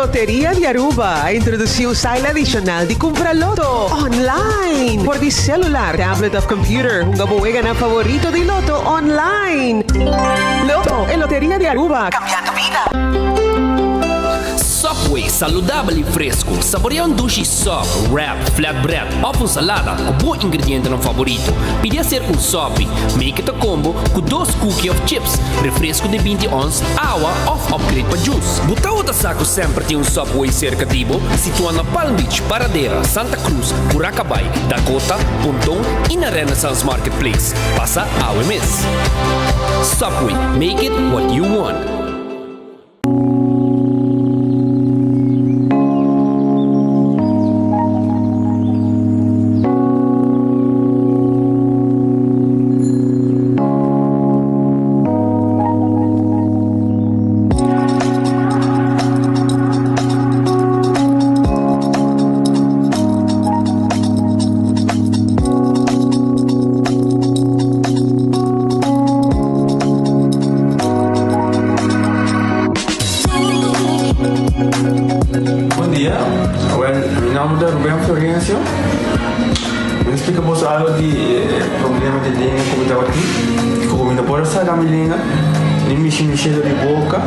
Loteria di Aruba a introduci un style adicional di cumpra loto online. For di celular, tablet of computer, hunga bo weganan favorito di loto online. Lotto, e Loteria di Aruba, cambiando bida. Subway, saludabel y fresco. Saborea un dushi sub, wrap, flatbread of un salada cu bo ingredientenan favorito. Pidi hacer un sopi. Make it a combo cu dos cookie of chips, refresco di binti ons, awa of upgrade pa juice. Bo tawata sa cu semper tin un Subway cerca di bo? Situa na Palm Beach, Paradera, Santa Cruz, Curacabai, Dakota, Ponton y na Renaissance Marketplace. Pasa awe mes. Subway, make it what you want. Bon dia, awel mi nomber ta Ruben Florencio. Mi ta splika boso algo di e problema di lenga ku mi tabatin. Ku mi no por a saka mi lenga, ni mishi mi shelu di boka.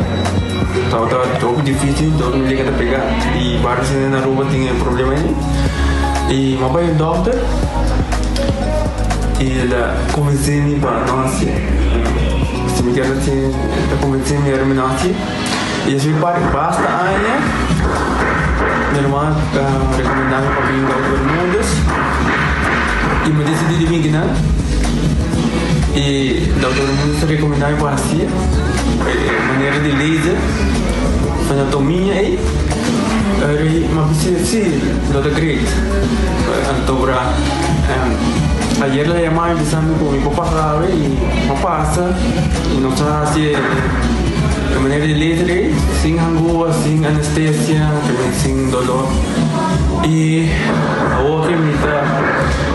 Tabata hopi dificil, dor mi lenga ta pega. I varios hende na Aruba tin e problema ei. I mi a bai un dokter i el a konvensé mi pa no hasié. Si mi kier hasié, el a konvensé mi ora mi no hasié. I despues di basta aña, mi ruman a rekomendá mi pa bin Dokter Bermudez i mi a disidí di bin kinan. I Dokter Bermudez a rekomendá mi pa hasié e manera di laser, anatomia ei. Mi a bisa si, lo ta great. Anto bra ayer el a yama mi bisa mi ku mi por pasa awe i mi a pasa i nos a hasi e manera di laser ei sin hangua, sin anestesia, sin dolor. I awor ke mi ta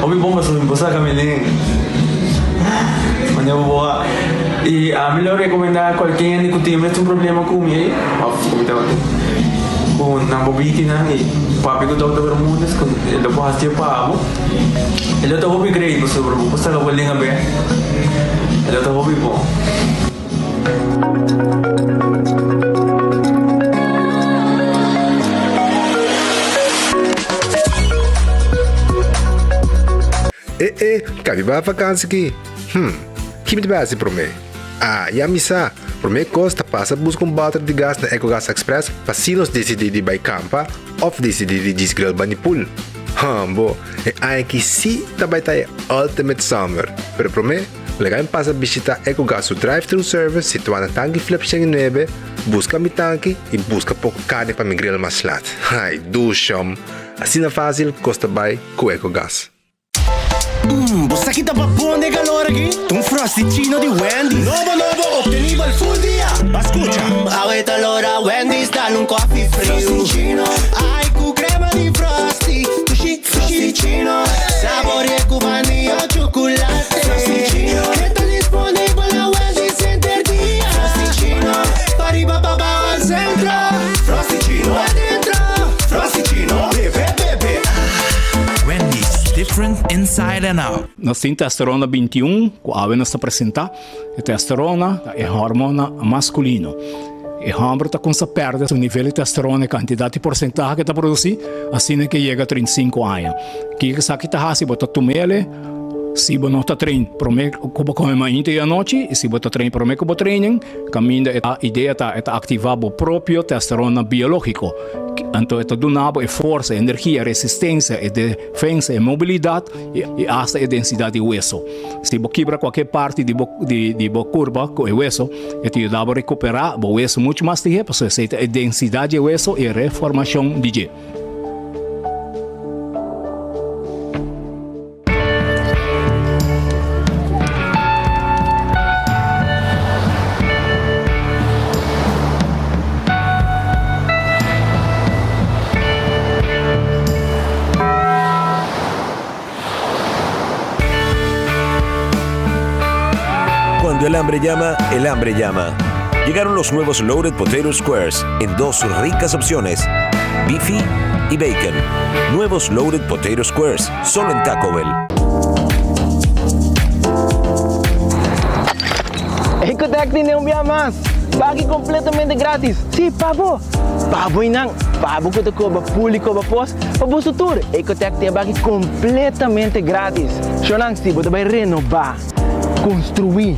hopi bon pasobra mi por saka mi lenga. Manera bo a i ami lo rekomendá kualke hende ku tin mes un problema ku mi ei òf ku mi tabatin ku nan por bini kinan i papia ku Dòkter Bermudez ku e lo por hasié pa bo. E lo ta hopi great pasobra bo por saka bo lenga bek. E lo ta hopi bon. E e, ka mi bai vakansi ki? Hm, ki mi ta bai hasi promé? Ah, ya mi sa! Promé kos ta pasa buska un bòter di gas na Ecogas Express pa si nos disidí di bai kampa òf disidí di djis grill bani pool. Hambo, e aña aki sí ta bai ta e ultimate summer! Pero promé, laga mi pasa bishitá Ecogas su drive-thru service situá na Tanki Flip 109, buska mi tanki i buska poko karni pa mi grill mas lat. Ai, dushom! Asina fásil kos ta bai ku Ecogas. Mmm, bo sa ki ta babon den calor aki? Ta un Frosty-chino di Wendy's. Nobo nobo, obtenibel full dia! Ba scucha. Awe ta lora Wendy's dal un coffee friu. Frosty-chino. Ai cu crema di Frosty. Dushi, Frosty-chino. Saborea cu vanilla o chocolate. Frosty-chino. E ta disponibel na Wendy's henter dia. Frosty-chino. Pariba pabao al centro. Frosty-chino. Adentro. Frosty-chino. Bebe, bebe. Wendy's, different inside and out. Nos tin testosterona 21 ku awe nos ta presentá. E testosterona ta e hormona maskulino. E hòmber ta kumsa pèrdè su nivel di testosterona, e kantidat di porsentahe ku e ta produsí, asina ke yega 35 aña. Kiko esaki ta hasi? Bo ta tum'el si bo no ta train promé ku bo kome mainta i anochi, i si bo ta train promé ku bo training, kaminda e idea ta e ta aktivá bo propio testosterona biológiko. Anto e ta duna bo e forsa, e energia, e resistensia, e defensa, e mobilidat i asta e densidat di weso. Si bo kibra kualke parti di bo di bo kurpa ku e weso, e ta yuda bo rekuperá bo weso muchu mas lihé pasobra esei ta e densidat di e weso i e reformashon di dje. Cuando el hambre llama, el hambre llama. Llegaron los nuevos Loaded Potato Squares en dos ricas opciones, beefy y bacon. Nuevos Loaded Potato Squares, solo en Taco Bell. Ecotec tin un bia mas! Baki completamente gratis! Sí, pa bo! Pa bo y nan! Pa bo cu ta coba pool y coba pos, pa boso tur! Ecotec tin e baki completamente gratis! Shownan, si bo ta bay renoba, construi,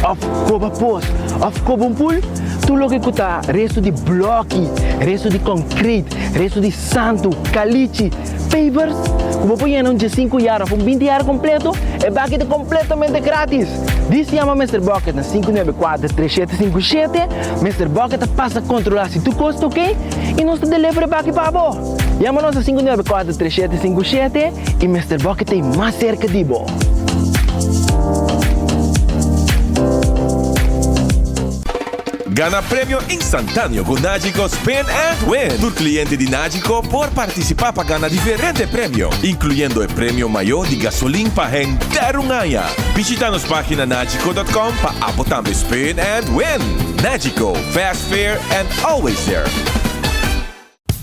of coba pos, of coba un pool, tur loke cu ta resto di bloki, resto di concrete, resto di santu, calichi, pavers, cu bo por yena un diesinku yar of un binti yar completo, e baki ta completamente gratis! Dis yama Mister Bucket na 594 3757, Mister Bucket ta pasa controla si tur cos ta ok y nos ta deliver e baki pa bo! Yama nos na 594 3757 y Mister Bucket ta e mas cerca di bo! Gana premio instantáneo ku Nagico Spin and Win! Tur kliente di Nagico por partisipá pa gana diferente premio, inkluyendo e premio mayó di gasolin pa henter un aña. Bishita nos página nagico dot com pa abo tambe spin and win! Nagico, fast, fair and always there!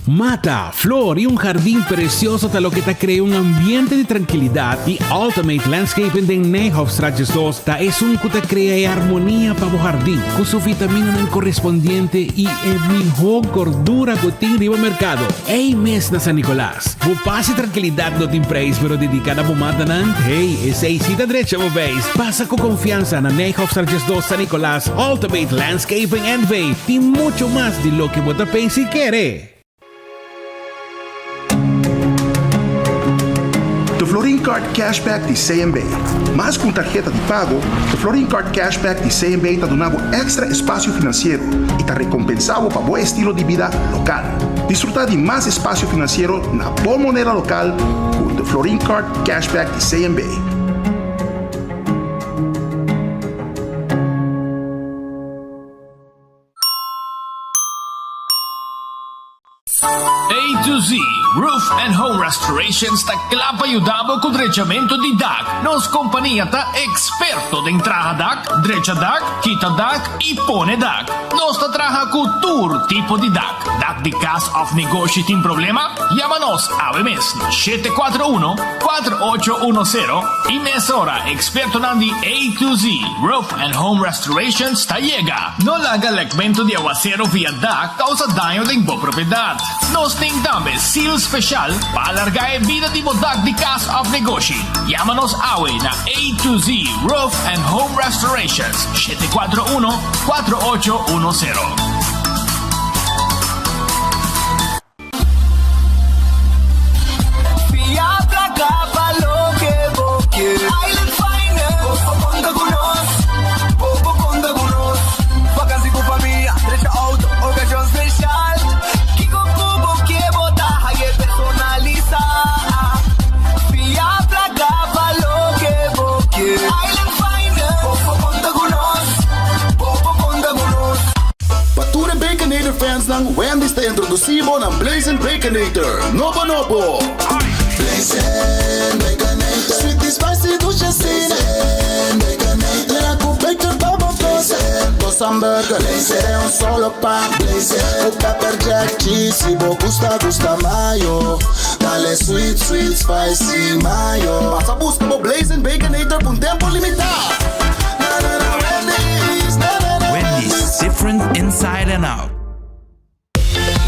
Mata, flor y un jardin precioso ta loke ta crea un ambiente di trankilidad y Ultimate Landscaping den Nijhofstraat 12 ta esun cu ta crea e armonia pa bo jardin cu su vitaminanan correspondiente y e miho gordura cu tin riba mercado. Ey mes na San Nicolas. Bo paz y trankilidad no tin prijs pero dedica na bo matanan, hey, esey si ta drecha bo beis. Pasa cu confiansa na Nijhofstraat 12 San Nicolas, Ultimate Landscaping NV tin mucho mas di loke bo ta pensa y kere. The Florin Card Cashback di CMB. Mas ku un tarheta di pago, The Florin Card Cashback di CMB ta duna bo èkstra espasio finansiero i ta rekompensá bo pa bo estilo di bida lokal. Disfrutá di mas espasio finansiero na bo moneda lokal ku The Florin Card Cashback di CMB. A to Z Roof and Home Restorations ta kla pa yuda bo ku drechamentu di dak. Nos kompania ta eksperto den traha dak, drecha dak, kita dak i pone dak. Nos ta traha ku tur tipo di dak. Dak di kas òf negoshi tin problema? Yama nos awe mes na 741 4810 i mesora ekspertonan di A to Z Roof and Home Restorations ta yega. No laga lekmentu di awasero via dak kousa daño den bo propiedat. Nos tin tambe seal speshal pa alargá e bida di bo dak di kas òf negoshi. Yama nos awe na A to Z Roof and Home Restorations, 741 4810. Fia placa pa loke bo kier. Island Finance, bo por conta cu nos, bo por conta cu nos. Vakantie cu famia, drecha auto, ocasion special. Kico cu bo kier bo ta haye personalisa. Fia placa pa loke bo kier. Island Finance, bo por conta cu nos, bo por conta cu nos. Pa tur e Baconator fansnan, Wendy's ta introducí bo na Blazin' Baconator nobo nobo! Blazin' Baconator, sweet y spicy dushi asina. Blazin' Baconator, yena cu bacon pa bo goza. Dos hamburger, den un solo pan. Blazin' cu pepper jack cheese, si bo gusta gusta mayo. Dale sweet sweet spicy mayo. Pasa busca bo Blazin' Baconator p'un tempo limitá! Na na na Wendy's, na na na Wendy's, different inside and out.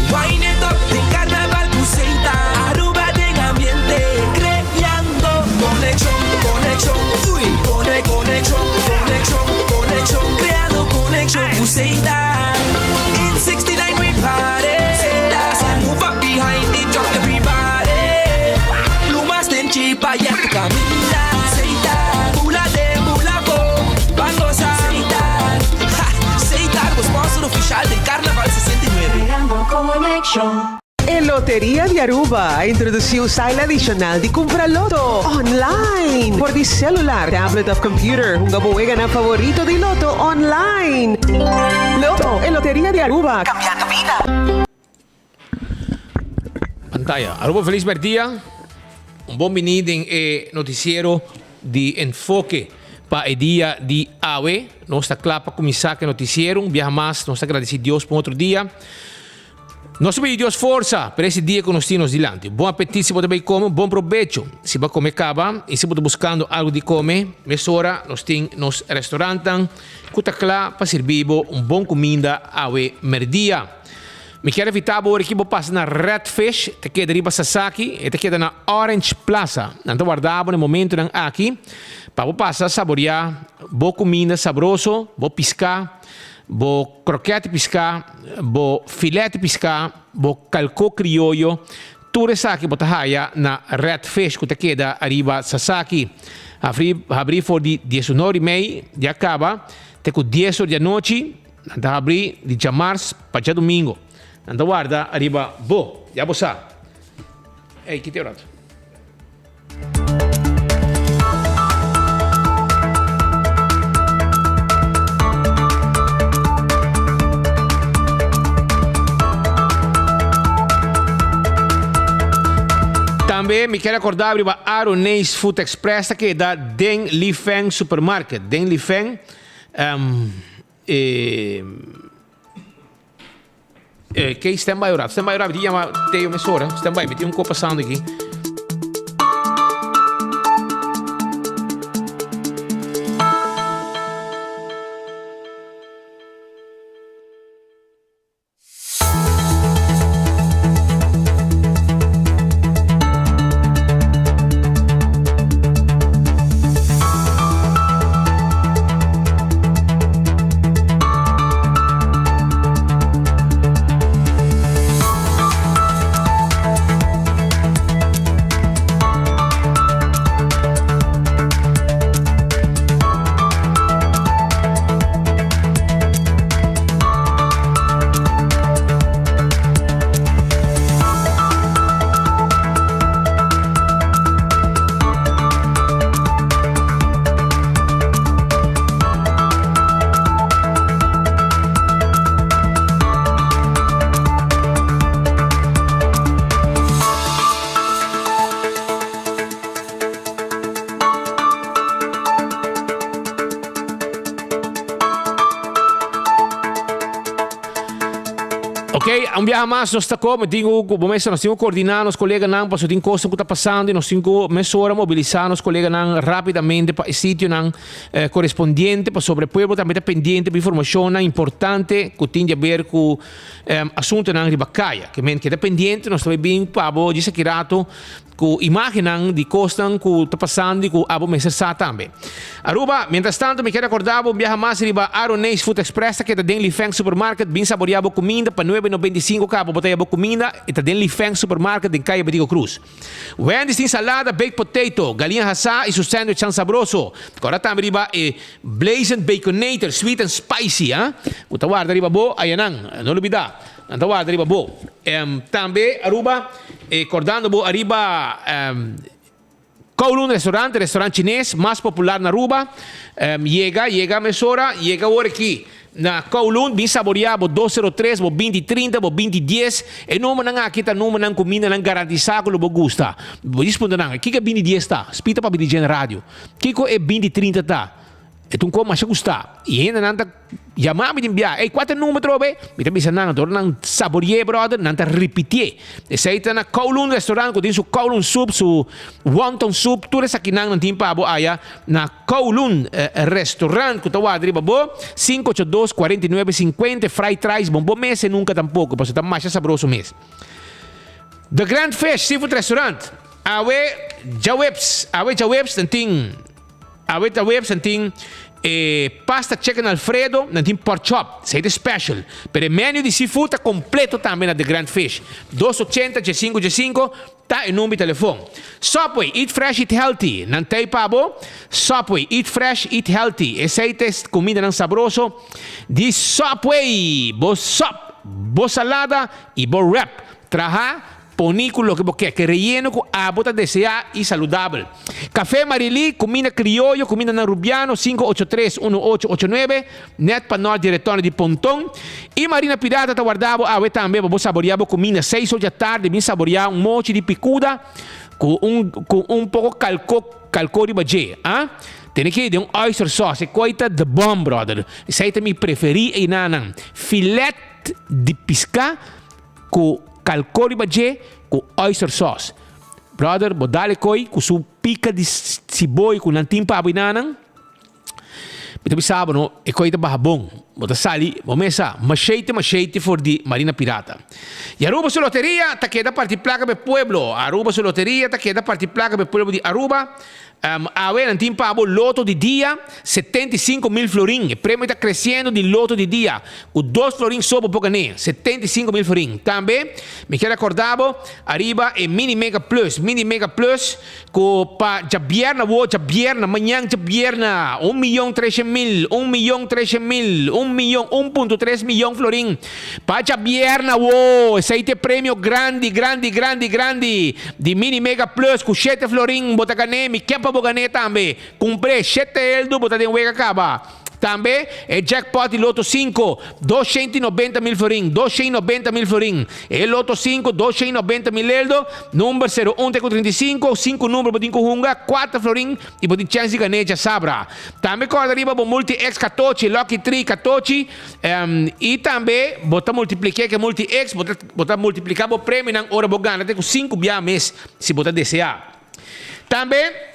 Wine it up den carnaval cu Seita Aruba den ambiente creando conexion, conexion, uy, cone, conexion, conexion, conexion, creando conexion cu Seita In 69 we party Seita move up behind the truck everybody Plumas den chipa ya tu caminda Seita bula den bula bo ban goza Seita ha Seita bo sponsor oficial den Carnaval 69. Creando conexion. E Loteria di Aruba a introduci un style adicional di cumpra loto online for di celular, tablet of computer. Hunga bo weganan favorito di loto online. Loto, e Loteria di Aruba, cambiando bida. Pantaya. Aruba Feliz Merdia. Un bon bini den e noticiero di Enfoke. Pa e dia di awe, nos ta kla pa kuminsá ku e notisiero. Un biaha mas nos ta gradisí Dios pa un otro dia. Nos ta pidi Dios forsa pa ese dia ku nos tin nos dilanti. Bon apetit si bo ta bai kome, bon probecho si bo a kome kaba i si bo ta buskando algu di kome, mesora nos tin nos restaurantnan ku ta kla pa sirbi bo un bon kuminda awe merdia. Mi kier invitá bo ora ki bo pasa na Red Fish, ta keda riba Sasaki, e ta keda na Orange Plaza. Nan ta warda bo na e momentunan aki pa bo pasa saboriá bo kuminda sabroso, bo piská, bo krokèt di piská, bo filèt di piská, bo kalkó krioyo, tur esaki bo ta haya na Red Fish ku ta keda ariba Sasaki. Habrí habrí for di diesunor i mei di a kaba te ku dies or di anochi. Nan ta habrí di djamars pa djadumingo. Nan ta warda ariba bo. Ya bo sa. Ey, kite un rato. Tambe mi kier acorda riba Aroneis Food Express ta keda den Li Feng Supermarket. Den Li Feng, um, E Kei stand by ora. Stand by ora. Mi tin yama Teo mesora. Stand by. Mi tin un kos pasando aki. Ok, un biaha mas nos ta ko, mi tin ku bo mester nos tin ku koordiná nos koleganan pasobra tin kosnan ku ta pasando i nos tin ku mesora mobilisá nos koleganan rápidamente pa e sitionan korespondiente pasobra e pueblo tambe ta pendiente pa informashonnan importante ku tin di aber ku asuntunan riba kaya. Ke men keda pendiente nos ta bai bin pa bo djis aki rato Ku imágennan di kosnan ku ta pasando i ku abo mester sa tambe. Aruba, Mientras tanto mi kier rekorda bo un biaha mas riba Aroneis Food Express ta keda den Li Feng Supermarket. Bin saborea bo kuminda pa nuebe nobenta i sinku kaba bo ta haya bo kuminda e ta den Li Feng Supermarket den Kaya Betico Cruz. Wendy's tin salada, baked potato, galiña hasá i su sandwichnan sabroso. Kòrda tambe riba e Blazing Baconator sweet and spicy, ha, ku ta warda riba bo ayanan. No lubida. Nan ta warda riba bo. Tambe Aruba, kordando bo ariba Kowloon Restaurant, restaurant chines mas popular na Aruba. Yega, yega mesora, yega awor aki na Kowloon, bin saborea bo 203, bo 2030, bo 2010. E numbernan aki ta numbernan kumindanan garantisa ku lo bo gusta. Bo dispun ta nan, kiko e 2010 ta? Spita papia di dje na radio. Kiko e 2030 ta? E ta un kos masha gusta. I hendenan ta yama mi den bia, Ey, kua ta e number atrobe? Mi ta bisa nan, ora nan sabori'é, brother, nan ta ripitié. Esei ta na Kowloon Restaurant ku tin su Kowloon Soup, su Wonton Soup, tur esakinan nan tin pa bo aya na Kowloon Restaurant ku ta warda riba bo, 582 49 50, Fried Rice, bon bo mester nunka tampoko, pasobra ta masha sabroso mes. The Grand Fish Seafood Restaurant, awe djaweps, awe djaweps nan tin. Awe ta webs nan tin e pasta chicken alfredo, nan tin pork chop, esei ta special. Pero e menu di seafood ta completo tambe na The Grand Fish. Dos ochenta djesinku djesinku ta e number di telefon. Subway, eat fresh eat healthy, nan tei pa bo. Subway, eat fresh eat healthy, esei ta e cumindanan sabroso di Subway. Bo sop, bo salada y bo wrap. Traha Poni ku loke bo ke, ke reyeno ku abo ta deseá i saludabel. Café Marilí, kuminda krioyo, kumindanan rubiano, 583 1889, nèt pa nòrt di Retorno di Ponton. I Marina Pirata ta warda bo awe tambe pa bo saboriá bo kuminda. Seis or dja tardi bin saboriá un mochi di pikuda ku un ku un poko kalko kalko riba dje, ah. Tene ki den un oyster sauce. E koi ta the bomb, brother. Esei ta mi preferí einanan. Filet di piská ku kalkó riba dje ku oyster sauce. Brother, bo dal e koi ku su pika di siboi ku nan tin pa bo einanan. Mi ta bisa bo no, e koi ta baha bon. Bo ta sali, bo mesa, machete machete for di Marina Pirata. Y Aruba su loteria ta keda parti placa pa e pueblo. Aruba su loteria ta keda parti placa pa e pueblo di Aruba. Awe nan tin pa bo loto di dia, 75,000 florin. E premio ta creciendo di loto di dia. Cu dos florin so bo por gané, 75,000 florin. Tambe mi kier acorda bo ariba e Mini Mega Plus. Mini Mega Plus Ku pa djabierna wo, djabierna, mañan djabierna, un miyon treshen mil, un miyon treshen mil, un miyon, un punto tres miyon florin. Pa djabierna wo, esei ta e premio grandi, grandi, grandi, grandi di Mini Mega Plus ku shete florin bo ta gané, mi ke pa bo gané tambe. Kumpr'é, shete eldu bo ta den wega kaba. Tambe e jackpot di Loto sinku, 290 mil florin, 290 mil florin. E Loto sinku, 290 mil eldo, number sero un te ku 35, sinku number bo tin ku hunga, kuater florin i bo tin chèns di gané djasabra. Tambe kòrda riba bo Multi X katochi, Lucky Tree katochi, i tambe bo ta multipliké ku e Multi X, bo ta bo ta multipliká bo premionan ora bo gana te ku sinku bia mes si bo ta deseá. Tambe.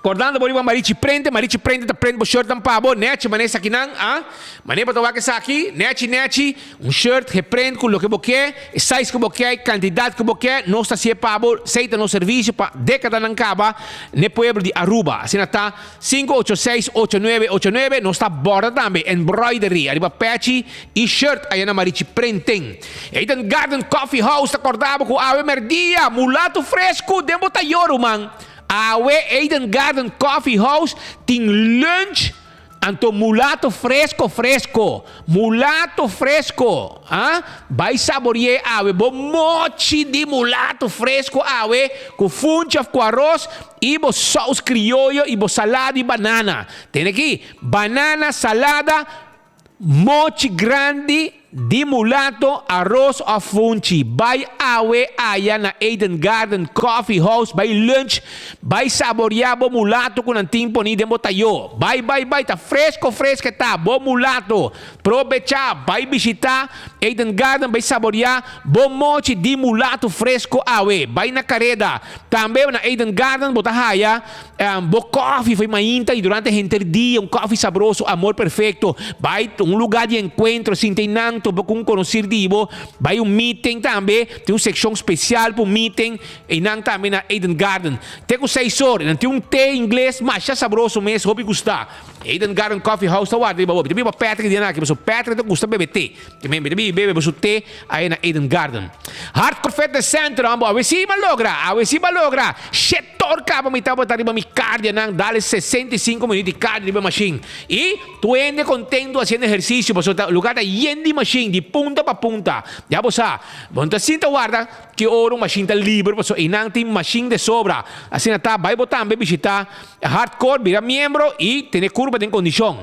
Kordando bo riba Marichi Prente, Marichi Prente ta prent bo shirtnan pa bo, nechi manera esakinan, a. Manera bo ta wak esaki, nechi nechi, un shirt geprent ku loke bo ke, e size ku bo ke, e kantidat ku bo ke, nos ta hasié pa bo, esei ta nos servisio pa dekadanan kaba n'e pueblo di Aruba. Asina ta, sinku ocho seis ocho nuebe ocho nuebe, nos ta borda tambe, embroidery, ariba pechi i shirt aya na Marichi Prenten. Eden Garden Coffee House ta korda bo ku awe merdia, mulato fresku den bo tayor, ruman. Awe Eden Garden Coffee House tin lunch anto mulato fresco fresco. Mulato fresco ah bai sabori'é awe bo mochi di mulato fresco awe cu funchi of cu aros y bo saus crioyo y bo salada y banana. Tene aki banana salada. Mochi grandi di mulato, aros of funchi. Bai awe aya na Eden Garden Coffee House bai lunch, bai saboria bo mulato ku nan tin poni den bo tayo. Bai bai bai ta fresco fresco e ta bo mulato. Probecha bai bishita Eden Garden bai saboria bo mochi di mulato fresco awe. Bai na kareda. Tambe na Eden Garden bo ta haya. Bo koffie foi mainta y durante henter dia un koffie sabroso, amor perfecto. Bai un lugar di encuentro, sinta einan topa cu un conocir di bo. Bai un meeting tambe, tin un seccion special pa un meeting einan tambe na Eden Garden. Te cu seis or, nan tin un te ingles masha sabroso mes, hopi gusta. Eden Garden Coffee House ta warda riba bo. Mi ta biba Patrick di nan aki, pasobra Patrick ta gusta bebe te. Mi ta biba bebe su te aya na Eden Garden. Hardcore Fitness Center, hombo, awe si m'a logra, awe si m'a logra. Shit! Tor caba mi tabata riba mi cardianan dale 65 minuut di cardio riba e machine. Y tur hende contento haciendo ehercicio pasobra ta lugar ta yen di machine di punta pa punta. Ya bo sa, bo no ta sinta warda ki ora un machine ta liber pasobra eynan tin machine de sobra. Asina ta, bay bo tambe bishita Hardcore, bira miembro y tene curpa den condicion.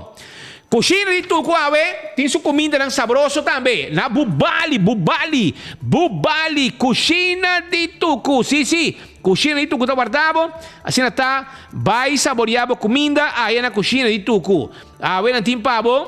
Cushina di Tucu awe tin su cumindanan sabroso tambe. Na Bubali, Bubali, Bubali, Cushina di Tucu, si si. Kushina di Tuku ta warda bo, asina ta, bai saboria bo kuminda aya na kushina di Tuku. Awe nan tin pa bo,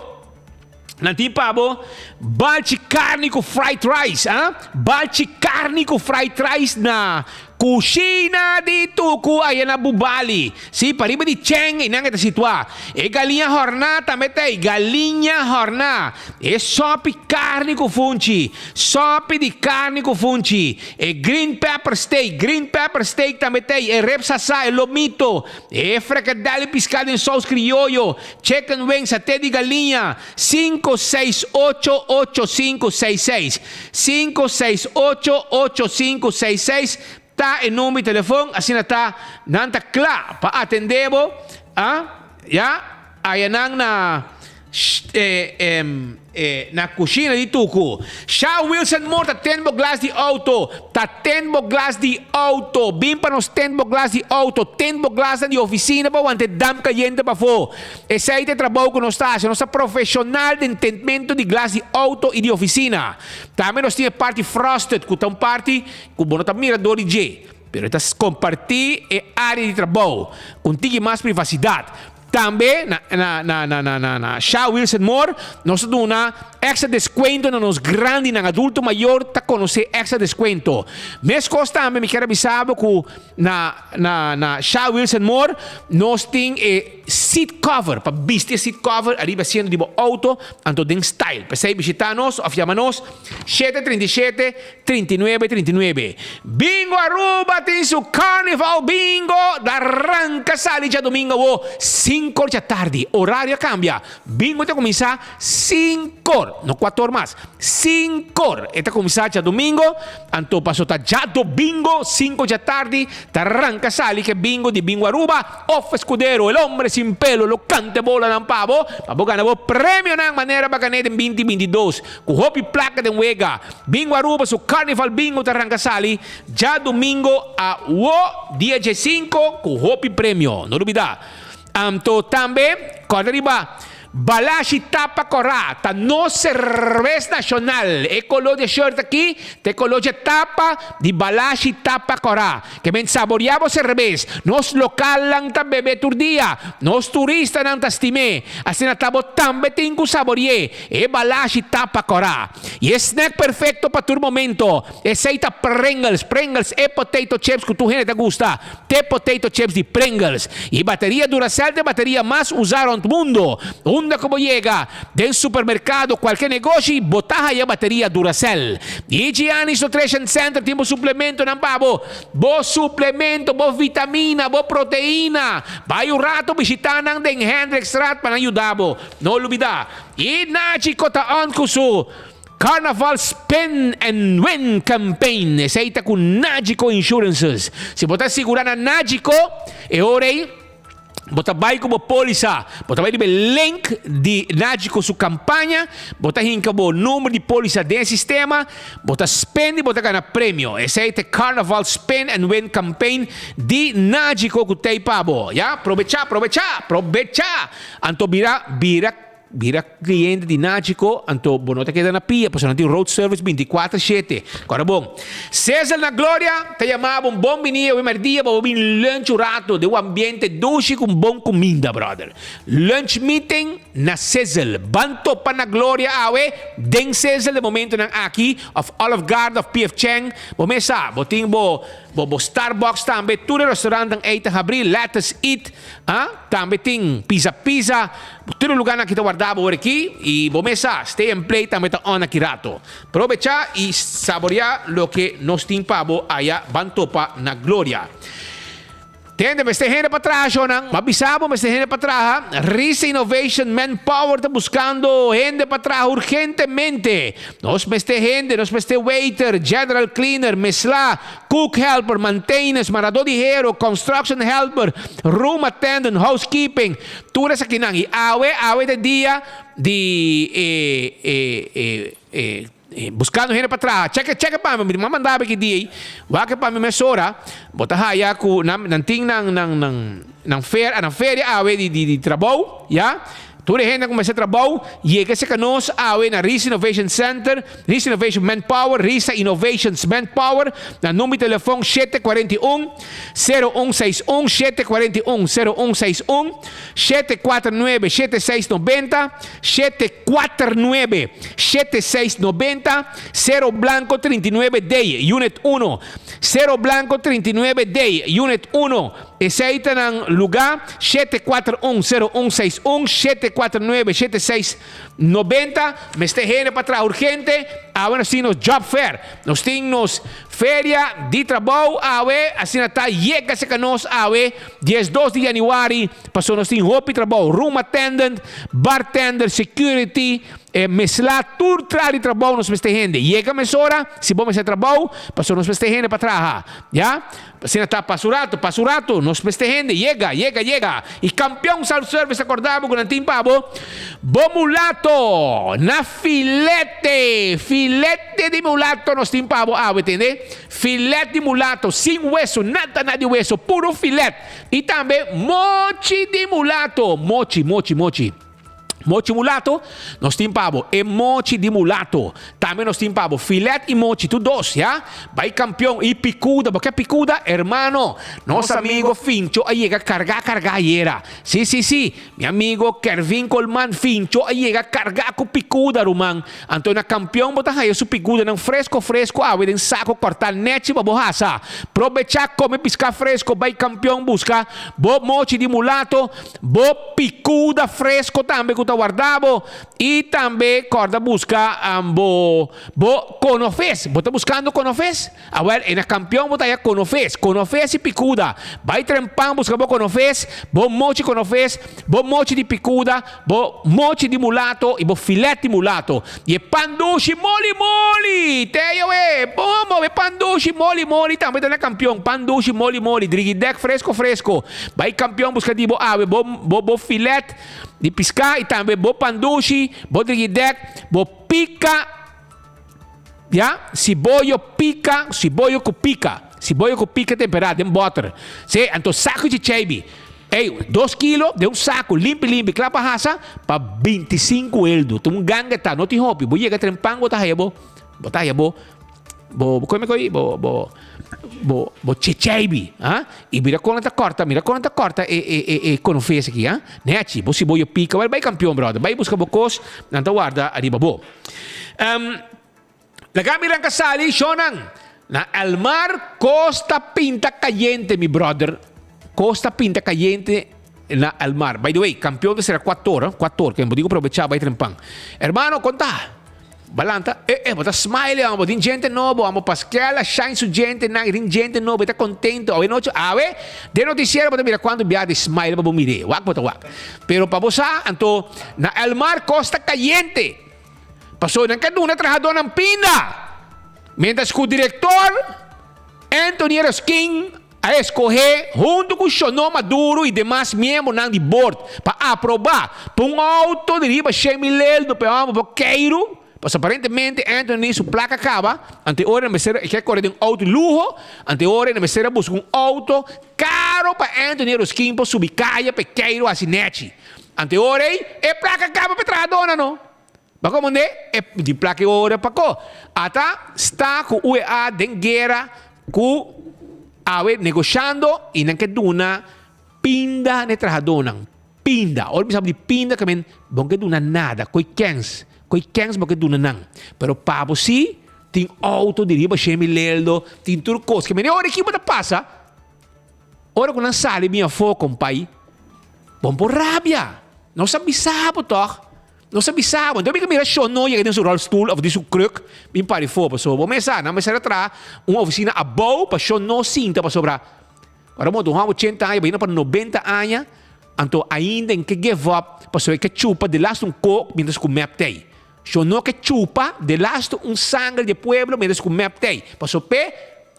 nan tin pa bo balchi karni ku fried rice, ah, balchi karni ku fried rice na Kushina di Tuku aya na Bubali. Si, pariba di Cheng einan e ta situá. E galiña hòrná tambe ta ei, galiña hòrná. E sòpi karni ku funchi, sòpi di karni ku funchi. E green pepper steak, green pepper steak tambe ta ei, e ribs asá, e lomito, e frikadel di piská den sous krioyo, chicken wings, saté di galiña, sinku seis ocho ocho sinku seis seis, sinku seis ocho ocho sinku seis seis ta e number di telefon, asina ta nan ta kla pa atendé bo, a, ya, aya nan na. Na kushina di Tuku. Sha Wilson Moore ta ten bo glas di outo. Ta ten bo glas di outo. Bin pa nos ten bo glas di outo. Ten bo glasnan di ofisina pa wanta e damp kayente pafó. Esei ta e trabou ku nos ta hasi. Nos ta profeshonal den tentmentu di glas di outo i di ofisina. Tambe nos tin e parti frosted ku ta un parti ku bo no ta mira dor di dje. Pero e ta kompartí e área di trabou ku un tiki mas privasidat. Tambe na na na na na na na Sha Wilson Moore nos ta duna extra descuento na nos grandinan, adulto mayor ta conoce extra descuento. Mescos tambe mi kier a bisa bo cu na na na Sha Wilson Moore nos tin e seat cover pa bisti e seat cover ariba asiento di bo auto anto den style. P'esey bishita nos of yama nos shete 37 39 39. Bingo Aruba tin su Carnival Bingo da ranca sali djadomingo awo cincor djatardi. Horario a cambia. Bingo ta cuminsa cincor, no cuator mas, cincor e ta cuminsa djadomingo, anto paso ta djadobingo cinco djatardi ta ranca sali ke bingo di Bingo Aruba. Of Escudero, el hombre sin pelo lo cante bolanan pa bo, pa bo gana bo premionan manera bo a gane den binti 22. Ku hopi plaka den wega, Bingo Aruba su Carnival Bingo ta ranka sali djadumingo awo dia djesinko ku hopi premio. No lubida. Anto tambe kòrda riba Balashi Tapa Kòrá ta nos serbes nashonal. E koló di e shirt aki ta e koló dje tapa di Balashi Tapa Kòrá. Ke men saboreá bo serbes. Nos lokalnan ta bebe tur dia. Nos turistanan ta stim'é. Asina ta bo tambe tin ku sabori'é. E balashi ta pa kòrá. I e snack perfekto pa tur momento. Esei ta Pringles. Pringles, e potato chips ku tur hende ta gusta. T'e potato chips di Pringles. I bateria Duracell t'e bateria mas usá rònt mundo. Unda ku bo yega, den supermerkado, kualke negoshi, bo ta haya bateria Duracell. I Gianni's Nutrition Center tin bo suplementonan pa bo. Bo suplemento, bo vitamina, bo proteina. Bai un rato bishitá nan den Hendrikstraat pa nan yuda bo. No lubida, i Nachi ko ta on ku su Carnaval Spin and Win Campaign. Esei ta ku Nagico Insurances. Si bo ta sigura na Nagico, e ora ei bo ta bai ku bo polisa. Bo ta bai riba e link di Nagico su kampaña, bo ta hinka bo number di polisa den e sistema, bo ta spin i bo ta gana premio. Esei ta e Carnaval Spin and Win Campaign di Nagico ku t'ei pa bo. Ya, probechá, probechá, probechá! Anto bira bira bira cliente di Nagico, anto bo no ta keda na pia, pasobra nan tin road service 24 shete. Kòrda bon. Cesar na Gloria ta yama bo un bon bini awe merdia pa bo bin lunch un rato den un ambiente dushi ku un bon kuminda, brother. Lunch meeting na Sizzle. Ban topa na Gloria awe den Sizzle den momentonan aki of Olive Garden of PF Chang. Bo mes sa, bo tin bo bo bo Starbucks tambe, tur e restaurantnan ei ta habri, Let Us Eat. Ah, tambe tin Pizza Pizza, tur e lugarnan aki ta warda bo ora aki y bo mes sa, Stay and Play tambe ta on aki rato. Probecha y saborea loke nos tin pa bo aya ban topa na Gloria. Tende, mester hende pa traha shownan. M'a bisa bo mester hende pa traha. Risa Innovation Manpower ta buscando hende pa traha urgentemente. Nos mester hende, nos mester waiter, general cleaner, mesla, Cook helper, maintenance, maradó di hero, construction helper, room attendant, housekeeping, tur esakinan. I awe, awe ta e dia di e, e, e, e, e buskando hende pa traha. Cheke, cheke pa mi, mi a manda bo aki dia ei. Wak pa mi mesora, bo ta haya ku nan, nan tin nan, nan, nan, nan fer, nan feria awe di, di, di trabou, ya. Tur e hende ku mester trabou, yega serka nos awe na Risa Innovation Center, Risa Innovation Manpower, Risa Innovations Manpower, na number di telefon 741 0161, 741 0161, 749 7690, 749 7690, Cero Blanco 39 D, Unit 1, Cero Blanco 39 D, Unit 1. Esei ta nan lugá, 741 0161, 749 7690. Mester hende pa traha urgente. Awe nos tin nos job fair. Nos tin nos feria di trabou awe. Asina ta yega serka nos awe, 12 di januari, pasobra nos tin hopi trabou. Room attendant, bartender, security, E mesla tur tra di trabou nos mester hende. Yega mesora si bo mester trabou, pasobra nos mester hende pa traha. Ya? Asina ta, pasa un rato, pasa un rato, nos mester hende. Yega, yega, yega. I Kampion Self Service ta korda bo ku nan tin pa bo bo mulato na filete. Filete di mulato nos tin pa bo awe, tende? Filet di mulato, sin weso, nada nada di weso, puro filet. I tambe mochi di mulato, mochi, mochi, mochi. Mochi mulato, nos tin pa bo e mochi di mulato. Tambe nos tin pa bo filet y mochi, tur dos, ya. Bay campeon y picuda, bo ke picuda? Hermano, nos amigo Fincho a yega carga carga ayera. Si, si, si, mi amigo Kervin Colman Fincho a yega carga cu picuda, ruman. Anto na campeon bo ta haya su picudanan fresco fresco awe den saco corta nechi pa bo hasa. Probecha come pisca fresco, bay campeon busca bo mochi di mulato. Bo picuda fresco tambe cu ta warda bo y tambe corda busca bo bo conofes. Bo ta buscando conofes? Awel e na campeon bo ta haya conofes. Conofes y picuda. Bay trempan busca bo conofes, bo mochi conofes, bo mochi di picuda, bo mochi di mulato y bo filet di mulato. Y e pan dushi moli moli! Te awe! Bomo! E pan dushi moli moli tambe ta na campeon. Pan dushi moli moli. Drigidek fresco fresco. Bai campeon busca di bo awe bo bo bo filet di pisca y tambe bo pan dushi, bo drigidek, bo pica ya, siboyo pica, siboyo cu pica, siboyo cu pica tempera den boter. Si, anto saco chicheibi. Ey, dos kilo den un saco limpi limpi cla pa hasa pa bintisinku eldo. Ta un ganga ta, no tin hopi. Bo yega trempan bo ta haya bo, bo ta haya bo, bo, bo come coi, bo, bo, bo, bo checheibi, ah. Y mira con nan ta corta, mira con nan ta corta e, e, e, e konofes aki, ah. Nechi, bo siboyo pica, wel bai campeon brother, bai busca bo cos, nan ta warda ariba bo. Um, Laga mi ranka sali shownan na El Mar kos ta pinta kayente mi brother kos ta pinta kayente na El Mar by the way kampeon ta sera kuator huh kuator ken bo tin ku probecha bai trempan hermano kon ta balanta eh eh bo ta smile amo bo tin djente nobo amo Pasquel a shine su djentenan e tin djente nobo e ta kontento awe nochi awe den notisiero bo ta mira kuantu bia di smile pa bo mire wak bo ta wak pero pa bo sa anto na El Mar kos ta kayente. Pasobra nan ka duna trahadónan pinda. Miéntras ku direktor Anthony Eroskin a eskohé huntu ku Shonó Maduro i demas miembronan di bord pa aprobá pa un outo di riba 100,000 leldo pa e hòmber por keiru, pasobra aparentemente Anthony su plaka kaba, anto e ora e mester e ke kore den un outo di luho, anto e ora e mester a buska un outo karo pa Anthony Eroskin por subi kaya pa e keiru hasi nèchi. Anto e ora ei e plaka kaba pa e trahadónan no. Bako mande e di plaka e ora pako. Ata sta ku UEA den guera ku awe negoshando i nan ke duna pinda na e trahadónan. Pinda. Ora mi sa di pinda ke men bo ke duna nada. Koi kens. Koi kens bo ke duna nan. Pero pabo si tin outo di riba shemi leldo, tin tur kos. Ke men e ora ki bo ta pasa? Ora ku nan sali bin afó kompai, bo por rabia. Nos a bisa bo tòg. Nos a bisa bo. Enton mi ka mira shon no yega den su rolstoel òf den su kruk bin pari afó. Pasobra bo mes sa, nan mester a traha un ofisina abou pa shon no sinta pasobra ora bo ta un hòmber ochenta aña bayendo pa nobenta aña, anto ainda en ke give up pasobra e ke chupa de lastu un kok mientras ku mep t'ei. Shon no ke chupa de lastu un sangre di e pueblo mientras ku mep t'ei. Pasobra p'e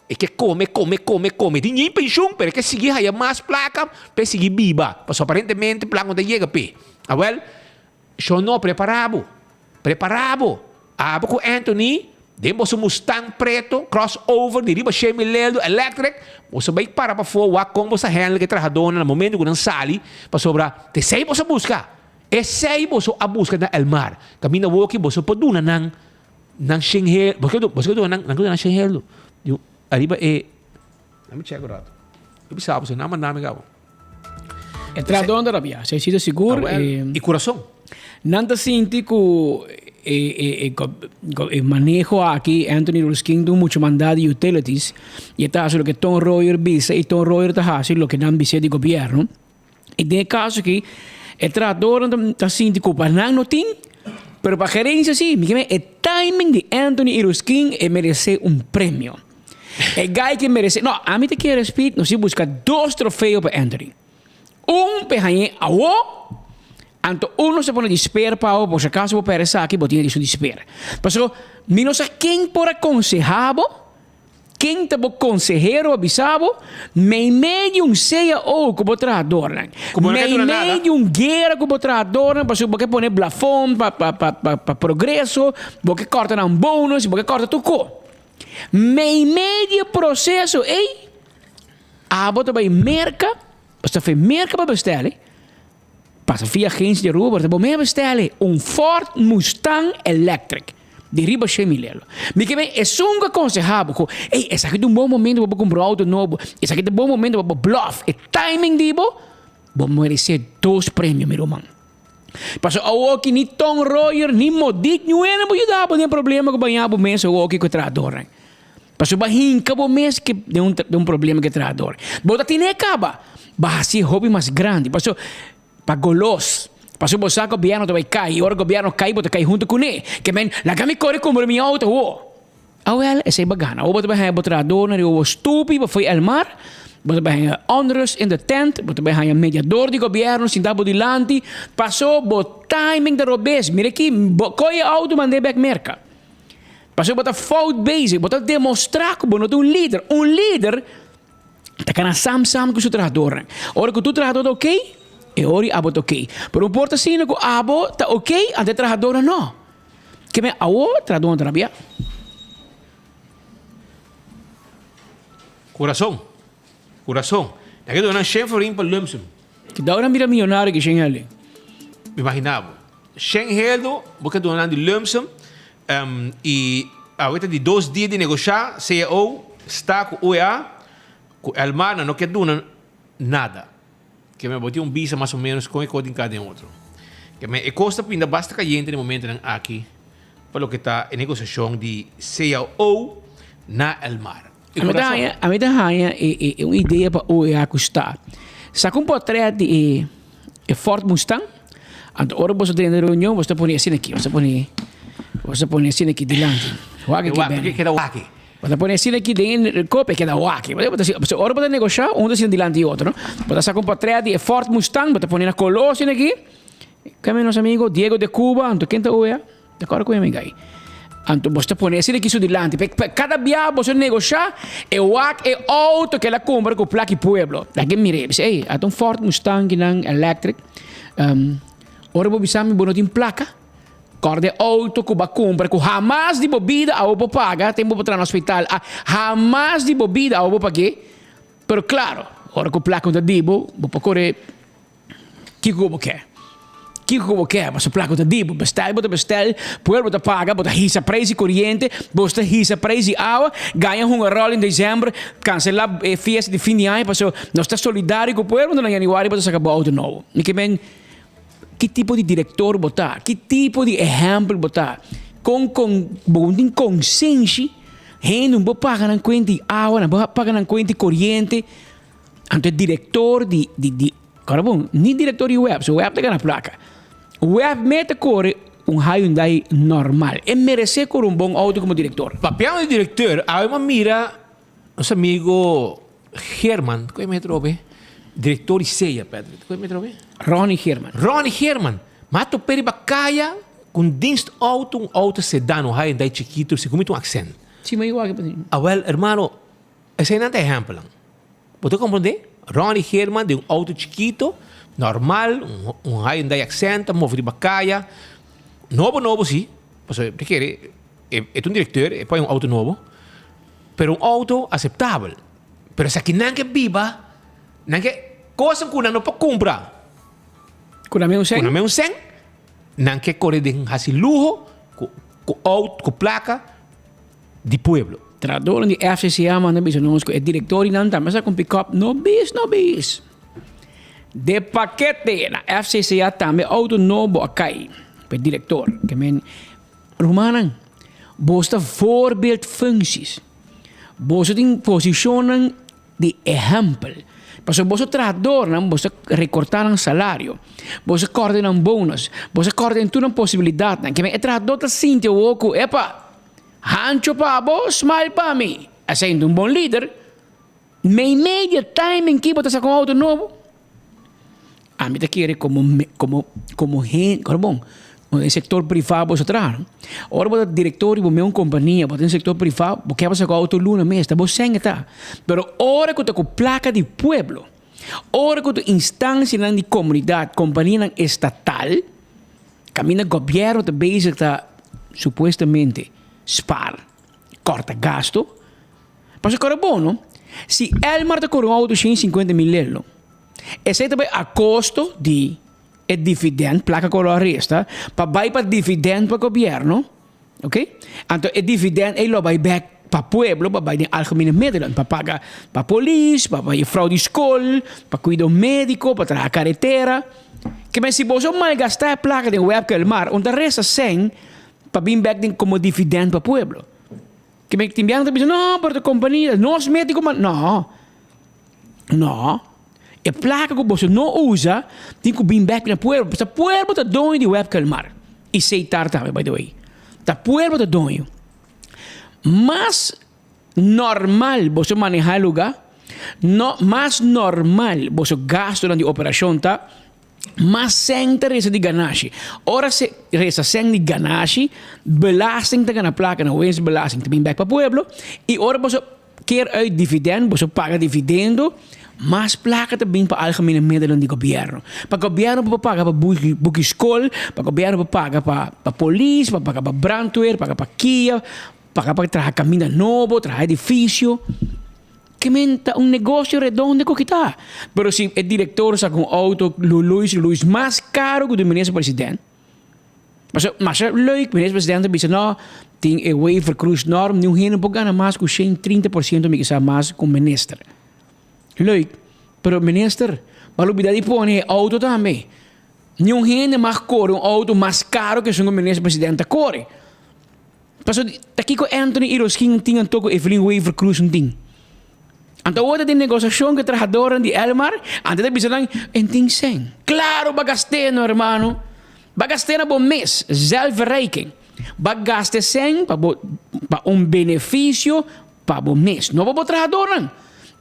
E ke kome, kome, kome, kome. Tin yin penshun, pero e ke sigui haya mas plaka pa e sigui biba. Pasobra aparentemente plaka no ta yega p'e. Awel, sho no, prepara bo. Prepara bo. Abo ku Anthony, den boso Mustang preto, crossover di riba Shemi Leldo, electric, boso bai para pafó wak kon boso ta handle ku e trahadónan na momento ku nan sali, pasobra ta esei boso a buska. Esei boso a buska na El Mar. Kaminda woki boso por duna nan Nan shen hel, bo ke bo ke duna nan, nan ke duna nan shen heldo. Di ariba e, let me check un rato. Yo bisa bo, nan manda mi gabo. E trahadónan ta rabia, esei si ta sigur. Ah, well, i kurason. Nan ta sinti ku e e e e maneho aki, Anthony Ruskin tin muchu manda di utilities i e ta hasi loke Ton Royer bisa i Ton Royer ta hasi loke nan bis'é di gobièrnu. I den e kaso aki e trahadornan ta sinti ku pa nan no tin, pero pa gerensia si. Mi ke men e timing di Anthony Iruskin e meresé un premio. E guy ke meresé, no, ami ta kere Speed nos tin buska dos trofeo pa Anthony. Un pa e hañ'é awo, anto un nos ta pone di spera pa awo, por si akaso bo pèrdè esaki bo tin e di su di spera. Pasobra mi no sa ken por a konsehá bo. Ken ta bo konsehero a bisa bo? Meimei di un cao ku bo trahadornan. Ku bo no ke duna nada. Meimei di un guera ku bo trahadornan pasobra bo ke pone blafon pa pa pa pa pa progreso, bo ke kòrta nan bonus, bo ke kòrta tur ko. Meimei di e proseso ei, abo ta bai Merka, bo ta fei Merka pa bestèl ei. Pasa via agencia di Aruba, bo mester bestelle un Ford Mustang Electric di riba shen mil euro. Mi ke men esun ku a konseha bo ku, ey, esaki ta un bon momento pa bo kumpra un auto nobo, esaki ta un bon momento pa bo bluff e timing di bo, bo merece dos premio mi ruman. Pasobra awoki ni Ton Royer ni Modic niuena por yuda bo den problema ku baña bo mes awoki ku e trahadornan. Pasobra bo a hinka bo mes ke den un den un problema ku e trahador. Bo ta tene kaba, bo a hasi e hopi mas grandi. Pasobra pa golos, pasobra bo sa gobièrnu ta bai kai i ora gobièrnu kai bo ta kai huntu kuné. Ke men, laga mi kore kumpra mi outo awor. Awel, esei bo a gana. Awor bo ta bai haña bo trahadornan riba bo stupi bo foi el mar, bo ta bai haña onrust in the tent, bo ta bai haña mediador di gobièrnu sinta bo dilanti, paso bo timing ta robes. Mira aki, bo kohe e outo mand'é bèk Merka. Paso bo ta fout bezig, bo ta demostrá ku bo no ta un lider. Un lider ta kana sam sam ku su trahadornan. Ora ku tur trahador ta okey, e ora abo ta okey. Pero no por ta asina ku abo ta okey, anto e trahadornan no. Ke men awo trahadornan ta rabia. Kurason, kurason. Nan ke duna nan shen florin pa lumsum. Kidao nan bira miyonario ku shen heli? Imagina bo. Shen heldo bo ke duna nan di lumsum i awe ta di dos dia di negoshá cao sta ku UEA ku Elmar nan no ke duna nada. Ke men bo tin un bisa mas o menos kon e kos tin ka den otro. Ke men e kos ta pinda basta kayente den momentonan aki pa loke ta e negosiashon di cao na Elmar. A mi ta haña, a mi ta haña e e un idea pa UEA ku sta. Saka un potret di e e Ford Mustang, anto ora boso drenta reunion boso ta pone asina aki, boso ta pone, boso ta pone asina aki dilanti. Wak aki bene. Keda wak. Bo ta pone asina aki den e kop e keda wak. Pasobra ora bo ta negoshá un ta asina dilanti di otro, no? Bo ta saka un potret di e Ford Mustang, bo ta pone na koló asina aki. Kami nos amigo Diego de Cuba, anto ken ta UEA? Di acuerdo cu mi amiga ei. Anto boso ta pone esei aki su dilanti. Pe pe cada bia boso negosha e wak e auto ke el a cumpra cu plaki pueblo. Laga e mira e bisa ey ata un Ford Mustang kinan electric. Um ora bo bisa mi bo no tin placa. Corda e auto cu bo a cumpra cu hamas di bo bida awo bo paga ten bo por traha na hospital. A hamas di bo bida awo bo pag'e. Pero claro ora cu placa no ta di bo bo por core. Kiko ku bo ke? Kiko ku bo ke? Pasobra plaka ta di bo. Bestel bo ta bestel, pueblo ta paga, bo ta hisa preis di koriente, bo ta hisa preis di awa, gaña hunga ròl den desèmber, kanselá e fiesta di fin di aña pasobra nos ta solidario ku pueblo, anto na yanüari bo ta saka bo outo nobo. Mi ke men, ki tipo di direktor bo ta? Ki tipo di ehèmpel bo ta? Kon kon bo tin konsenshi hende bo paga nan kuenta di awa, nan bo paga nan kuenta di koriente? Anto e director di, di, di, kòrda bon, ni director di web, so web ta gana plaka. Web me ta kore un Hyundai normal. E merece kore un bon auto komo director. Papiando di directeur, awe mi a mira nos amigo Geerman, koe mi atrobe? Director di SEA, Patrick, koe mi atrobe? Ronnie Geerman. Ronnie Geerman. Mi a tope riba kaya ku un dienstauto, un auto sedan, un Hyundai chikito, segun mi ta un Accent. Si, mi a wak e. Awel, hermano, Eseinan ta ehèmpelnan. Bo ta komprondé? Ronnie Geerman den un outo chikito, normal, un Hyundai Accent ta move riba kaya. Nobo nobo si, pasobra bo ta kere e ta un direkteur, e pone un outo nobo, pero un outo aseptabel. Pero esakinan ke biba, nan ke kosnan ku nan no por kumpra. Ku nan mes un sèn? Ku nan mes un sèn, nan ke kore den hasi luho ku outo, ku plaka. di pueblo. Trahadornan di FCCA manda bisa nos ku e direktorinan tambe sa ku un pikòp no bis no bis. De pakete na FCCA tambe outo nobo a kai pa e direktor. Ke men, rumannan, boso ta voorbeeldfuncties. Boso tin posishonnan di ehèmpel. Pasobra boso trahadornan, boso ta rekortá nan salario, boso kòrta nan bonus, boso kòrta den tur nan posibilidatnan. Ke men e trahador ta sinti awor ku, epa! Hancho pa bo, smal pa mi. Esei no ta un bon lider. Meimei di e timing ki bo ta saka un auto nobo. Ami ta kere komo komo komo hende, kòrda bon, den sektor privá bo sa traha. Ora bo ta direktor di bo mes un kompania, bo ta den sektor privá, bo ke pa saka un auto luna mes, ta bo sèn e ta. Pero ora ku ta ku plaka di pueblo, ora ku ta instansianan di komunidat, kompanianan estatal, Kaminda gobièrnu ta bezig ta supuestamente spaar, kòrta gasto. Pasobra kòrda bon no, si Elmar ta kore un outo shen i sinkuenta mil lelo, esei ta bai a kosto di. e dividend, plaka ku lo a resta, pa bai pa dividend pa gobièrnu, ok? Anto e dividend ei lo bai bèk pa pueblo, pa bai den algemene middelen, pa paga pa polis, pa paga jufrou di skol, pa kuido médiko, pa traha karetera. Ke men si boso malgastá e plaka den web Kelmar, un ta resta sèn pa bin bèk den komo dividend pa pueblo. Ke men tin biaha ta bisa, no, pero ta kompania, nos mete ku no. No. E plaka ku boso no usa tin ku bin bek na pueblo. Pasobra pueblo ta doño di web Kelmar. I Seitar tambe by the way. Ta pueblo ta doño. Mas normal boso maneha e luga, no mas normal boso gastonan di operashon ta, mas sèn ta resa di ganashi. Ora se resa sèn di ganashi, belasting ta gana plaka, nan winstbelasting ta bin bek pa pueblo. I ora boso Keer uit dividend, boso paga dividendo, mas placa ta bin pa algemene middelen di gobierno. Pa gobierno por paga pa buki school, pa gobierno por paga pa pa polis, pa paga pa brandweer, paga pa kia, paga pa traha caminda nobo, traha edificio. Ke men ta un negocio redondo cu kita. Pero si e director saca un auto Luis Luis mas caro cu di minister president, Pasobra masha leuk, minister presidente a bisa no, tin e Wever Croes norm, niun hende por gana mas ku 130% mi kisa mas ku minister. Leuk, pero minister, bo a lubida di pone e auto tambe. Niun hende mag kore un auto mas karo ku esun ku minister presidente ta kore. Pasobra ta kiko Anthony Iroskin tin anto ku Evelyn Wever Croes no tin? Anto awor ta den negosiashon ku e trahadornan di Elmar, anto ta bisa nan, En tin sen. Klaro bo a gast'é no, hermano. Bo a gast'é na bo mes, zelfverrijking. Bo a gasta e sen pa bo, pa un benefisio pa bo mes, no pa bo trahadornan.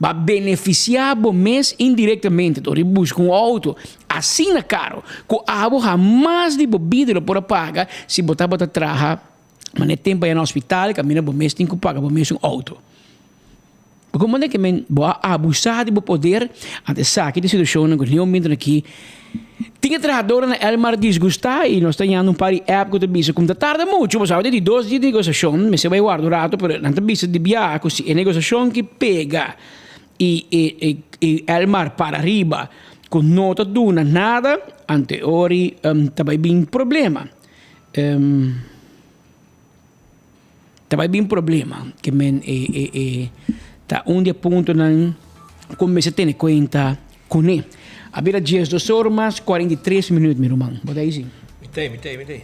Bo a benefisiá bo mes indirektamente dor di buska un outo asina karo ku abo hamas di bo bida lo por a paga si bo tabata traha manera tempu aya na hospital kaminda bo mes tin ku paga bo mes un outo. Bo komprende ke men bo a abusá di bo poder ante esaki di situashonnan ku niun minta aki. Tin e trahadornan na Elmar disgustá i nos ta yanda un par di app ku ta bisa ku ta tarda muchu pasobra di dos dia di negosiashon mester bai warda un ratu pero nan ta bisa di biaha ku si e negosiashon ki pega i e Elmar para riba ku no ta duna nada ante ori ta bai bin problema. Ta bai bin problema ke men e e e ta un di e puntonan ku mester tene kuenta kuné. A bira diesdos or mas 43 minuut mi ruman. Bo ta isi? Mi t'ei, mi t'ei, mi t'ei.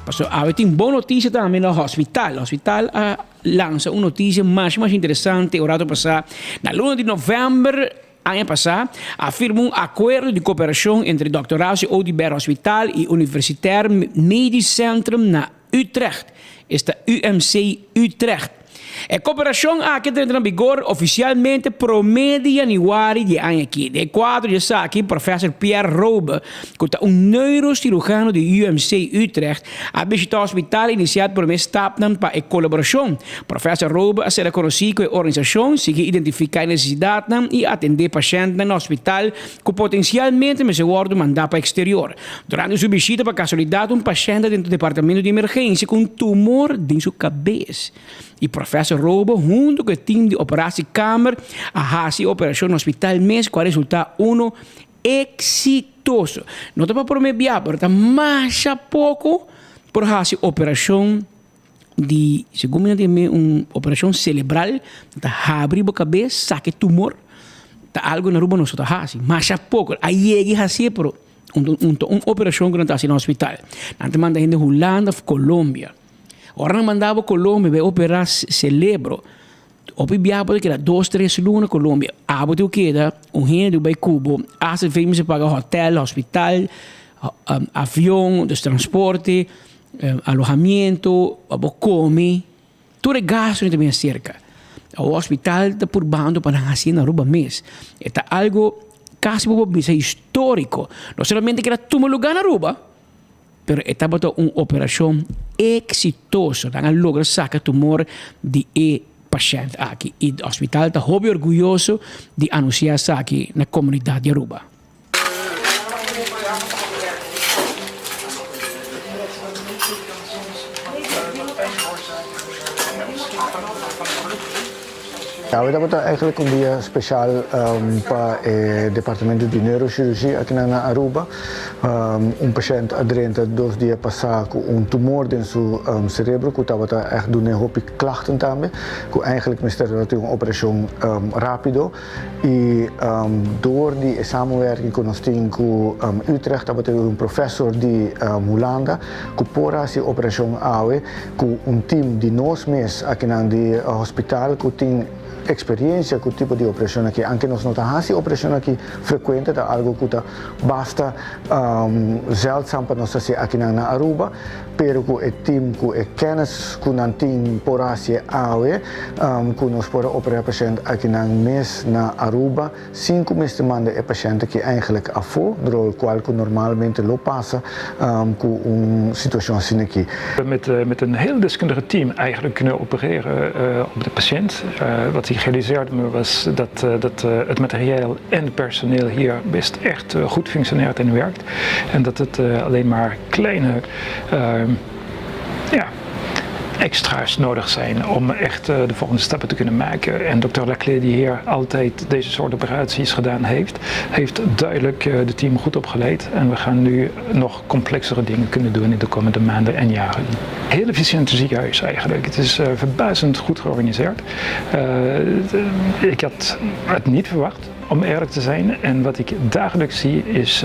Pasobra awe tin bon notisia tambe na hospital. Hospital a lansa un notisia masha masha interesante un rato pasá. Na luna di novèmber aña pasá a firma un akuerdo di koperashon entre Dòkter Horacio Oduber Hospital i Universitair Medisch Centrum na Utrecht, esta UMC Utrecht. E koperashon aki ta entra na bigor ofisialmente promé di yanüari di e aña aki. Den e kuadro di esaki, Professor Pierre Robe, ku ta un neurosirujano di UMC Utrecht, a bishitá hospital i inisiá promé stapnan pa e kolaborashon. Professor Robe a sera konosí ku e organisashon sigui identifiká e nesesidatnan i atendé pashèntnan na hospital ku potensialmente mester wòrdu mandá pa eksterior. Durante su bishita pa kasualidat un pashènt ta den departamento di emergensia ku un tumor den su kabes i Professor Robo huntu ku e tim di operasiekamer a hasi e operashon na hospital mes ku a resultá uno eksitoso. No ta pa promé bia pero ta masha poko por hasi operashon di segun mi a tende un operashon selebral ta habri bo kabes saka e tumor ta algu na Aruba nos no ta hasi masha poko a yega i hasié pero Un ta un operashon ku nan ta hasi na hospital. Nan ta manda hende Hulanda òf Colombia. Ora nan manda bo Colombia bai operá selebro, hopi biaha bo ta keda dos tres luna Colombia. Abo tin ku keda un hende ku bai ku bo hasta fe mester paga hotel, hospital, avion, dus transporte, alohamiento, pa bo kome. Tur e gastunan ta bin aserka. Awor hospital ta purbando pa nan hasi na Aruba mes. E ta algo kasi bo por bisa historico. No solamente keda tuma luga na Aruba, pero e tabata un operacion exitoso. Nan a logra saca tumor di e pashent aki. Y hospital ta hopi orguyoso di anuncia esaki na comunidad di Aruba. Awe tabata eigenlijk un dia special pa e departamento di neurochirurgie akinan na Aruba. Un pashent a drenta dos dia pasa cu un tumor den su cerebro cu tabata echt dun'e hopi klachten tambe, cu eigenlijk mester tabata tin un operacion rapido. Y door di e samenwerking cu nos tin cu Utrecht tabata un professor di Hulanda cu por haci operacion awe cu un team di nos mes akinan di hospital cu tin experiencia cu tipo di operacion aki. Anke nos no ta haci operacion aki frecuente, ta algo cu ta basta zeldzaam pa nos haci akinan na Aruba, pero cu e team cu e kennis cu nan tin por haci awe cu nos por a opera pashent akinan mes na Aruba sin cu mester manda e pashent aki eigenlijk afo, dor cual cu normalmente lo pasa cu un situacion asina aki. Met, met een heel deskundige team eigenlijk kunnen opereren op de patiënt. Wat ik gerealiseerd me was dat, dat het materieel en het personeel hier best echt goed functioneert en werkt. En dat het alleen maar kleine ja, extra's nodig zijn om echt de volgende stappen te kunnen maken. En dokter Laclé, die hier altijd deze soort operaties gedaan heeft, heeft duidelijk de team goed opgeleid. En we gaan nu nog complexere dingen kunnen doen in de komende maanden en jaren. Heel efficiënt ziekenhuis eigenlijk. Het is verbazend goed georganiseerd. Ik had het niet verwacht, om eerlijk te zijn. En wat ik dagelijks zie is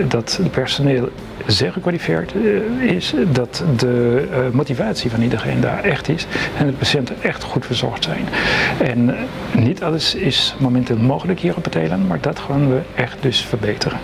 dat het personeel zeer gekwalificeerd is, dat de motivatie van iedereen daar echt is en de patiënten echt goed verzorgd zijn. En niet alles is momenteel mogelijk hier op het eiland, maar dat gaan we echt dus verbeteren.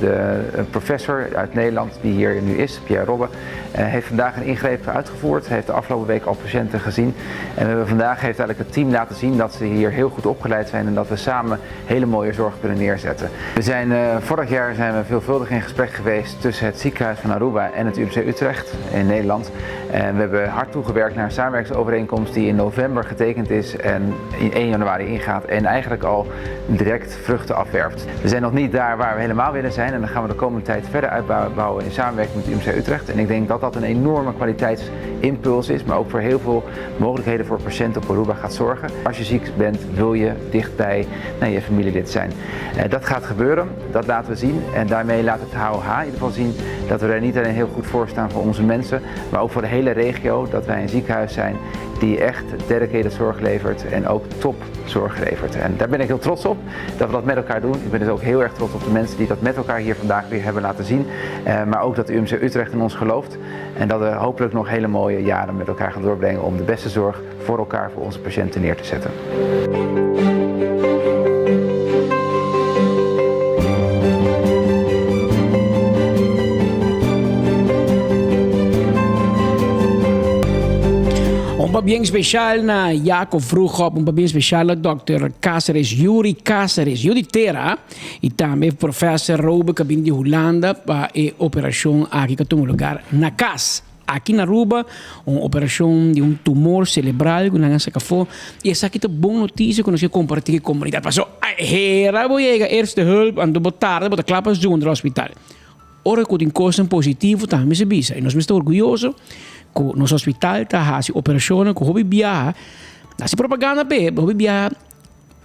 De professor uit Nederland die hier nu is, Pierre Robbe, heeft vandaag een ingreep uitgevoerd. Heeft de afgelopen week al patiënten gezien. En we hebben vandaag heeft eigenlijk het team laten zien dat ze hier heel goed opgeleid zijn en dat we samen hele mooie zorg kunnen neerzetten. We zijn, vorig jaar zijn we veelvuldig in gesprek geweest tussen het ziekenhuis van Aruba en het UMC Utrecht in Nederland. En we hebben hard toegewerkt naar een samenwerkingsovereenkomst die in november getekend is en in 1 januari ingaat en eigenlijk al direct vruchten afwerpt. We zijn nog niet daar waar we helemaal willen zijn en dan gaan we de komende tijd verder uitbouwen in samenwerking met UMC Utrecht. En ik denk dat dat een enorme kwaliteitsimpuls is, maar ook voor heel veel mogelijkheden voor patiënten op Aruba gaat zorgen. Als je ziek bent, wil je dichtbij nou, je familielid zijn. Dat gaat gebeuren, dat laten we zien. En daarmee laat het HOH in ieder geval zien dat we er niet alleen heel goed voor staan voor onze mensen, maar ook voor de hele regio. Dat wij een ziekenhuis zijn die echt dedicated zorg levert en ook topzorg levert. En daar ben ik heel trots op dat we dat met elkaar doen. Ik ben dus ook heel erg trots op de mensen die dat met elkaar hier vandaag weer hebben laten zien. Maar ook dat UMC Utrecht in ons gelooft. En dat we hopelijk nog hele mooie jaren met elkaar gaan doorbrengen om de beste zorg voor elkaar, voor onze patiënten neer te zetten. Un pabien special na Jacob Vroegop, un pabien special na Dr. Cáceres, Yuri Cáceres, yu di tera, y tambe Professor Robe cu a bini di Hulanda pa e operacion aki cu a tuma lugar na cas. Aki na Aruba, un operacion di un tumor celebral cu nan a saca afo. Y esaki ta bon noticia cu nos ke comparti cu e comunidad. Paso, hera bo yega eerste hulp, anto bo tarda bo ta cla pa zundra hospital. Ora cu tin cosnan positivo tambe mester bisa. Y nos mester ta orguyoso cu nos hospital ta haci operacionnan cu hopi biaha. Haci propaganda p'e, hopi biaha.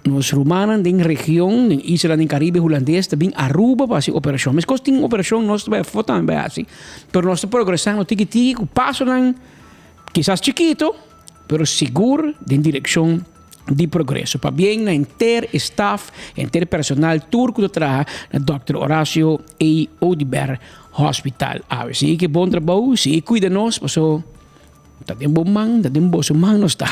Nos rumannan den region, den islanan den Caribe Hulandes ta bin Aruba pa hasi operashon. Meskos tin operashon nos ta bai afó tambe bai hasi. Pero nos ta progresando tiki tiki ku pasonan kisas chikito, pero sigur den direkshon di progreso. Pabien na henter e staf, henter e personal tur ku ta traha na Dòkter Horacio A. Oduber Hospital. Awe sigui ku e bon trabou, sigui kuida nos, paso ta den bo man, ta den boso man nos ta.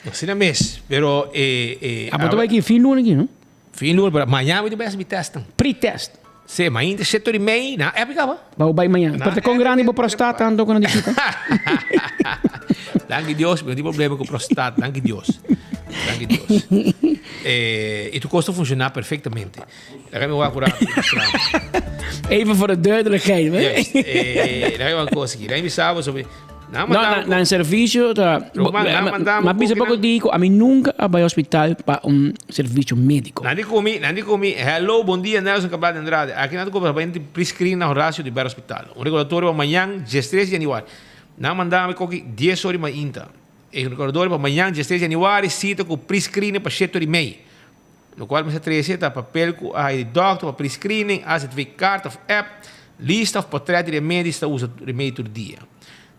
Asina mes, pero e e. Ah, bo ta bai ki fin luna ki, no? Fin luna, pero mañana mi ta bai hasi mi testnan. Pre-test. Sí, mainta shete ora y mei, na app kaba. Ba bo bai mañana. Pero ta kon grandi bo prostata anto ku nan di kita? Danki Dios, mi no tin problema ku prostata, danki Dios. Danki Dios. Eh, y tur kos ta funciona perfectamente. Laga mi wak un rato. Even voor de duidelijkheid, hè? Juist. Eh, laga mi wak un kos aki. Laga mi sa bo sobre. No, na, na servicio ta. Ma bisa poco di a mi nunca a bai hospital pa un servicio medico. Nan di cu mi, nan di cu mi, hello, bon dia Nelson Cabral de Andrade. Aki nan ta cobra pa pre-screen na Horacio di bai hospital. Un recordatorio pa mañan, diestres di januari. Nan manda mi koki dies ora di mainta. E recordatorio pa mañan diestres januari sita ku pre-screening pa shete ora i mei. Lokual mester trese ta papel ku a haña di dòkter pa pre-screening, AZV kaart òf app, lista òf potrèt di remedi si ta usa remedi tur dia.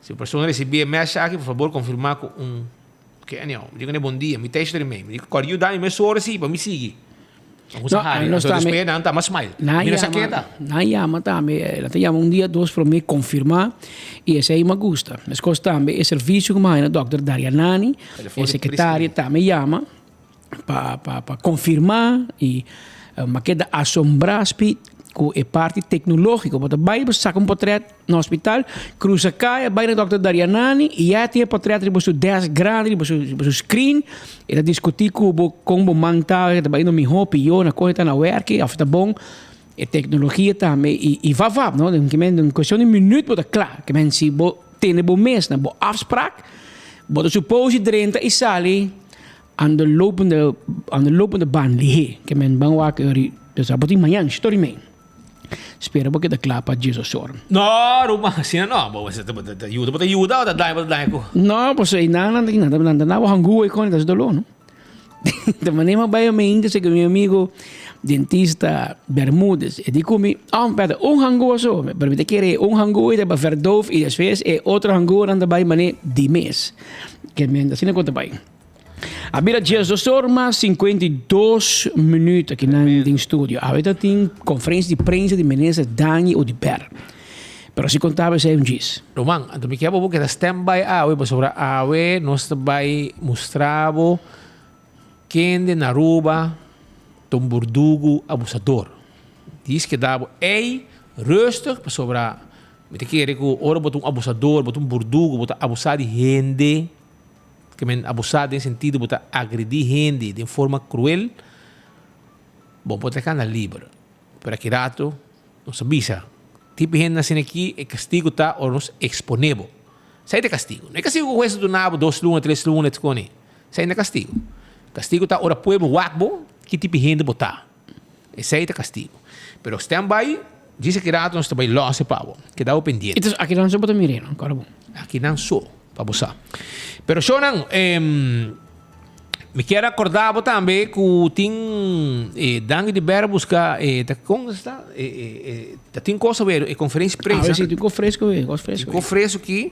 Si un persona risibí e mèshe aki, por fabor konfirmá ku un Ok, anyhow, mi di kuné bon dia, mi ta shete ora i mei. Mi di ku kòrda yuda mi mesora si pa mi sigui. No, ahí nos tambe. Después nan ta mas smile. Nan Mira llama, saqueta. nan llama tambe, nan ta llama un dia dos prome confirma y esey me gusta. Mescos tambe e servicio cu mi haya na Dòkter Darianani, e secretaria tambe llama pa pa pa confirma y mi a keda asombra spi cu e parti tecnologico. Bo ta bay bo saca un potret na hospital, cruza caya bay na Dòkter Darianani y ya tin e potret riba su desk grandi, riba su riba su screen. E ta diskutí ku bo kon bo man ta, e ta bai no mihó, pió, na kon e ta na wèrki, òf ta bon. E teknologia tambe i i vap vap, no? Den kimen den kuestion di minüt bo ta kla. Kimen si bo tene bo mes na bo afsprak, bo ta supos di drenta i sali aan de lopende aan de lopende band lihé. Kimen ban wak ori, dus abo tin mañan shito ri mei. Spera bo keda kla pa Jesus ora. No, ruman, asina no. Bo ta yuda, bo ta yuda o ta daña, bo ta daña ku? No, pasobra einan nan ta nan ta nan bo hangua i kon ta hasi doló, no? Ta manera mi a bai mente seki mi amigo dentista Bermudez, e di ku mi, oh, perde un hangua so, pero mi ta kere un hangua i ta bai verdoof i despues e otro hangua nan ta bai manera di mes. Ke men asina ku ta bai. A bira diesdos or mas 52 minuut aki nan den studio. Awe ta tin conferencia di prensa di minister Dangui Oduber. Pero si contaba esey un djis. Roman, anto mi kier bo bo keda stand by awe pasobra awe nos ta bay mustra bo kende na Aruba ta un burdugu abusador. Dies keda bo ey rustig pasobra mi ta kere cu ora bo ta un abusador, bo ta un burdugu, bo ta abusa di hende. Ke men abusá den sentido bo ta agredí hende den forma kruel, bo por ta kanda liber. Pero aki rato nos a bisa, tipo hende asina aki e kastigu ta ora nos eksponé bo. Esei ta e kastigu. No e kastigu ku hues ta duna bo dos luna, tres luna, etcetera ni. Esei no ta kastigu. Kastigu ta ora pueblo wak bo ki tipo hende bo ta. Esei ta kastigu. Pero stand by, djis aki rato nos ta bai lòs e pa bo. Keda bo pendiente. Entonces akinan so bo ta mir'é, no? Kòrda bon. Akinan so, pa bo sa. Pero shownan, mi kier a kòrda bo tambe ku tin e Dangui di Bera buska e ta kon esta? E e e ta tin kos awe, e konferensia di prensa. Awe si tin kos fresku awe, kos fresku. Tin kos fresku aki,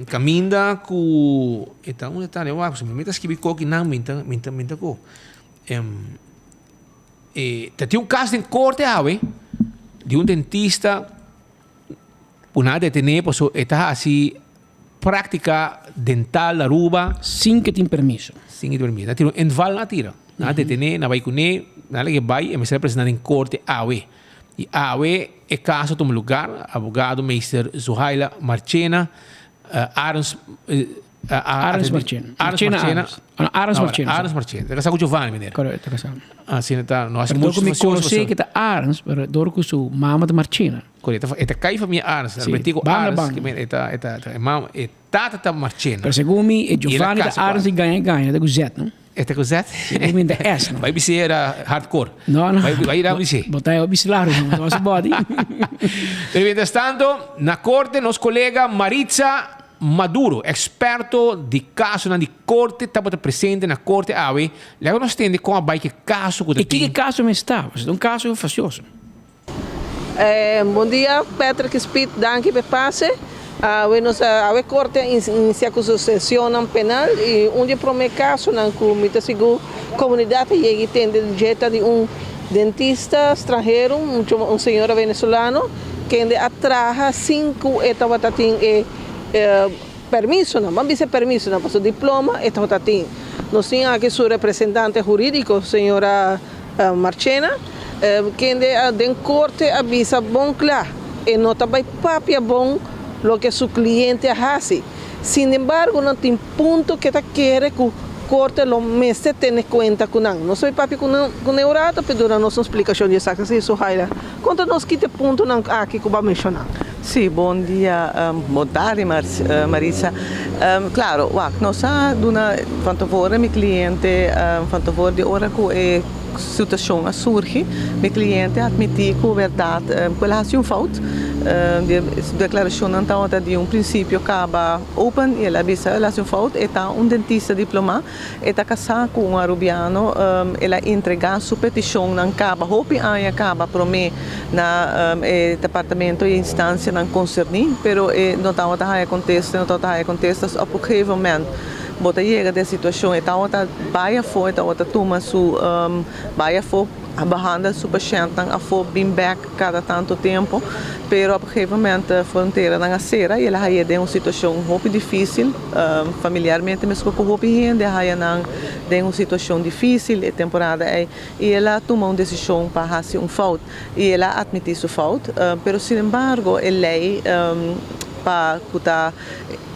kaminda ku e ta unda ta? Mi ta skibi koki nan, mi ta mi ta mi ta ku. E ta tin un kas den korte awe di un dentista ku nan a detené pasobra e ta hasi práktika dental na Aruba. Sin ke tin permiso. Sin ke tin permiso. Nan a tira un inval nan a tira. Nan a detené, nan a bai kuné, nan a lag'é bai e mester a presentá den korte awe. I awe e kaso a tuma lugar, abogado meester Zuhaila Marchena, Arends. Arends Marchena. Arends Marchena. Arends Marchena. Arends Marchena. Ta casá cu Giovanni, meneer. Correcto, ta casá. Asina ta, no hace Pero mucho door cu mi fasioso, conoce que ta Arends, pero door cu su mama ta Marchena. Correcto, e ta cay familia Arends. Sí, Albertico banda, Arends, banda. que men, e ta, e ta, e mama, e tata ta Marchena. Pero segun mi, e Y el a Giovanni ta casa cu Arends y gaña gaña, ta cu Z, no? E ta cu Z? Segun mi ta S, no? Bay bis'é era hardcore. No, no. Bay, bay ir a bis'é. Bo ta e bis'é largo, no? Bo ta body. Pero mientras tanto, na corte nos colega Maritza Maduro, eksperto di kasonan di korte tabata presente na korte awe. Laga nos tende kon a bai ku e kaso ku ta I tin. kiko e kaso mes ta? Pasobra ta un kaso fasioso. Bon dia Patrick Speed, danki pa e pase. Awe nos a awe korte a inisia ku su sesionnan penal i un di e prome kasonan ku mi ta sigur komunidat a yega i tende di dje ta di un dentista stranhero, un señora venezolano kende a traha sin ku e tabata tin e permisonan, ban bisa e permisonan, pasobra diploma e tabata tin. Nos tin aki su representante hurídiko, señora Marchena, kende den korte a bisa bon kla e no ta bai papia bon loke su kliente a hasi. Sinembargo, nan tin punto ke ta kere ku korte lo mester tene kuenta ku nan. Nos bai papia ku nan ku nan un rato, pero duna nos un splikashon di esaki. Así, Suhaila, konta nos ki ta e puntonan aki ku bo a menshoná. Sí, bon dia, bon tardi Marisa. Claro, wak, nos a duna van tevoren mi cliente, van tevoren di ora cu e situacion a surgi, mi cliente a admiti cu berdad cu el a haci un fout. Di su declaracionnan tabata di un principio caba open y el a bisa el a haci un fout. E ta un dentista diploma, e ta casá cu un Arubiano. El a entrega su peticionnan caba hopi aña caba prome na e departamento y instancianan concerni, pero e no tabata haya contesta, e no tabata haya contesta. Op un gegeven moment bo ta yega den situacion e tabata bay afo, e tabata tuma su bay afo. A behandel su pashèntnan afó bin bèk kada tantu tempu, pero op gegeven moment fronteranan a sera i el a hañ'é den un situashon hopi difísil. Familiarmente meskos ku hopi hende a haña nan den un situashon difísil e temporada ei i el a tuma un desishon pa hasi un fout i el a atmití su fout, pero sinembargo e lei pa ku ta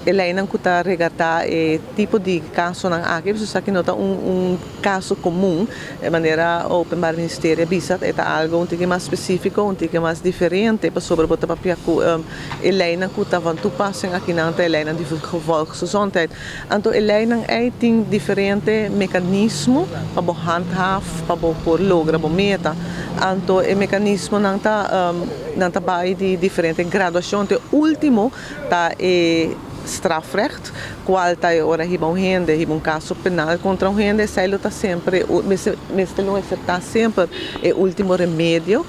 E leinan ku ta regartá e tipo di kasonan aki, pasobra esaki no ta un un kaso komun, e manera Openbaar Ministerie a bisa, e ta algu un tiki mas spesífiko, un tiki mas diferente, pasobra bo ta papia ku e leinan ku ta van toepassing akinan ta e leinan di volksgezondheid. Anto e leinan ei tin diferente mekanismo pa bo handhaaf, pa bo por logra bo meta. Anto e mekanismonan ta nan ta bai di diferente graduashon te último Ta e strafrecht, cual ta e ora hiba un hende, hiba un caso penal contra un hende, esey lo ta semper, mester mester lo mester ta semper e ultimo remedio.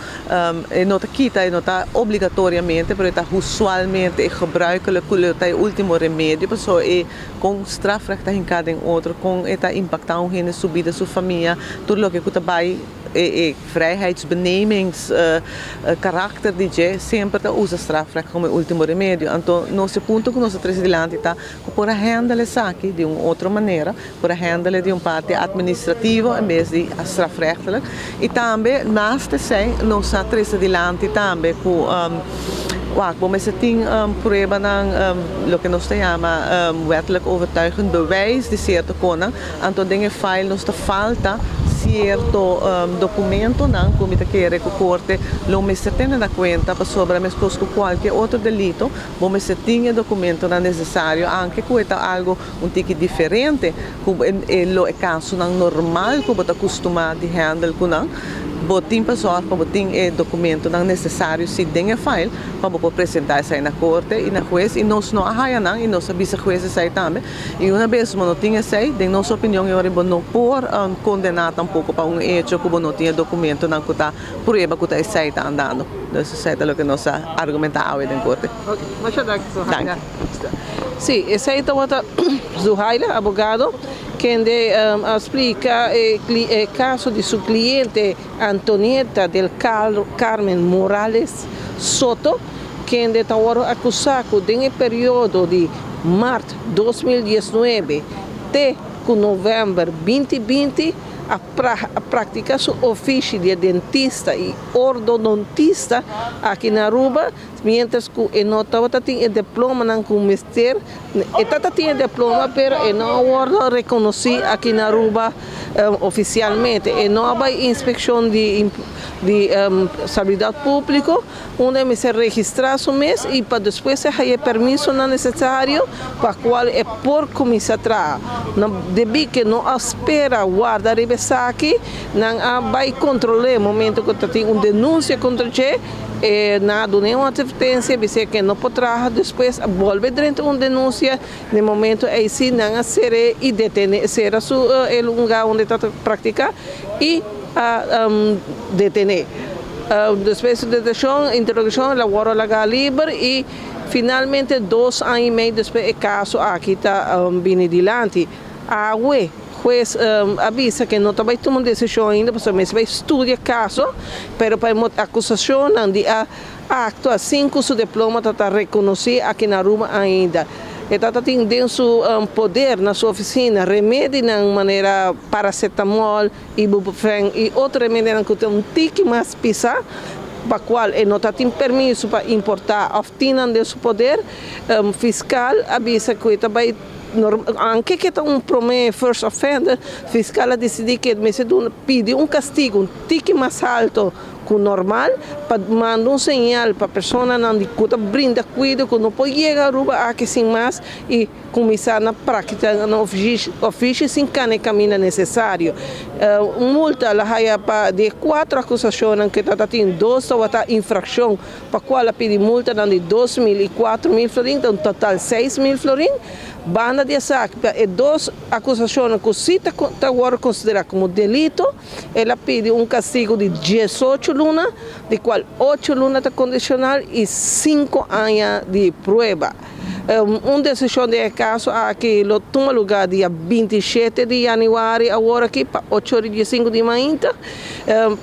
E no ta kita, e no ta obligatoriamente, pero e ta usualmente e gebruikelijk cu lo ta e ultimo remedio, pasobra e con strafrecht ta hinca den otro, con e ta impacta un hende su bida, su famia, tur loke cu ta bay. E vrijheidsbenemings karakter di dje semper ta usa strafrecht komo e ultimo remedio. Anto nos e punto ku nos a trese dilanti ta ku por a handle esaki di un otro manera, por a handle di un parti administrativo en bes di strafrechtelijk. I tambe naast esei nos a trese dilanti tambe ku wak bo mester tin pruebanan loke nos ta yama wettelijk overtuigend bewijs di sierto konan. Anto den e file nos ta falta cierto documentonan cu mi ta kere cu corte lo mester tene na cuenta pasobra mescos cu cualke otro delito bo mester tin e documentonan necesario anke cu e ta algo un tiki diferente cu e lo e casonan normal cu bo ta custuma di handle cu nan. Bo tin pa zorg pa bo tin e documentonan necesario si den e file pa bo por presenta esai na corte y na huez y nos no a haya nan y nos a bisa huez esai tambe. I una bes bo no tin esei, den nos opinion e ora bo no por kondená tampoko pa un echo ku bo no tin e dokumentonan ku ta prueba ku ta esei ta andando. Dus esei ta loke nos a argumentá awe den korte. Ok, masha danki Zuhaila. Sí, esei tabata Zuhaila, abogado, kende a splika e kaso di su kliente Antonieta del Carmen Morales Soto, kende ta wòrdu akusá ku den e periodo di mart 2019 te ku novèmber 2020 a praktiká su ofishi di e dentista i ordodontista aki na Aruba, miéntras ku e no tabata tin e diplomanan ku mester. E tata tin e diploma pero e no a wordo reconoci aki na Aruba oficialmente. E no a bay inspeccion di di Salubridad Publico unda e mester registra su mes y pa despues e haya e permisonan necesario pa cual e por cuminsa traha. Debi ke no a spera warda riba esaki nan a bay controle momento cu ta tin un denuncia contra dje. E nan a dun'é un atvertensia, bis'é ke no por traha, despues a bolbe drenta un denunsia, den momento ei si nan a ser'é i detené, sera su e lugá unda e ta praktiká i a detené. Despues di detenshon, interogashon, el a wòrdu lagá liber i finalmente dos aña i mei despues e kaso aki ta bini dilanti. Awe. Hues a bisa ke no ta bai tuma un desishon ainda pasobra mester bai studia kaso, pero pa e akusashonnan di a aktua sin ku su diploma ta ta rekonosí aki na Aruba ainda. E tata tin den su poder na su ofisina remedinan manera paracetamol, ibuprofen i otro remedinan ku ta un tiki mas pisá pa kual e no ta tin permiso pa importá òf tin nan den su poder. Fiskal a bisa ku e ta bai. Anke ke ta un prome first offender, fiscal a dicidi ke mester duna pidi un castigo un tiki mas alto cu normal pa manda un señal pa personanan di cu ta brinda cuido cu no por yega Aruba aki sin mas y kuminsá na práktika nan ofishi sin kana e kaminda nesesario. Un multa la haya pa di e kuatro akusashonnan ku e tabata tin, dos tabata infrakshon pa kual a pidi multanan di 2000 i 4000 florin, ta un total 6000 florin. Banda di esaki pa e dos akusashonnan ku si ta ta wòrdu konsiderá komo delito, el a pidi un kastigu di diesocho luna, di kual ocho luna ta kondishonal i sinku aña di prueba. Un desishon den e kaso aki lo tuma lugá dia 27 di yanüari awor aki pa ocho ora i diesinku di mainta.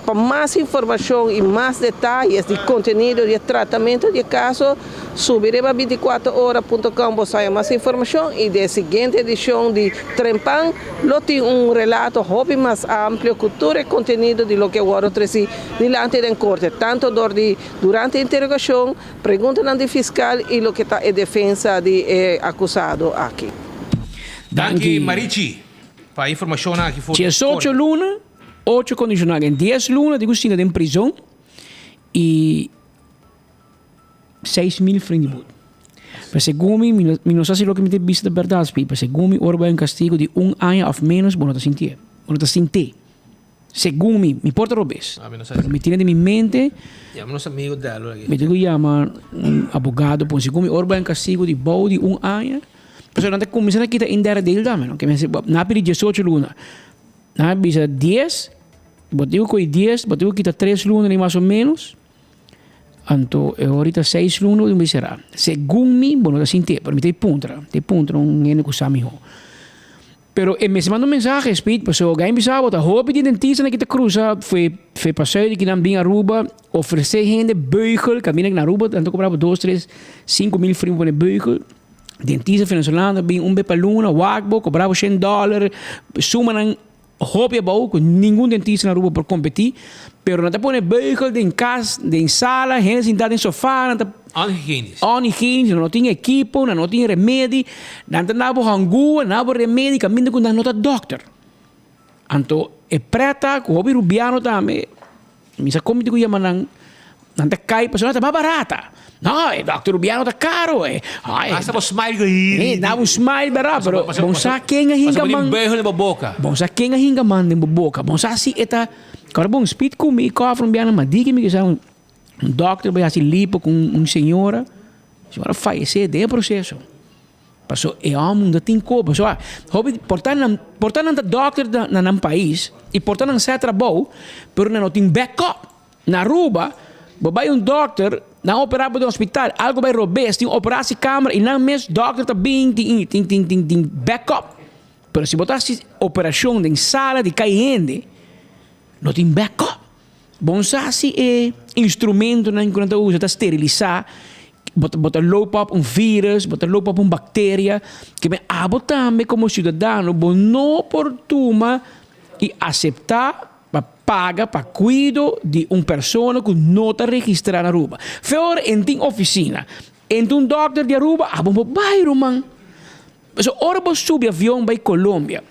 Pa mas informashon i mas detayes di kontenido di e tratamentu di e kaso, subi riba 24 ora punto com bo sa mas informashon i den e siguiente edishon di Trempan lo tin un relato hopi mas amplio ku tur e kontenido di loke a wòrdu tresi dilanti den korte, tantu dor di durante e interogashon, Preguntanan di fiscal y loke ta e defensa di e acusado aki. Danki Marichi pa e informacionnan aki for di Diesocho Corte. luna, ocho condicional en dies luna di cu sinta den prizon y 6000 florin di boet. Pero segun mi, mi no sa si loke mi ta bisa ta berdad, pero segun mi ora bo hay un castigo di un aña of menos bo no ta sintié, bo no ta sint'é. Segun mi, mi por ta robes, pero mi tene den mi mente. Yama nos amigo Dello aki. Mi tin ku yama un abogado pon segun mi ora bai un kastigo di bou di un aña, pasobra nan ta kuminsá na kita in derde deel tambe, no? Ke mester nan a pidi diesocho luna, nan a bisa dies, bo tin ku kohe dies, bo tin ku kita tres luna ni mas o ménos, anto e ora ta seis luna bo tin ku bai será. Segun mi, bo no ta sintié, pero mi ta e puntra, ta e puntra un hende ku sa mihó. Pero e mester manda un mensahe, Speed, pasobra Gain bisa bo ta hopi di dentistanan ki ta cruza fue fue pa zuid ki nan bin Aruba ofrece hende beugel, caminda na Aruba nan ta cobra bo dos, tres, 5000 florin pa pone beugel. Dentista venezolano ta bin un be pa luna wak bo, cobra bo shen dollar, sumanan hopi abou cu ningun dentista na Aruba por competi. Pero nan ta pone beugel den cas, den sala, hende sinta den sofa, nan ta. Onhygienisch. Onhygienisch, nan no tin ekipo, nan no tin remedi, nan ta na bo hangua, na bo remedi, kaminda ku nan no ta dòkter. Anto e prèt ku hopi rubiano tambe, mi sa kon mi tin ku yama nan, nan ta kai pasobra nan ta mas barata. No, e dòkter rubiano ta karo. E, ai. Hasta bo smile ku hiri. E, na bo smile bera, pero bon sa ken a hinka man. Pasobra bo tin beugel den bo boka. Bon sa ken a hinka man den bo boka. Bon sa si e ta, kòrda bon spit ku mi kòfre un biaha nan, ma diki mi kisa un dòkter bai hasi lipo ku un señora, señora fayesé den e proseso. Paso e hòmber no tin koba. So, hopi por ta nan, por ta nan ta dòkter na nan pais i por ta nan sa trabou, pero nan no tin backup. Na Aruba, bo bai un dokter, nan opera bo den hospital, algo bai robes, tin operatie kamer y nan mes dokter ta bin, tin tin tin tin tin backup. Pero si bo ta haci operacion den sala di cay hende, no tin backup. Bo sa si e instrumentonan cu nan ta usa ta sterilisa, bo ta bo ta loop op un virus, bo ta loop op un bacteria, ke men abo tambe como ciudadano bo no por tuma y acepta Pa paga pa kuido di un persona ku no ta registrá na Aruba. Fe ora en tin ofisina, en ta un dòkter di Aruba, abo por bai ruman. Pasobra ora bo subi avion bai Colombia,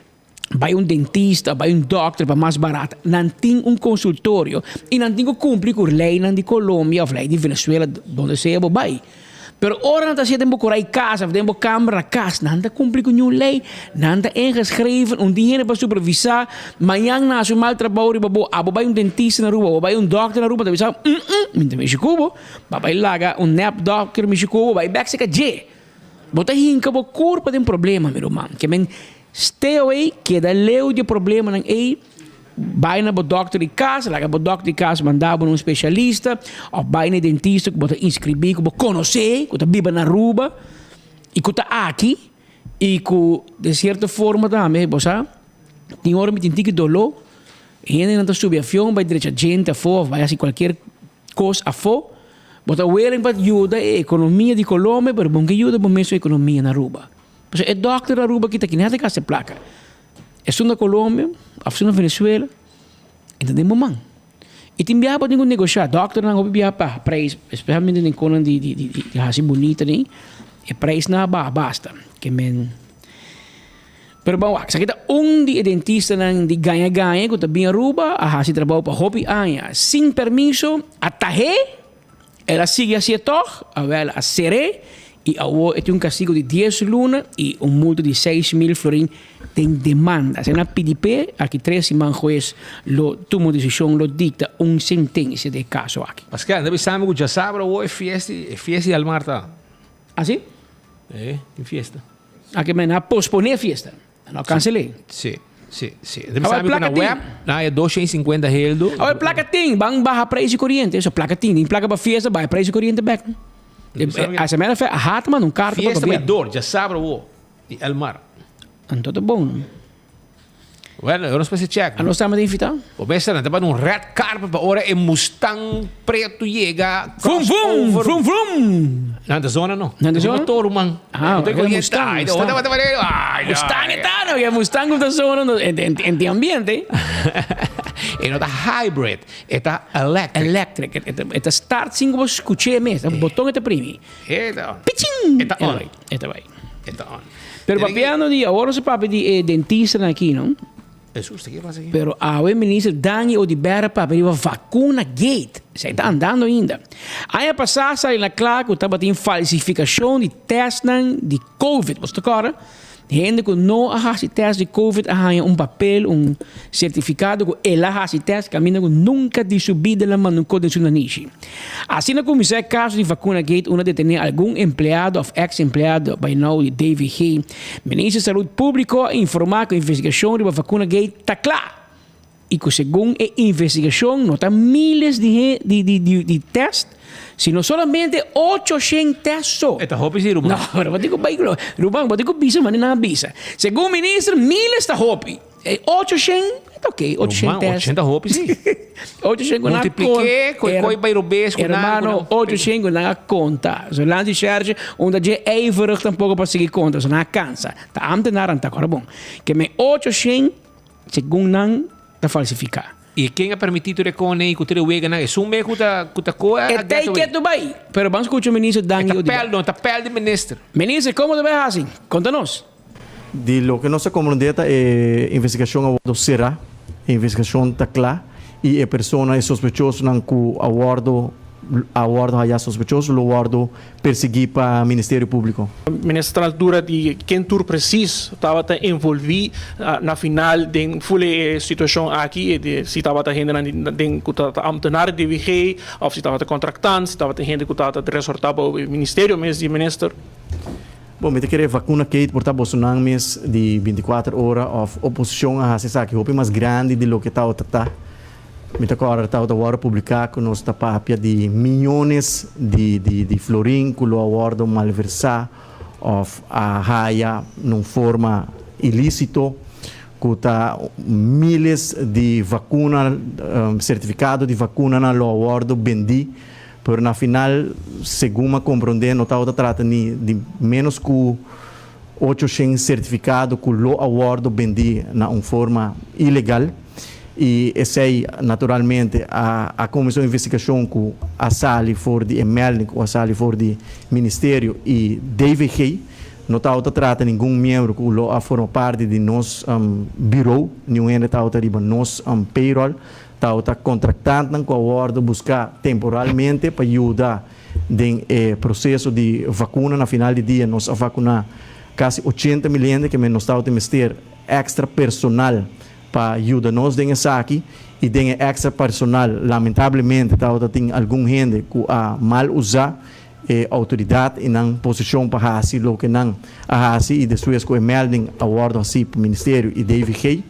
bai un dentista, bai un dòkter pa mas barat, nan tin un konsultorio i nan tin ku kumpli ku leinan di Colombia òf lei di Venezuela, donde sea bo bai. Pero ora nan ta hasié den bo korai kas òf den bo kamber na kas, nan ta kumpli ku niun lei, nan ta ingeschreven, un tin hende pa supervisá, mañan nan hasi un mal trabou riba bo, abo bai un dentista na Aruba, abo bai un dòkter na Aruba, ta bisa, mm-mm, mi ta mishi ku bo, bo a bai laga un nèp dòkter mishi ku bo, bai bèk serka dje. Bo ta hinka bo kurpa den problema, mi ruman. Ke men stay away, keda leu di e problemanan ei. Bai na bo dòkter di kas, laga bo dòkter di kas manda bo na un spesialista òf bai na e dentista ku bo ta inskribí, ku bo konosé, ku ta biba na Aruba i ku ta aki i ku den sierto forma tambe bo sa tin ora mi tin tiki doló, hendenan ta subi avion bai drecha djente afó òf bai hasi kualkier kos afó, bo ta willing pa yuda e ekonomia di Colombia pero bo no ke yuda bo mesun ekonomia na Aruba. Pasobra e dòkter na Aruba kita kinet a gasta e plaka. Esun na Colombia of esun na Venezuela, e ta den bo man. I tin biaha bo tin ku negoshá. Dòkternan hopi biaha pa preis, espesialmente den konan di di di hasi bunita den, e preisnan a baha basta. Ke men. Pero ban wak, esaki ta un di e dentistanan di gaña gaña ku ta bin Aruba a hasi trabou pa hopi aña sin permiso, a tah'é, el a sigui hasié tòg, awel a ser'é. I awor e tin un kastigo di dies luna i un multa di 6000 florin den demanda. Asina pidi p'e, aki tres siman hues lo tuma un desishon, lo dikta un sentensia den e kaso aki. Pascal, ta bisa mi ku djasabra awor e fiesta, e fiesta di Almar ta. Ah si? E, tin fiesta. Aki men a posponé e fiesta, a no kansel'é. Si, si, si. Ta bisa mi ku na web nan haya 250 heldu. Awor e plaka tin, ban baha preis di koriente. Eso plaka tin, tin plaka pa fiesta, baha e preis di koriente bek. As a matter of fact, a hata manda un karta pa Fiesta gobièrnu. bai dor, djasabra awor, di Elmar. Anto ta bon. Bueno, yo nos mester check. A nos tambe ta invitá? Bo mester nan ta banda un red carpet pa ora e Mustang preto yega. Vrum vrum, vrum vrum. Nan ta zona no. Nan ta zona? Motor ruman. Ah, Motor e Mustang. Ay, no, Mustang. Ay, no. Mustang e ta no, e Mustang ku ta zona no, en tin ambiente. E no ta hybrid, e ta electric. Electric, e ta start sin ku bo skuch'é mes, e boton e ta primi. E ta on. Piching! E ta on. E ta bai. E ta on. Pero papiando di, awor nos a papia di e dentistanan aki, no? Hesus, ta ke pasa aki? Pero awe minister Dangui Oduber a papia riba vacuna gate. Esei ta andando ainda. Aña pasá sali na kla ku tabatin falsifikashon di tèstnan di covid. Boso ta kòrda? Hende ku no a hasi tèst di covid a haña un papel, un sertifikado ku el a hasi tèst kaminda ku nunka di su bida el a manda un kos den su nanishi. Asina kuminsá e kaso di Vacunagate unda detené algun empleado òf eks empleado by now di DVG. Minister di Salud Públiko a informá ku investigashon riba Vacunagate ta kla i ku segun e investigashon no ta miles di di di di tèst sino solamente 800 tèst so. E ta hopi si ruman. No, pero bo tin ku bai ruman bo tin ku bisa manera nan a bisa. Segun minister miles ta hopi. E 800 ta ok, 800 test. 800 hopi si. 800 ku nan Multipliqué, koi koi bai robes ku nan. Hermano, 800 ku nan a konta. So lansi sherge, unda dje ijverig tampoko pa sigui konta, so nan a kansa. Ta ambtenaran ta kora bon. Ke men 800 segun nan ta falsifiká. I ken a permití tur e kone i ku tur e weganan? Esun me ku ta ku ta koe a E tei ketu bai. Pero ban skucha minister Dangui Oduber. E ta pèl no, e ta pèl di minister. Minister, komo ta bai hasi? Konta nos. Di loke nos a komprondé ta e investigashon a wòrdu será, e investigashon ta kla i e persona, e sospechosonan ku a wòrdu a wòrdu hayá sospechoso lo wòrdu persiguí pa Ministerio Públiko. Minister ta altura di ken tur presis tabata envolví na final den ful e situashon aki, si tabata hendenan den ku tabata ambtenar di DVG òf si tabata kontraktant, si tabata hende ku tabata resortá bou e ministerio mes di minister. Bon, mi ta kere vacuna Kate por ta bosonan mes di 24 ora of oposicion a haci esaki hopi mas grandi di loke tawata ta. Mi ta corda tawata wordo publica cu nos ta papia di miyones di di di florin cu lo a wordo malversa of a haya na un forma ilicito cu ta miles di vacuna, certificado di vacunanan lo a wordo bendi. Pero na final, segun m'a komprondé, no tabata trata ni di ménos ku 800 sertifikado ku lo a wòrdu bendí na un forma ilegal. I esei naturalmente a a kuminsá un investigashon ku a sali for di e melding ku a sali for di ministerio i DVG. No tabata trata ningun miembro ku lo a forma parti di nos birou, niun hende tabata riba nos payroll. Tabata kontraktantnan ku a wòrdu buská temporalmente pa yuda den e proseso di vakuna. Na final di dia nos a vakuná kasi 80 mil hende, ke men nos tabata mester èkstra personal pa yuda nos den esaki. I den e èkstra personal lamentablemente tabata tin algun hende ku a mal usá e outoridat i nan posishon pa hasi loke nan a hasi i despues ku e melding a wòrdu hasí pa Ministerio i DVG.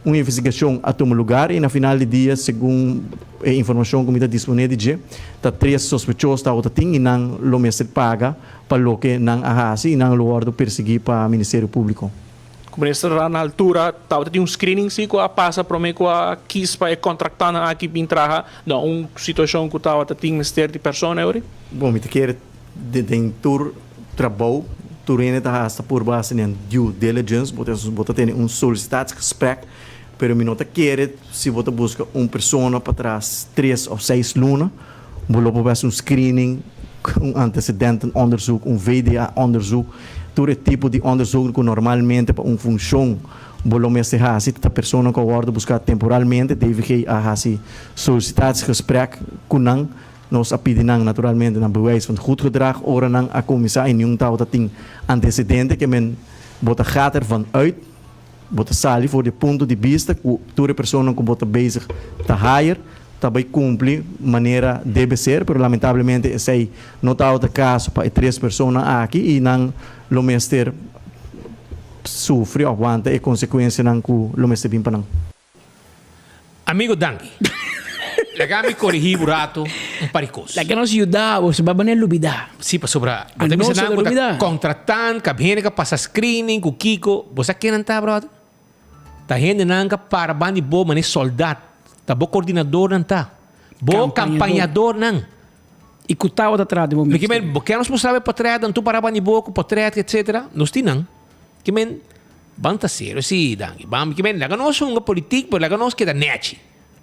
Un investigashon a tuma lugar i na final di dia, segun e informashon ku mi ta disponé di dje, ta tres sospechoso tabata tin i nan lo mester paga pa loke nan a hasi i nan lo wòrdu persiguí pa Ministerio Públiko. Ku minister ta na altura tabata tin un screening si ku a pasa prome ku a kis pa e kontraktannan aki bin traha na un situashon ku tabata tin mester di persona ori? Bon, mi ta kere den tur trabou tur hende ta hasta purba hasi nan due diligence, bo ta bo ta tene un solicitatiesgesprek, pero mi no ta kere si bo ta buska un persona pa traha tres of seis luna, bo lo por hasi un screening, un antecedentenonderzoek, un VDA-onderzoek, tur e tipo di onderzoek ku normalmente pa un funshon bo lo mester hasi. Ta persona ku a wòrdu buská temporalmente, DVG a hasi solicitatiesgesprek ku nan. Nos a pidi nan naturalmente nan bewijs van goed gedrag ora nan a kuminsá i niun tabata tin antesedente ke men bo ta gaat ervan uit, bo ta sali for di e punto di bista ku tur e personanan ku bo ta bezig ta hire ta bai kumpli manera debe ser, pero lamentablemente esei no tabata kaso pa e tres personanan aki i nan lo mester sufri òf wanta e konsekuensianan ku lo mester bin pa nan. Amigo danki. Laga mi korigí bo rato un par di kos. Laga nos yuda bo, si baba no lubida. Sí, pasobra bo A ta nos bisa nan ta ku ta lubida. kontratan, kap hende ka pasa screening ku kiko. Bo sa ken nan ta, brother? Ta hendenan ka para ban di bo manera soldat. Ta bo koordinadornan ta. Bo Kampañador. kampañadornan. I ku tabata tras di bo Mi ke ministerio. men, bo ke nos mustra bo e potret, nan tur para ban di bo ku potret, etcetera. Nos tin nan. Ke men, ban ta serio si, danki. Ban, ke men, laga nos hunga politik, pero laga nos keda nechi.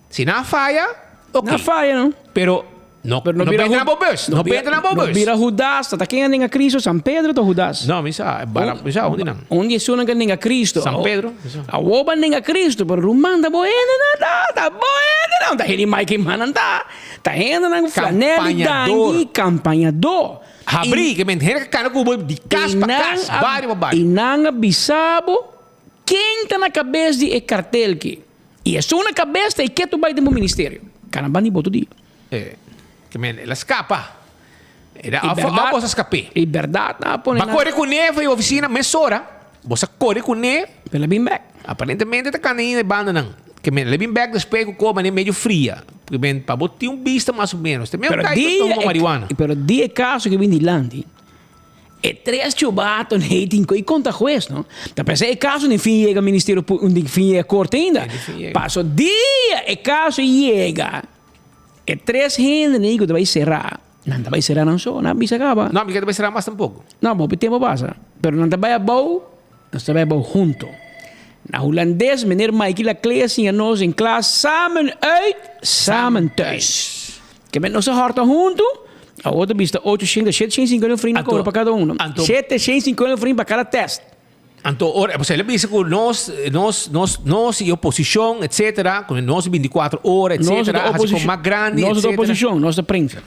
Si nan a faya, ok. Nan a faya, no? Pero no, Pero no benta na bo bus, no benta na bo No bus. bira Judas, ta ken a nenga Cristo? San Pedro ta Judas? No, mi sa, bara, mi sa, unda nan? Un di esunnan ku a nenga Cristo. San Pedro, mi sa. Awor bo a nenga Cristo, pero ruman ta bo hendenan ta, ta bo hendenan, ta hende Mike y Manan ta. Ta hendenan ku flanel di Kampañador. danki, kampañador. Habrí, ke men hende ka kana ku bo di kas pa kas, bario pa bario. I nan a bisa bo ken ta na kabes di e kartel ki. I esun na kabes ta e ke tu bai den bo ministerio. Kana ban di bo tur dia. E, ke men el a skapa. El a I bèrdat, bos a skap'é. I bèrdat nan a pone Ba nan. kore kuné for e ofisina mesora. Bos a kore kuné. El a bin bèk. Aparentemente ta kana ainda e bandanan. Ke men el a bin bèk despues ku koba manera medio fria. Ke men pa bo tin un bista mas o menos. Te medio Pero kai ku dia tuma e, marihuana. pero di e kaso ke bin dilanti, e tres chubato nei tin ku i konta hues, no? Ta pensa e kaso ni fin yega ministerio pu, ni fin yega korte ainda. Ni fin yega. Paso dia e kaso yega, e tres hende nei ku ta bai será, nan ta bai será nan so, nan a bisa kaba. No, mi ke ta bai será mas tampoco. No, hopi tempo pasa. Pero nan ta bai abou, nos ta bai abou hunto. Na Hulandes, meneer Mikey Laclé a siña nos den klas samen uit, samen thuis. Ke men nos a hòrta huntu, awor ta bista ocho shen, shete shen sinkuenta frin a kobra pa kada uno. Shete shen sinkuenta frin pa kada tèst. Anto ora, pasobra el a bisa ku nos, nos, nos, nos i oposishon, etcetera, ku nos bintikuater ora, etcetera, a hasi kon mas grandi, Nos ta etcetera. oposishon, nos ta prensa.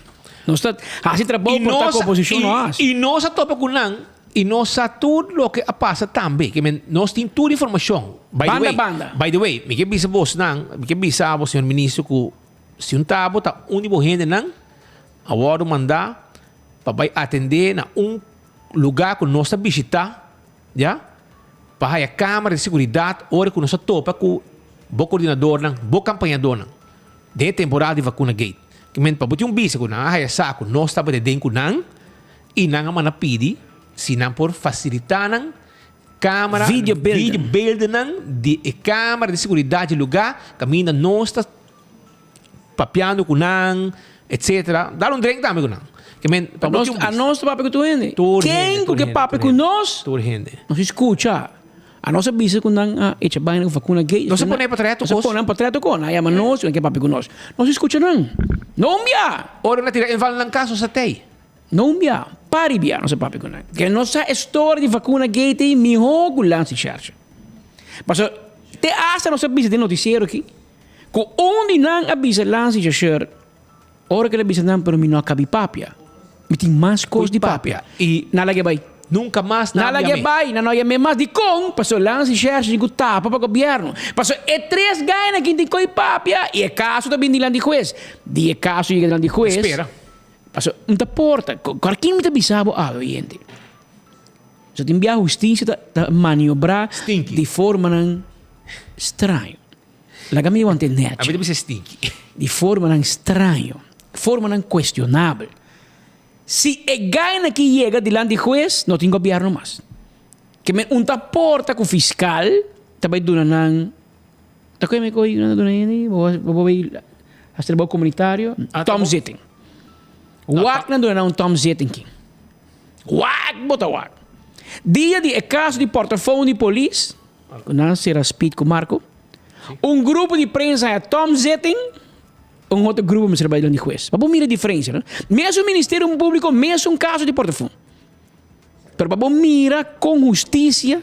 Nos ta hasi trabou por ta ku oposishon no hasi. I nos a topa ku nan i nos sa tur loke a pasa tambe. Ke men nos tin tur informashon. By the Banda way, banda. by the way, mi ke bisa bosnan, mi ke bisa bo señor minister ku si un ta bo ta un di bo hendenan a wòrdu mandá pa bai atendé na un lugá ku nos ta bishitá, ya, pa haya kámara di seguridat ora ku nos a topa ku bo koordinadornan, bo kampañadornan den e temporada di Vacuna Gate. Ki men pa bo tin un bista ku nan a haya sa ku nos tabata den ku nan i nan a manda pidi si nan por fasilitá nan kámara, Videobeelden. videobeeldennan di e kámara di seguridat di lugá kaminda nos ta papiando ku nan, etcetera. Dal un drink tambe ku nan. Ke men, pa Nos, bo tin un a nos ta papia ku tur hende. Tur Ken hende, ku tur ke hende, papia tur ku hende. nos, Tur hende. nos skucha. A nos a bisa ku nan a echa baina ku vakuna gay. Nos a pone portret Nos a kos. pone nan portret kos. Nan a yama nos, nan ke papia ku nos. Nos skucha nan. No un bia. Ora nan tira inval nan kas, nos a tei. No un bia. Pari bia nos a papia ku nan. Ke nos sa e storia di vakuna gay ta e mihó ku Lansi Shercha. Pasobra te asta nos a bisa den notisiero aki. Ku un di nan a bisa Lansi Chausseur, ora ku el a bisa nan, pero mi no a kabi papia. Mi tin mas kos di papia. I nan lag'é bai. Nunka mas nan Nan lag'é yam'é. bai, nan no yam'é mas. Dikon? Pasobra Lansi Chausseur tin ku tapa pa gobièrnu. Pasobra e tres gainan kin tin ko'i papia i e kaso ta bin dilanti hues. Di e kaso yega dilanti hues. Spera. Pasobra un ta porta. Kòrkin mi ta bisa bo awe, oyente. So tin bia hustisia ta maniobrá di formanan straño. Laga mi wante nèchi. A mi ta bisa stinky. Di formanan straño, formanan kuestionabel. Si e gaina ki yega dilanti hues, no tin gobièrnu mas. Ke men un ta porta ku fiskal ta bai duna nan, ta koe mi koe nan ta duna hende, bo bo bai hasi trabou komunitario, tomzitting. Wak nan duna nan un tomzitting ki. Wak bo ta wak. Dia di e kaso di portafon di polis, Ku nan sera Speed ku Marco. Un grupo di prensa haña Tom zitting, un otro grupo mester bai dilanti hues. Pa bo mira e diferensia, no? Mesun Ministerio Públiko, mesun kaso di portafon. Pero pa bo mira kon hustisia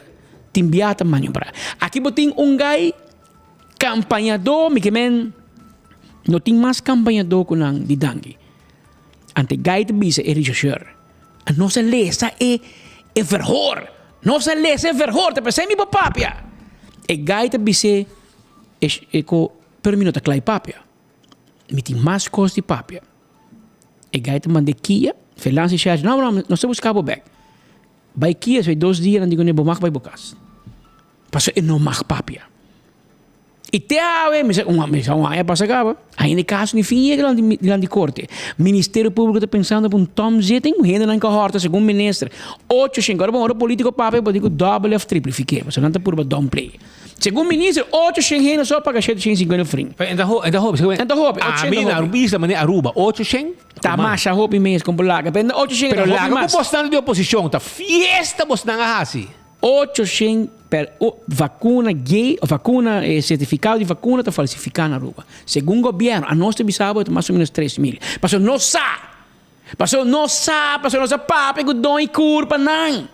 tin bia ta maniobrá. Aki bo tin un gai kampañadó, mi ke men no tin mas kampañadó ku nan di danki. Ante gai ta bisa e rechercheur, a nos a lesa e e verhoor. Nos a lesa e verhoor, ta pesey mi por papia. E gai ta bis'é e e ko, pero mi no ta kla papia. Mi tin mas kos di papia. E gai ta mand'é kia, Felansi Sherge, no, no, nos ta buska bo bek. Bai kia, esei dos dia nan di kuné bo mag bai bo kas. Pasobra e no mag papia. I te awe, mi sa un mi sa un aña pasa kaba, ainda e kaso ni fin yega dilanti di korte. Ministerio Públiko ta pensando pa un tomzitting, hendenan ka hòrta segun minister. Ocho shen, ora bo ora polítiko papia bo tin ku dòbel òf triplifik'é, pasobra nan ta purba downplay. Segun minister, ocho shen hende so a paga shete shen i sinkuenta frin. En ta hopi, en ta hopi. En ta hopi, ocho shen ta Ami na hopi. Aruba isla manera Aruba, ocho shen. Ta masha hopi mes kon por laga, pero ocho shen Pero ta hopi laga ku mas. bosnan di oposishon, ta fiesta bosnan a hasi. 800 per vacuna gay of vacuna certificado di vacuna ta falsifica na Aruba. Segun gobierno, anos ta bisa bo ta mas o menos 3000. Pasobra no sa! Pasobra no sa, pasobra no sa papia cu don y curpa nan.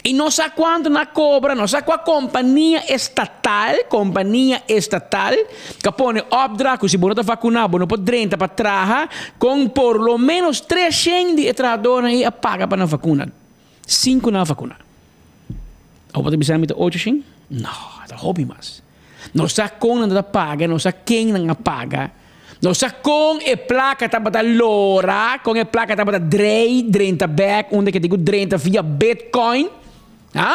Y no sa cuanto nan a cobra, no sa cua compania estatal, compania estatal, ca pone opdracht cu si bo no ta vacuna bo no por drenta pa traha, con por lo menos 300 di e trahadornan ey a paga pa nan vacuna. Sin ku nan a vakuná. Abo ta bisa mi ta ocho shin? No, ta hopi mas. No sa kon nan ta paga, no sa ken nan a paga, no sa kon e plaka tabata lora, kon e plaka tabata drei, drenta bek, unda ke tin ku drenta via bitcoin. Ha?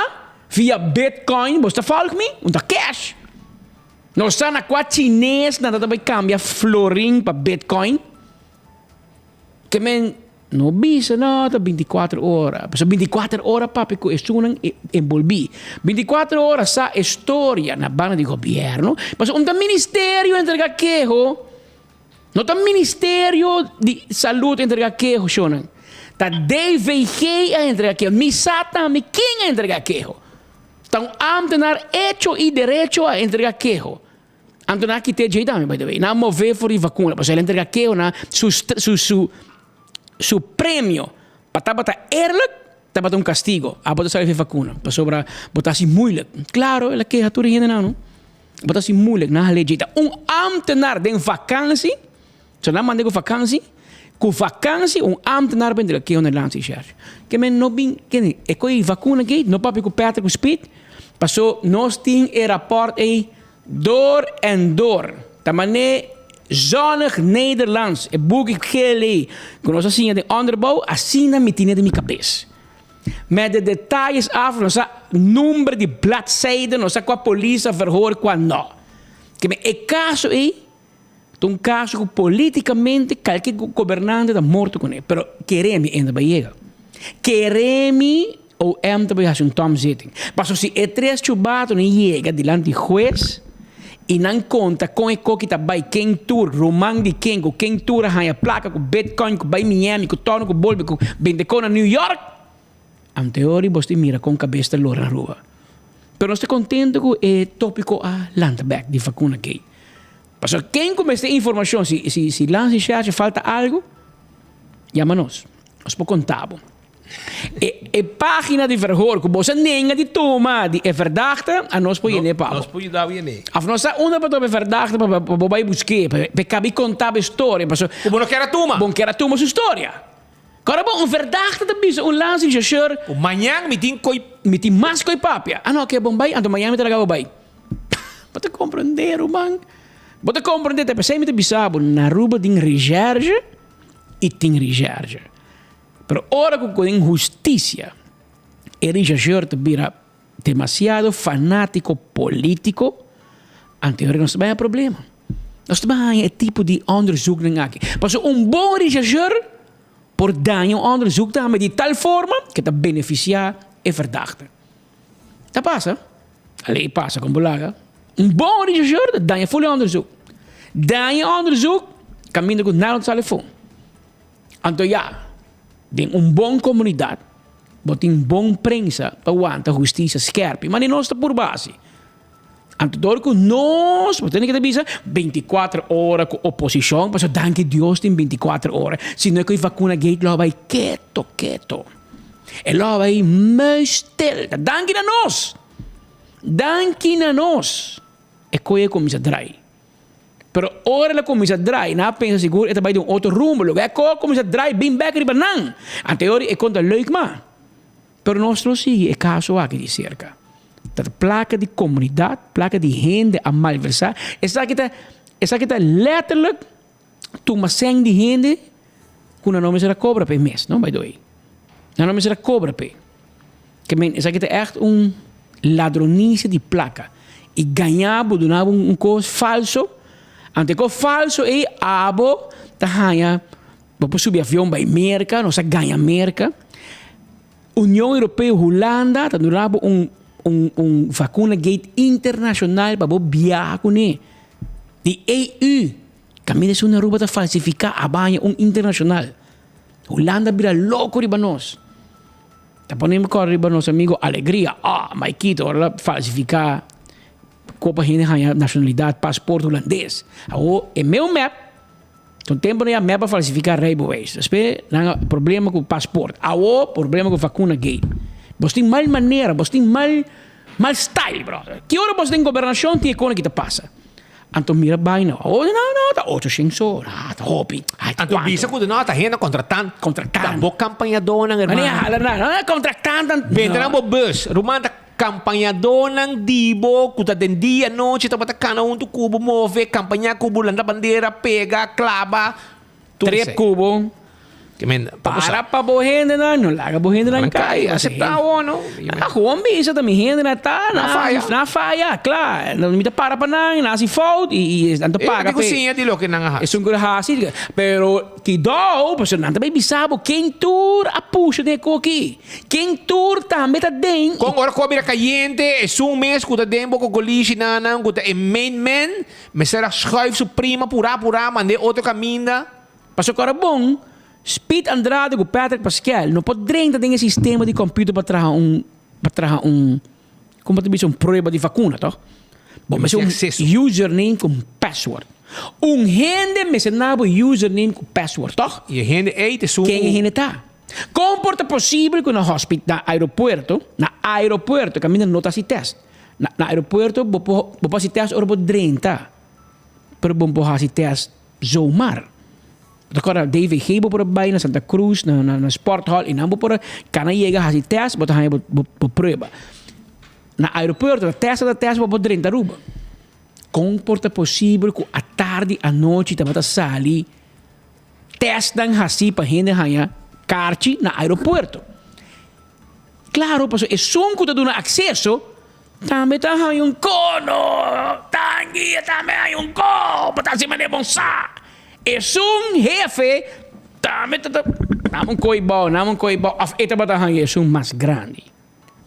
Via bitcoin, bo ta volg mi? Un ta cash. No sa na kua chines nan ta bai kambia florin pa bitcoin. Ke men no bisa no ta bintikuater ora. Pasobra bintikuater ora papia ku esunnan enbolbí. Bintikuater ora sa e storia na banda di gobièrnu. Pasobra un ta ministerio entrega keho. No ta ministerio di salud entrega keho shownan. Ta DVG a entrega keho. Mi sa tambe ken a entrega keho. Ta un ámtenar hecho i derecho a entrega keho. Anto nan a kit'é djei tambe, by the way. Nan a mov'é for di vakuna, pasobra el a entrega keho na su su su su premio pa tabata eerlijk, tabata un kastigo. Abo ta sali for di vakuna, pasobra bo ta hasi moeilijk. Klaro, el a keha tur e hendenan, no. Bo ta hasi moeilijk. Nan a hal'é djei. Ta un ámtenar den vakansi, so nan mand'é ku vakansi, ku vakansi un ámtenar por entrega keho na Landsrecherche. Ke men no bin, kende, e koe vakuna gate, no papia ku Patrick ku Speed, paso nos tin e rapòrt ei Door en door. Ta mané Zonnig Nederlands, e buki geel ei ku nos a siña den onderbouw, asina mi tine den mi kabes. Met de detayes af, nos sa number di bladzijde, nos sa kua polis a verhoor, kua no. Keme e kaso ei ta un kaso ku politikamente kalke gobernante ta morto kuné, pero kere mi enda bai yega. Kere mi OM ta bai hasi un tomzitting. Paso si e tres chubatonan yega dilanti hues i nan konta kon e koki ta bai, ken tur, ruman di ken, ku ken tur a haña plaka ku bitcoin, ku bai Miami, ku torno ku bolbe, ku bende kon na New York, anteori bos tin mira kon kabes ta lora na Aruba. Pero nos ta kontento ku e topiko a lanta bek di vakuna gate. Pasobra ken ku mester informashon, si si si Lansi Sherche falta algu, yama nos. Nos por konta bo. E e pagina di verhoor ku boso a nenga di tuma di e verdachte, a nos por yene pa bo. Nos por yuda bo yene. Of nos sa unda pa tuma e verdachte pa pa bo bai busk'é, pa pa e kabi konta bo e storia, paso. Ku bo no kier a tuma. Bo no kier a tuma su storia. Kòrda bo, un verdachte ta bisa un landsrechercheur. Ku mañan mi tin koi. Mi tin mas koi papia. Ah no, ke bon bai, anto mañan mi ta laga bo bai. Bo ta komprendé, ruman. Bo ta komprendé, ta p'esei mi ta bisa bo, na Aruba tin recherche i tin recherche. Pero ora cu den husticia e rechercheur ta bira demasiado fanatico politico, anto e ora nos ta bay a problema. Nos ta bay haña e tipo di onderzoeknan aki. Pasobra un bon rechercheur por daña un onderzoek tambe di tal forma cu ta beneficia e verdachte. Ta pasa. A ley pasa con bo laga. Un bon rechercheur ta daña full e onderzoek. Daña e onderzoek caminda cu nada no ta sali afo. Anto ya, den un bon komunidat bo tin bon prensa pa wanta hustisia skerpi, ma ni nos ta purba hasi. Anto dor ku nos, bo tene ke ta bisa, bintikuater ora ku oposishon, pasobra danki Dios tin bintikuater ora, si no e ku e vakuna gate lo a bai keto keto. E lo a bai muisstil. Ta danki na nos! Danki na nos! E koe a kuminsá drai. Pero ora el a kuminsá drai, nan a pensa sigur e ta bai den un otro rumbo. Loke a kohe kuminsá drai bin bèk riba nan. Anteori e konta leuk mas. Pero nos lo sigui e kaso aki di serka. Ta plaka di komunidat, plaka di hende a malversá. Esaki ta esaki ta letterlijk tuma sèn di hende ku nan no mester a kobra p'e mes, no, by the way. Nan no mester a kobra p'e. Ke men, esaki ta ègt un ladronisia di plaka. I gaña bo, duna bo un kos falso. Anto e kos falso ei abo ta haña, bo por subi avion bai Merka, nos a gaña Merka. Union Europeo, Hulanda ta duna bo un un un vacuna gate internacional pa bo biaha kuné. Di EU. Kaminda esun na Aruba ta falsifiká a baña un internacional. Hulanda bira loko riba nos. Ta pone mi kòrda riba nos amigo Alegria. Ah, Maikito, ora la falsifiká kopa hende haña nashonalidat, pasport hulandes. Awor e meu mep, un tempu nan ya mep a falsifiká rijbewijs. Despues nan a problema ku pasport. Awor problema ku vakuna gate. Bos tin mal manera, bos tin mal mal style, brother. Ki ora bos den gobernashon tin e kona ki ta pasa. Anto mira bai no. Oh, no, no, ta ocho shen so. Ah, ta hopi. Ay, Anto cuanto? bisa ku no, ta hende contratan. Contratan. Ta bo campañadornan, hermano. Mane hala na, no, contratan tan. Benta nan bo bus. Ruman ta campañadornan di bo ku ta den dia anochi tabata kana huntu ku bo move, campaña ku bo, lanta bandera, pega, klaba. Tur Trep esei. ku bo. Ke men, pa bo sa. Para pa bo hendenan, no laga bo hendenan Nan kai, kai. aseptá awor, no? Ah, gewoon bisa ta mi hendenan ta, Nan na faya. nan faya, kla. No, mi ta para pa nan, nan hasi fout i i nan ta E paga di ku p'e. siña di loke nan a hasi. Esun ku a hasi, pero kidou, pasobra nan ta bai bisa bo ken tur a pusha den e koki, ken tur tambe ta den. Kon ora ku a bira kayente, esun mes ku ta den bo kokolishi nan ku ta e main man, mester a schuif su prima purá purá mand'é otro kaminda. Pasobra ku ora bon, Speed Andrade ku Patrick Pascal no por drenta den e sistema di computer pa traha un pa traha un como ta bisa un prueba di vacuna toch? Bo mester un username ku un password. Un hende mester na bo username ku password toch? I e hende ei ta esun Ken e hende ta? Kon por ta posibel ku na hospi na aeropuerto na aeropuerto kaminda no ta hasi test na na aeropuerto bo por bo por hasi test ora bo drenta pero bo no por hasi test zomaar. Bo ta kòrda DVG bo por a bai na Santa Cruz na na Sporthall i nan bo por a kana yega hasi tèst bo ta haña bo bo prueba. Na aeropuerto ta tèst ta tèst bo por drenta Aruba. Kon por ta posibel ku atardi anochi tabata sali tèstnan hasí pa hende haña karchi na aeropuerto? Klaro pasobra esun ku ta duna akseso tambe ta haña un kono, tangi e tambe haña un ko, bo ta hasi manera bon sa. Esun hefe tambe ta ta nami un koi bou, nami un koi bou, òf e tabata haña esun mas grandi.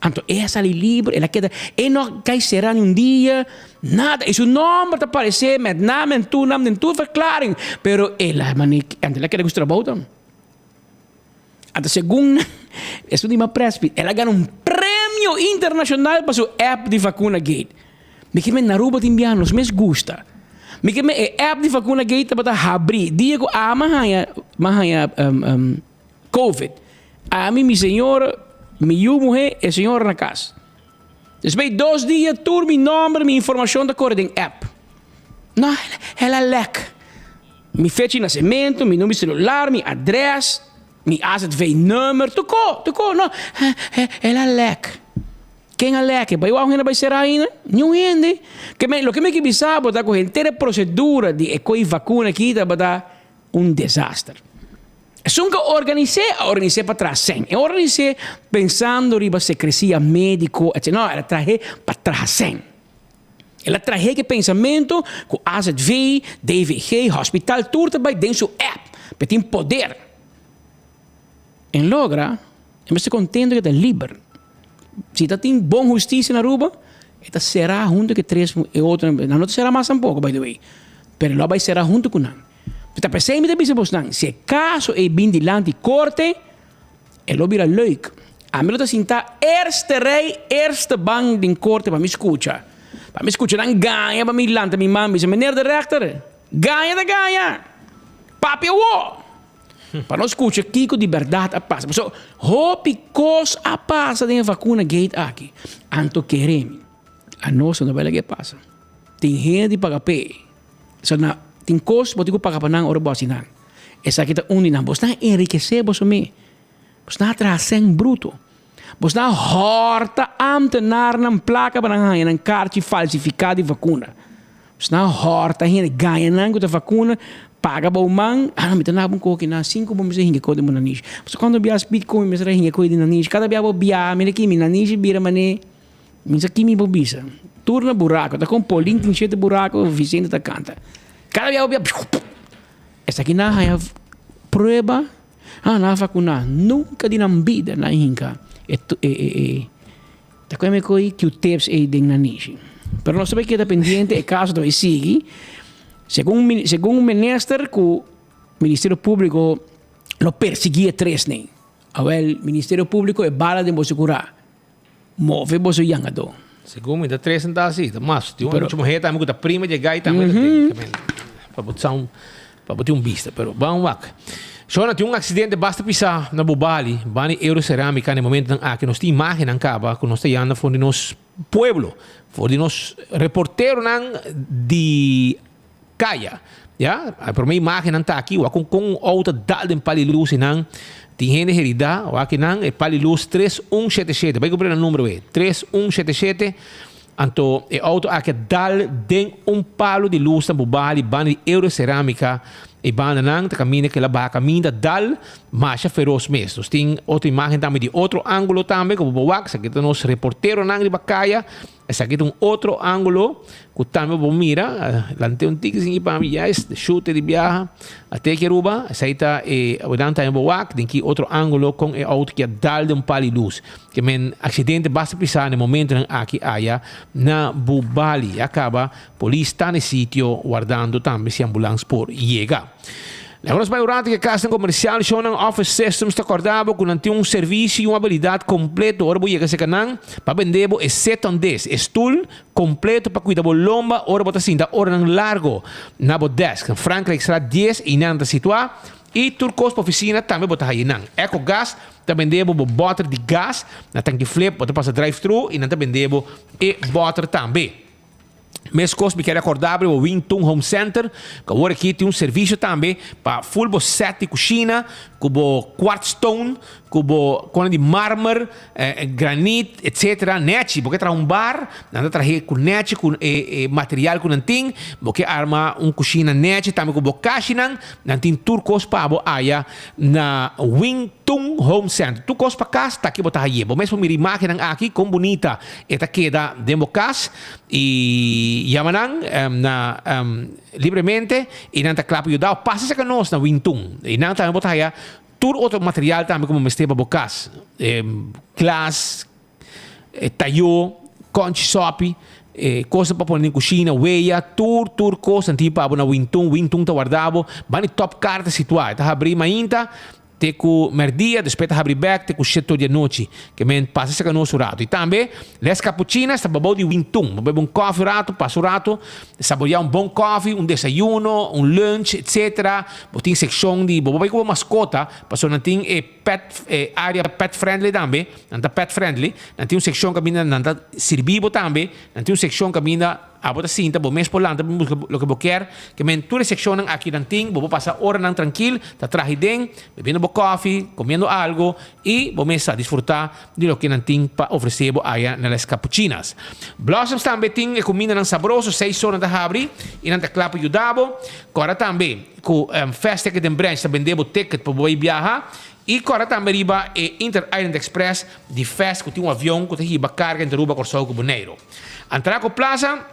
Anto e a sali liber, el a keda, e no kai sera ni un dia, nada. I su nòmber ta paresé met naam en toenaam den tur verklaring, pero el a manera, anto el a keda ku su trabou tambe. Anto segun esun di Maprespi, el a gana un premio internacional pa su app di Vacuna Gate. Mi ke men na Aruba tin biaha nos mes gusta. Mi ke men e app di Vacuna Gate tabata habri dia ku ami a haña mi a haña covid. Ami, mi señora, mi yu muhé, e señora na kas. Despues di dos dia tur mi nomber, mi informashon ta kore den app. No, el a lek. Mi fecha di nasementu, mi number di selular, mi adres, mi AZV-nummer, tur ko, tur ko, no, el a lek. Ken a lek? E bai wou hende bai sera ainda? Niun hende. Ke men, loke mi ke bisa bo ta ku henter e prosedura di e koi vakuna aki tabata un desaster. Esun ku a organis'é, a organis'é pa traha sèn. E organis'é pensando riba sekresia médiko, etcetera. No, el a trah'é pa traha sèn. El a trahe ku e pensamentu ku azv, DVG, hospital tur ta bai den su app pa e tin poder. En logra, e mester kontento ku e ta liber. Si ta tin bon hustisia na Aruba, e ta será huntu ku e tres e otro, nan no ta será mas tampoco by the way, pero lo a bai será huntu ku nan. Ta p'esei mi ta bisa bosnan, si e kaso ei bin dilanti korte, E lo bira leuk. Ami lo ta sinta eerste rij, eerste bank den korte pa mi skucha. Pa mi skucha nan gaña pa mi lanta mi man bisa, Meneer de rechter, gaña ta gaña! Papia awor! Pa nos skucha kiko di bèrdat a pasa. Pasobra hopi kos a pasa den e vakuna gate aki. Anto kere mi, anos no ta bai laga e pasa. Tin hende di paga p'e. So na tin kos bo tin ku paga pa nan ora bo hasi nan. Esaki ta un di nan. Bos nan enrikesé boso mes. Bos nan a traha sèn bruto. Bos nan a hòrta ámtenarnan plaka pa nan haña nan karchi falsifiká di vakuna. Bos nan a hòrta hende, gaña nan ku ta vakuna, paga bou man, ah mi ta naba un koki nan sin ku bo mester hinka koi den bo nanishi. Pasobra kuantu bia speed komi mester a hinka koi den nanishi. Kada bia bo biaha mira ki mi nanishi bira manera mi sa ki mi por bisa. Tur na buraku. Ta kon Polin tin shete buraku, Vicente ta kanta. Kada bia bo biaha Esaki nan a haña prueba, ah nan a vakuná. Nunka di nan bida nan a hinka e e ta kue mi koi Q-tips ei den nan nishi. Pero nos ta bai keda pendiente, e kaso ta bai sigui. Segun segun minister ku Ministerio Públiko lo persiguí e tresnan. Awèl Ministerio Públiko e bala den boso kurá. Move boso yangadó. Segun mi ta tresnan ta asi, ta mas. Tin un mucha muher tambe ku ta prima di e gai tambe ta den. Pa bo sa un, pa bo tin un bista. Pero ban wak. Shona, tin un aksidente basta pisá na Bobali, banda di Euroceramica na e momentonan aki. Nos tin imágennan kaba ku nos ta yanda for di nos pueblo, for di nos reporteronan di Kaya. Ya, e prome imagennan ta aki, wak kon un outo a dal den pal di lus einan. Tin hende heridá, wak einan, e pal di lus 3177. Bai kumpra nan numero ei, 3177. Anto e outo aki a dal den un palu di lus na Bubali, banda di Euroceramica. E bandanan ta kaminda ku el a baha kaminda dal masha feros mes. Nos tin otro imagen tambe di otro ángulo tambe ku bo por wak. Esaki ta nos reporteronan riba kaya. Esaki ta un otro ángulo ku tambe bo mira. Lant'é un tiki sin pa mi. Yes, de shooter di biaha. Ate aki Aruba. Esei ta e dan tambe bo wak den ki otro ángulo kon e outo ki a dal den un pal di lus. Ke men aksidente basta pisá na e momentonan aki aya na Bubali. A kaba polis ta na e sitio wardando tambe si ambulans por yega. Laga nos bai un ratu ke kasnan komersial shownan Office Systems ta kòrda bo ku nan tin un servisio i un abilidat kompleto ora bo yega serka nan pa bende bo e sit on this, e stul kompleto pa kuida bo lomba ora bo ta sinta oranan largo na bo desk. Na Frankrijkstraat dies i nan ta situá i tur kos pa ofisina tambe bo ta haña nan. Eco Gas ta bende bo bo bòter di gas na tanki Flip bo ta pasa drive thru i nan ta bende bo e bòter tambe. Meskos mi kere akorda bo Wing Tun Home Center ku awor aki tin un servisio tambe pa ful bo set di kushina ku bo quartz stone ku bo kona di marmer granit etcetera nechi bo ke traha un bar nan ta trahe ku nechi ku e material ku nan tin bo ke arma un kushina nechi tambe ku bo kashinan nan tin tur kos pa bo aya na Wing Tun Home Center. Tur kos pa kas ta aki bo ta haye. Bo mes por mira imagennan aki kon bunita e ta keda den bo kas i yama nan na libremente i nan ta kla pa yuda bo. Pasa serka nos na Wing Tun i nan tambe bo ta haya tur otro material tambe ku bo mester pa bo kas, glas, tayó, kònchi sòpi, kosnan pa pone den kushina, weya, tur tur kos nan tin pa bo na Wintun. Wintun ta warda bo. Bani Top Car ta situá. E ta habrí mainta te ku mèrdia, despues ta habrí bèk te ku sheto di anochi. Ke men pasa serka nos un ratu. I tambe Les Capuchinas ta babou di Wintun. Bo bebe un kòfi un ratu, pasa un ratu, saboreá un bon kòfi, un desayuno, un lunch, etsetera. Bo tin sekshon di bo por bai ku bo maskota, pasobra nan tin e. Pet e area pet friendly tambe, nan ta pet friendly, nan tin un seccion caminda nan ta sirbi bo tambe, nan tin un seccion caminda abo ta sinta bo mes por lanta busca loke bo kier, ke men tur e seccionnan aki nan tin, bo por pasa oranan trankil, ta traha den, bebiendo bo koffie, comiendo algo y bo mes ta disfruta di loke nan tin pa ofrece bo aya na Les Capuchinas. Blossoms tambe tin e cumindanan sabroso, seis or nan ta habri y nan ta kla pa yuda bo, Cora tambe. Ku Fast Ticket den branch ta bende bo ticket pa bo bai biaha i kòrda tambe riba e Inter Island Express di Fast ku tin un avion ku ta hiba karga entre Aruba, Kòrsou ku Boneiru. Antraco Plaza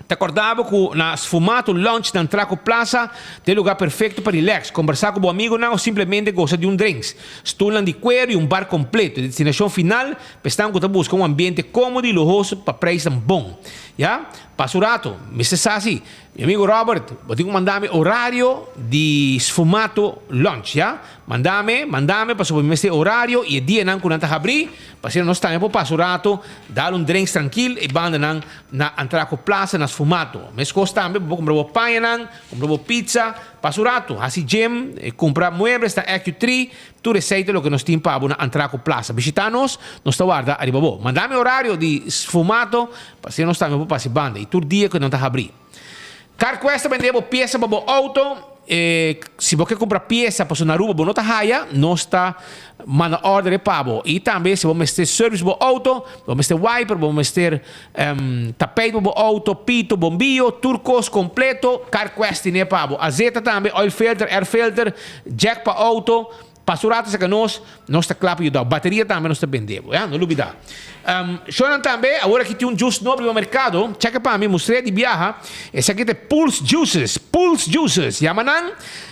ta kòrda bo ku na Sfumato Lounge na Antraco Plaza ta e lugar perfekto pa relax, kombersá ku bo amigonan o simplemente gosa di un drinks. Stulnan di kueru i un bar kompleto. E destinashon final pa esnan ku ta buska un ambiente kómodo i luhoso pa preisnan bon. Ya, pasa un rato, mester sa si. Mi amigo Robert, bo tin ku manda mi orario di Sfumato Lunch, ya? Manda mi, manda mi pasobra mi mester e orario i e dianan ku nan ta habrí, pa asina nos tambe por pasa un rato, dal un drinks trankil i banda nan na Antraco Plaza na Sfumato. Meskos tambe bo por kumpra bo pañanan, kumpra bo pizza, pasa un rato, hasi gym, kumpra muebles na Accu-Tree, tur esei ta loke nos tin pa bo na Antraco Plaza. Bishita nos, nos ta warda ariba bo. Manda mi orario di Sfumato, pa asina nos tambe por pasa e banda i tur dia ku nan ta habrí. CarQuest ta bende bo piesa pa bo auto. E, si bo ke kumpra piesa pasobra na Aruba bo no ta haya, nos ta manda order e pa bo. I tambe si bo mester service bo auto, bo mester wiper, bo mester tapijt pa bo auto, pito, bombiyo, tur kos kompleto, CarQuest tine pa bo. Azeta tambe, oil filter, air filter, jack pa auto. Pasa un rato cerca nos, nos ta cla pa yuda bo. Bateria tambe nos ta bende bo, ya, no lubida. Shownan tambe, awor aki tin un juice nobo riba mercado, checa pa mi, mustr'é di biaha, esaki ta e Pulse Juices, Pulse Juices, yama nan,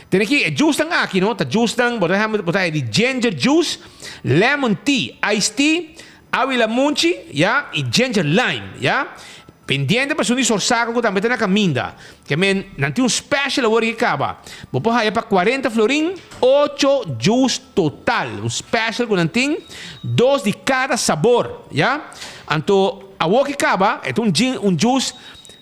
tene aki e juicenan aki no, ta juicenan, bo ta bo ta haya di ginger juice, lemon tea, iced tea, Awi lamunchi, ya, i ginger lime, ya. Pendiente pa esun di sorsaco cu tambe ta na caminda. Ke men, nan tin un special awor ki caba. Bo por haya pa cuarenta florin, ocho juice total. Un special cu nan tin, dos di cada sabor, ya. Anto, awor ki caba, e ta un gin, un juice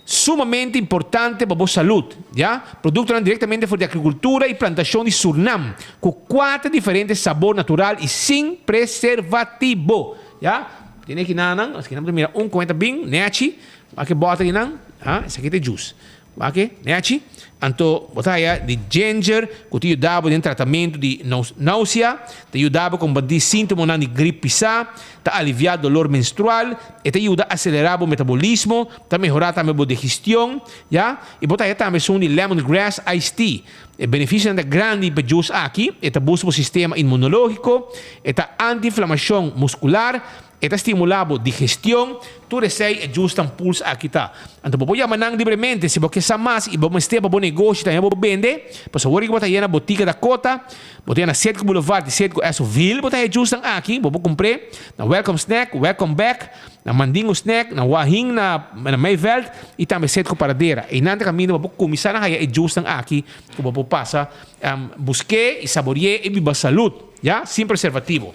sumamente importante pa bo salud, ya. Productonan directamente for di agricultura y plantacion di Surnam, cu cuater diferente sabor natural y sin preservativo, ya. Tene aki nan nan, esaki nan bo ta mira un con e ta bin, nechi, wak e boter di nan, ha, esaki ta e juice. Wak e, nechi. Anto bo ta haya di ginger cu ta yuda bo den tratamento di nausea, ta yuda bo combatí sintomanan di grip pisá, ta alivia dolor menstrual, e ta yuda acelera bo metabolismo, Ta mehorá tambe bo digestion, ya. I bo ta haña tambe esun di lemongrass iced tea. E benefisionan ta grandi pa juice aki, e ta boost bo sistema inmunológiko, e ta anti-inflamashon muskular, e ta stimulá bo digestion, tur esei e juice tan Pulse aki ta. Anto bo por yama nan libremente si bo ke sa mas i bo mester pa bo negoshi ta haña bo bende, pasobra ora ku bo ta yena botika Dakota, Bo ta na Cedco Boulevard di Cedco Esso-ville bo ta haña juicenan aki, bo por kumpr'é na Welcome Snack, Welcome Back, na Mandingo Snack, na Wahin na na Meiveld i tambe Cedco Paradera. Einan ta kaminda bo por kuminsá na haña e juicenan aki ku bo por pasa busk'é i sabori'é i biba salud, ya, sin preservativo.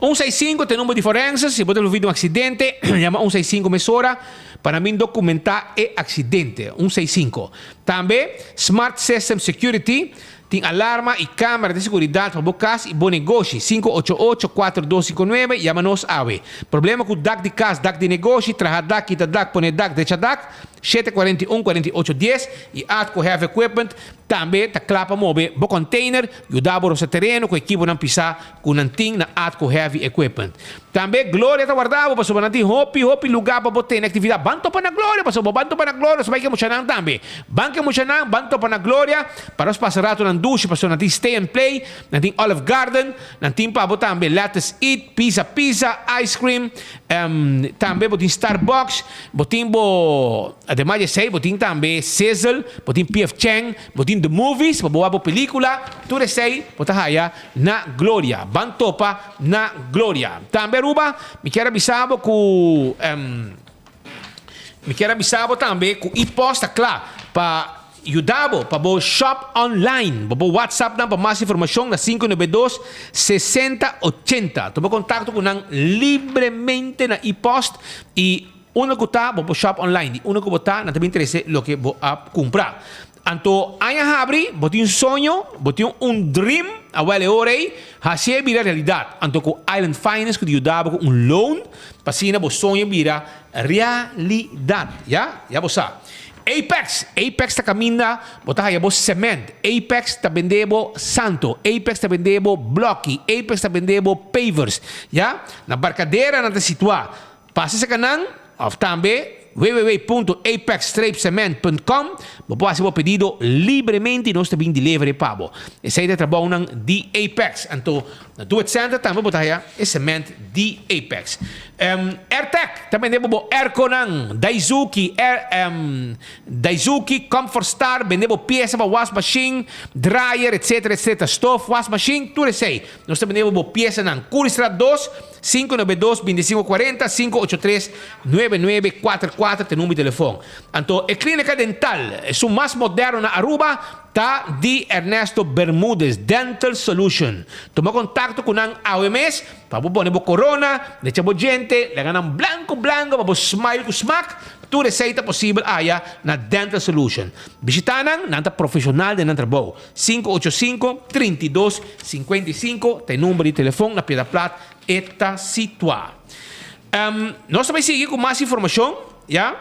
Un seis sinku ta e number di forense, si bo ta envolví den un aksidente, yama un seis sinku mesora pa nan bin dokumentá e aksidente, un seis sinku. Tambe Smart System Security tin alarma i kamera di seguridat pa bo kas i bo negoshi, 588 4259, yama nos awe. Problema ku dak di kas, dak di negoshi, traha dak, kita dak, pone dak, drecha dak, 741 48 dies i Atco Heavy Equipment Tambe ta kla pa mobe bo container, yuda bo rosa tereno ku ekiponan pisá ku nan tin na Atco Heavy Equipment. Tambe Gloria ta warda bo pasobra nan tin hopi hopi lugá pa bo tene aktividat. Ban topa na Gloria pasobra bo ban topa na Gloria nos bai ke muchanan tambe. Ban ke muchanan, ban topa na Gloria pa nos pasa ratonan dushi pasobra nan tin Stay and Play, nan tin Olive Garden, nan tin pa bo tambe Lettuce Eat, Pizza Pizza, Ice Cream, tambe bo tin Starbucks, bo tin bo. Ademas di esei bo tin tambe Sizzle, bo tin PF Chang, bo tin The Movies pa bo wak bo pelicula, tur esei bo ta haya na Gloria. Ban topa na Gloria. Tambe Aruba, mi kier a bisa bo cu mi kier a bisa bo tambe cu E-Post ta cla pa yuda bo pa bo shop online. Bo por WhatsApp nan pa mas informacion na 592 60 80. Tuma contacto cu nan libremente na E-Post y Unda ku ta, bo por shop online. Di unda ku bo ta, nan ta bin trese loke bo a kumpra. Anto aña habri, bo tin un soño, bo tin un dream, awel e ora ei, hasié bira realidat. Anto ku Island Finance ku ta yuda bo ku un loan, pa asina bo soño bira realidat. Ya, ya bo sa. Apex, Apex ta kaminda bo ta haya bo cement, Apex ta bende bo santo, Apex ta bende bo bloki, Apex ta bende bo pavers. Ya, na Barcadera nan ta situa. Pasa esaki nan of tambe www.apexstrapecement.com bo por hasi bo pedido libremente y nos ta bin delivery pa bo. Esey ta e trabounan di Apex. Anto na Do It Center tambe bo ta haya e cement di Apex. Airtec ta bende bo bo airconan Daizuki, Air, Daizuki, Comfort Star, bende bo pieza pa was machine, dryer etc etc, stoof, was machine, tur esey. Nos ta bende bo bo piezanan. Curiestraat 2. 592 25 40 583 9944 ta e number di telefon. Anto e clinica dental esun mas moderno na Aruba ta di Ernesto Bermudez Dental Solution. Tuma contacto cu nan awe mes pa bo pone bo corona, lecha bo djente, laga nan blanco blanco pa bo smile cu smak. Tur esey ta posibel aya na Dental Solution. Bishita nan, nan ta profesional den nan trabou. 585 32 55 ta e number di telefon na Piedra Plat e ta situa. Nos ta bay sigui cu mas informacion, ya.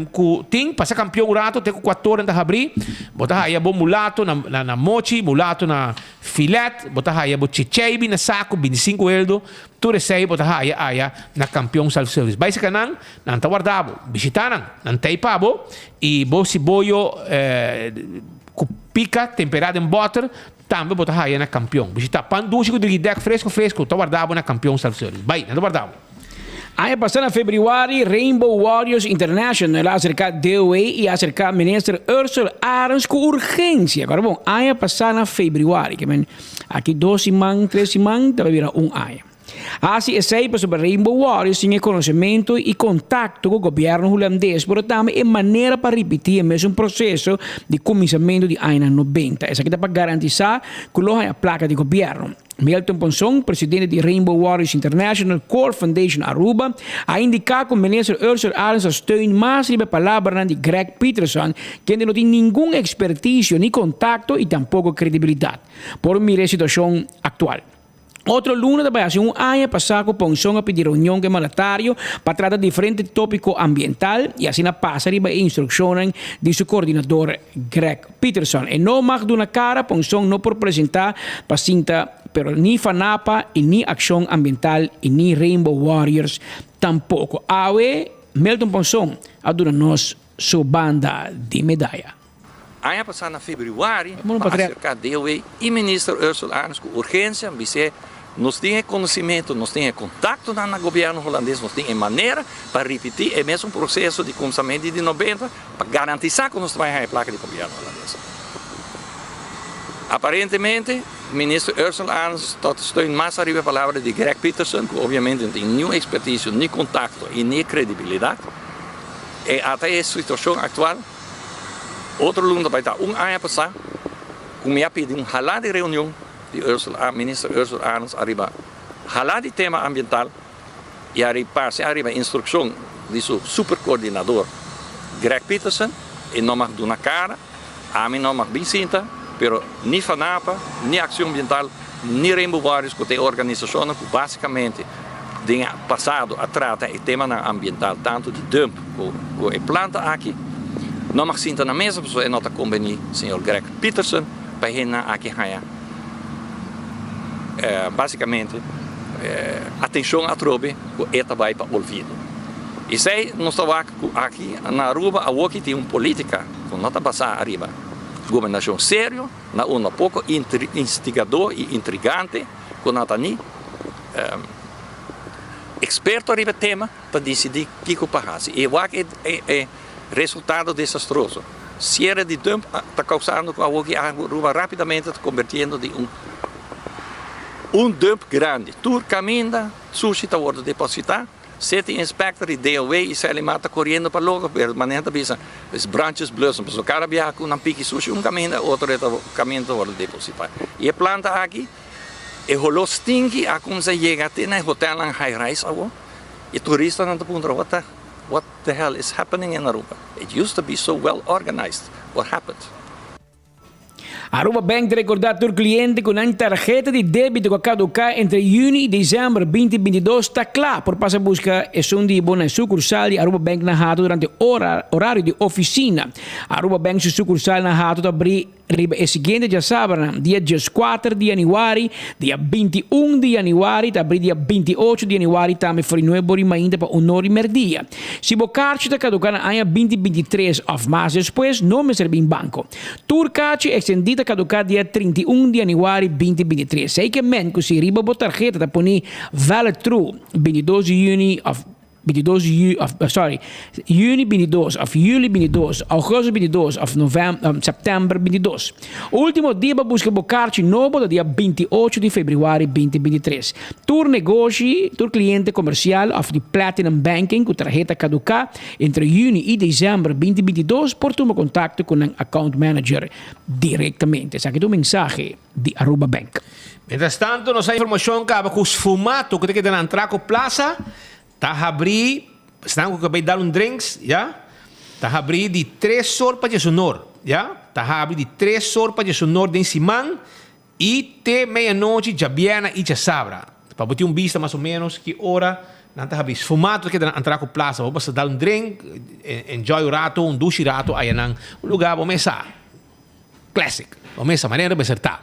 Ku tin pasa kampion un rato te ku kuator nan ta habrí. Bo ta haya bo mulato na na na mochi, mulato na filet, bo ta haya bo chicheibi na saku, bintisinku eldo. Tur esei bo ta haya aya na Kampion Self Service. Bai seka nan, nan ta warda bo. Bishita nan, nan ta ei pa bo. I bo siboyo ku pika temperá den bòter tambe bo ta haya na Kampion. Bishita pan dushi ku drigidèk fresku fresku ta warda bo na Kampion Self Service. Bai, nan ta warda bo. Aña pasá na febrüari, Rainbow Warriors International a aserká DOE i a aserká Minister Ursell Arends ku urgensia. Kòrda bon, aña pasá na febrüari, ke men aki dos siman, tres siman ta bai bira un aña. Hasi esei pasobra Rainbow Warriors tin e konosementu i kontakto ku gobièrnu hulandes, pero tambe e manera pa ripití e mesun proseso di kuminsamentu di añanan nobenta. Esaki ta pa garantisá ku lo haña plaka di gobièrnu. Milton Ponson, presidente di Rainbow Warriors International Core Foundation Aruba, a indiká ku Minister Ursell Arends a steun mas riba e palabranan di Greg Peterson, kende no tin ningun ekspertisio ni kontakto i tampoko kredibilidat. Por mira e situashon aktual. Otro luna ta bai hasi un aña pasá ku Ponson a pidi reunion ku e mandatario pa trata diferente tópiko ambiental i asina pasa riba e instrukshonnan di su koordinador Greg Peterson. E no mag duna kara, Ponson no por presenta pa sinta, pero ni Fanapa y ni Accion Ambiental y ni Rainbow Warriors tampoco. Awe Milton Ponson a duna nos su banda di medaya. Aña pasá na febrüari pa aserká DOW i Minister Ursula Arends ku urgensia bis'é nos tin e konosementu, nos tin e kontaktonan na gobièrnu hulandes, nos tin e manera pa ripití e mesun proseso di kumsamentu di nobenta pa garantisá ku nos ta bai haña e plaka di gobièrnu hulandes. Aparentemente, Minister Ursula Arends ta steun mas ariba e palabra di Greg Peterson, ku obviamente no tin niun ekspertisio, ni kontakto i ni kredibilidat. E ata e situashon aktual. Otro luna ta bai ta un aña pasá ku mi a pidi un hala di reunion di Ursula, Minister Ursula Arends ariba hala di tema ambiental. I a ripasi ariba instrukshon di su superkoordinador Greg Peterson, e no mag duna kara, ami no mag bin sinta, pero ni Fanapa, ni Accion Ambiental, ni Rainbow Warriors ku ta e organisashonnan ku basikamente den e pasado a trata e temanan ambiental tantu di dump ku e planta aki, no mag sinta na mesa pasobra e no ta kombení señor Greg Peterson pa e hendenan aki haña Básicamente, atencion atrobe cu e ta bay pa olvido. Esey nos ta wak cu aki na Aruba awoki tin un politica cu no ta basa ariba gobernacion serio, na unda poco instigador y intrigante cu no ta ni experto ariba e tema ta dicidi kico pa haci. Y wak e resultado desastroso. Cierre di dump ta causando cu awoki Aruba rapidamente ta convertiendo di un un dump grandi. Tur caminda sushi ta wordo deposita. City Inspector y DOW y Selimar ta coriendo pa loco, pero manera ta bisa es branches blussen, pasobra cada biaha cu nan piki sushi un caminda otro caminda ta wordo deposita. Y e planta aki, e holo stinky a cuminsa yega te na e hotelnan high rise awo. E turistanan ta puntra what the what the hell is happening in Aruba? It used to be so well organized, what happened? Aruba Bank ta recorda tur cliente cu nan tarheta di debito cu a caduca entre juni y december 2022 ta cla por pasa busca esun di bo na e sucursal di Aruba Bank na Hato durante horario di oficina. Aruba Bank su sucursal na Hato ta bri Riba e siguiente djasabranan, dia dieskuater di yanüari, dia 21 di yanüari ta abrí dia 28 di yanüari tambe for di nuebe ora i mainta pa un ora i merdia. Si bo karchi ta kaduká na aña 2023 òf mas despues, no mester bin banko. Tur karchi ekstendí ta kaduká dia 31 di yanüari 2023. Esei ke men ku si riba bo tarheta ta poni valid through 22 di yüni òf 22 di ju, of, sorry, juni 22 of juli 22, augustus 22 of novem, um, september 22. Ultimo dia pa busca bo karchi nobo ta dia 28 di februari 2023. Tur negoshi, tur cliente comercial of di Platinum Banking cu tarheta caduca entre juni y december 2022 por tuma contacto cu nan account manager directamente. Esaki ta un mensahe di Aruba Bank. Mientras tanto nos a informacion caba cu Sfumato cu ta keda na Antraco Plaza ta habri, esnan cu ke bay dal un drinks, ya, ta habri di tres or pa diesunor, ya, ta habri di tres or pa diesunor den siman y te medianochi djabièrnè y djasabra. Pa bo tin un bista mas o menos ki ora. Nan ta habri sfumato keda na Antraco Plaza. Bo basta dal un drink, enjoy un rato, un dushi rato ayanan. Un lugar bo mesa classic. Bo mesa manera mester ta.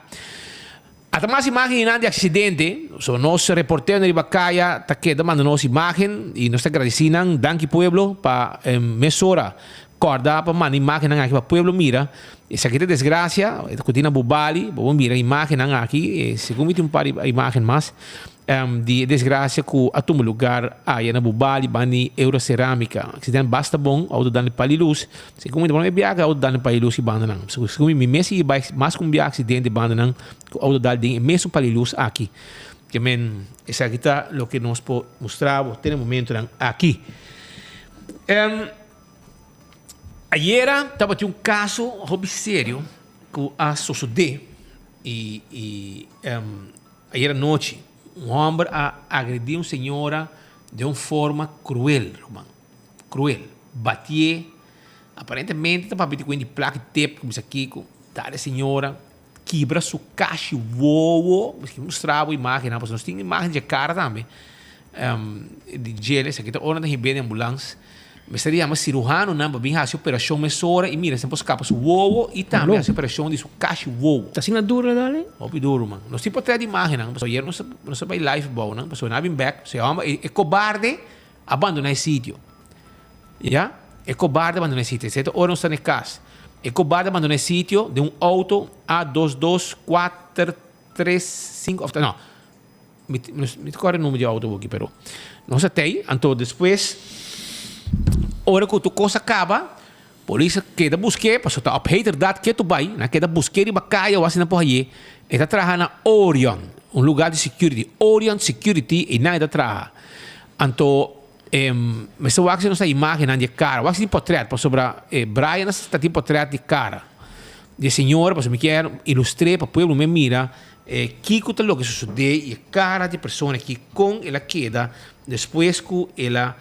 Ata mas imagen nan di accidente. So nos reportero riba caya ta keda manda nos imagen y nos ta agradeci nan. Danki pueblo pa mesora corda pa manda imagennan aki pa pueblo mira. Esaki ta desgracia cu tin na Bubali. Bo por mira imagennan aki. Segun mi tin un par di imagen mas. Di e desgracia cu a tuma lugar aya na Bubali banda di Euroceramica. Accident basta bon, auto dal di pali luz. Segun mi ta prome biaha auto dal di pali luz y banda nan. Segun mi, mi mes a bay mas cu un biaha accidente banda nan cu auto dal den e mesun pali luz aki. Ke men esaki ta loke nos por mustra bo te na e momentonan aki. Ayera tabatin un caso hopi serio cu a sosode y y. Ayer anochi, un homber a agredi un señora den un forma cruel, ruman. Cruel. Batié. Aparentemente ta papia di cuen di plak tep, cu bisa kico. Dal e señora, kibra su cashi wowo. Miskien mustra bo imagennan, pasobra nos tin imagen dje cara tambe. Di djele, esaki ta ora nan ta hib'é den ambulans. Mester yama siruhanonan pa bin hasi operashon mesora i mira si nan por skapa su wowo i tambe hasi operashon di su kashi wowo. Ta asina duru la dale? Hopi duru man. Nos tin portret di imagennan pasobra ayer nos nos a bai live bou nan pasobra nan a bin bek pasobra e homber e kobarde a bandona e sitio. Ya, e kobarde a bandona e sitio. Esei ta ora nos ta na e kas. E kobarde a bandona e sitio den un auto A dos dos kuater tres sinku of no. Mi mi ta kòrda e number di outo aki pero nos a tei anto despues ora ku tur kos a kaba polis a keda busk'é pasobra ta op heterdaad ke tur bai nan a keda busk'é riba kaya wak si nan por hañ'é e ta traha na Orion un lugar di security Orion security einan e ta traha anto mester wak si nos ta imagennan di e kara wak si tin potrèt pasobra Brian ta tin potrèt di kara di e señora pasobra mi kier ilustr'é pa pueblo mi mira E kiko ta loke sosodé i e kara di e persona aki kon el a keda despues ku el a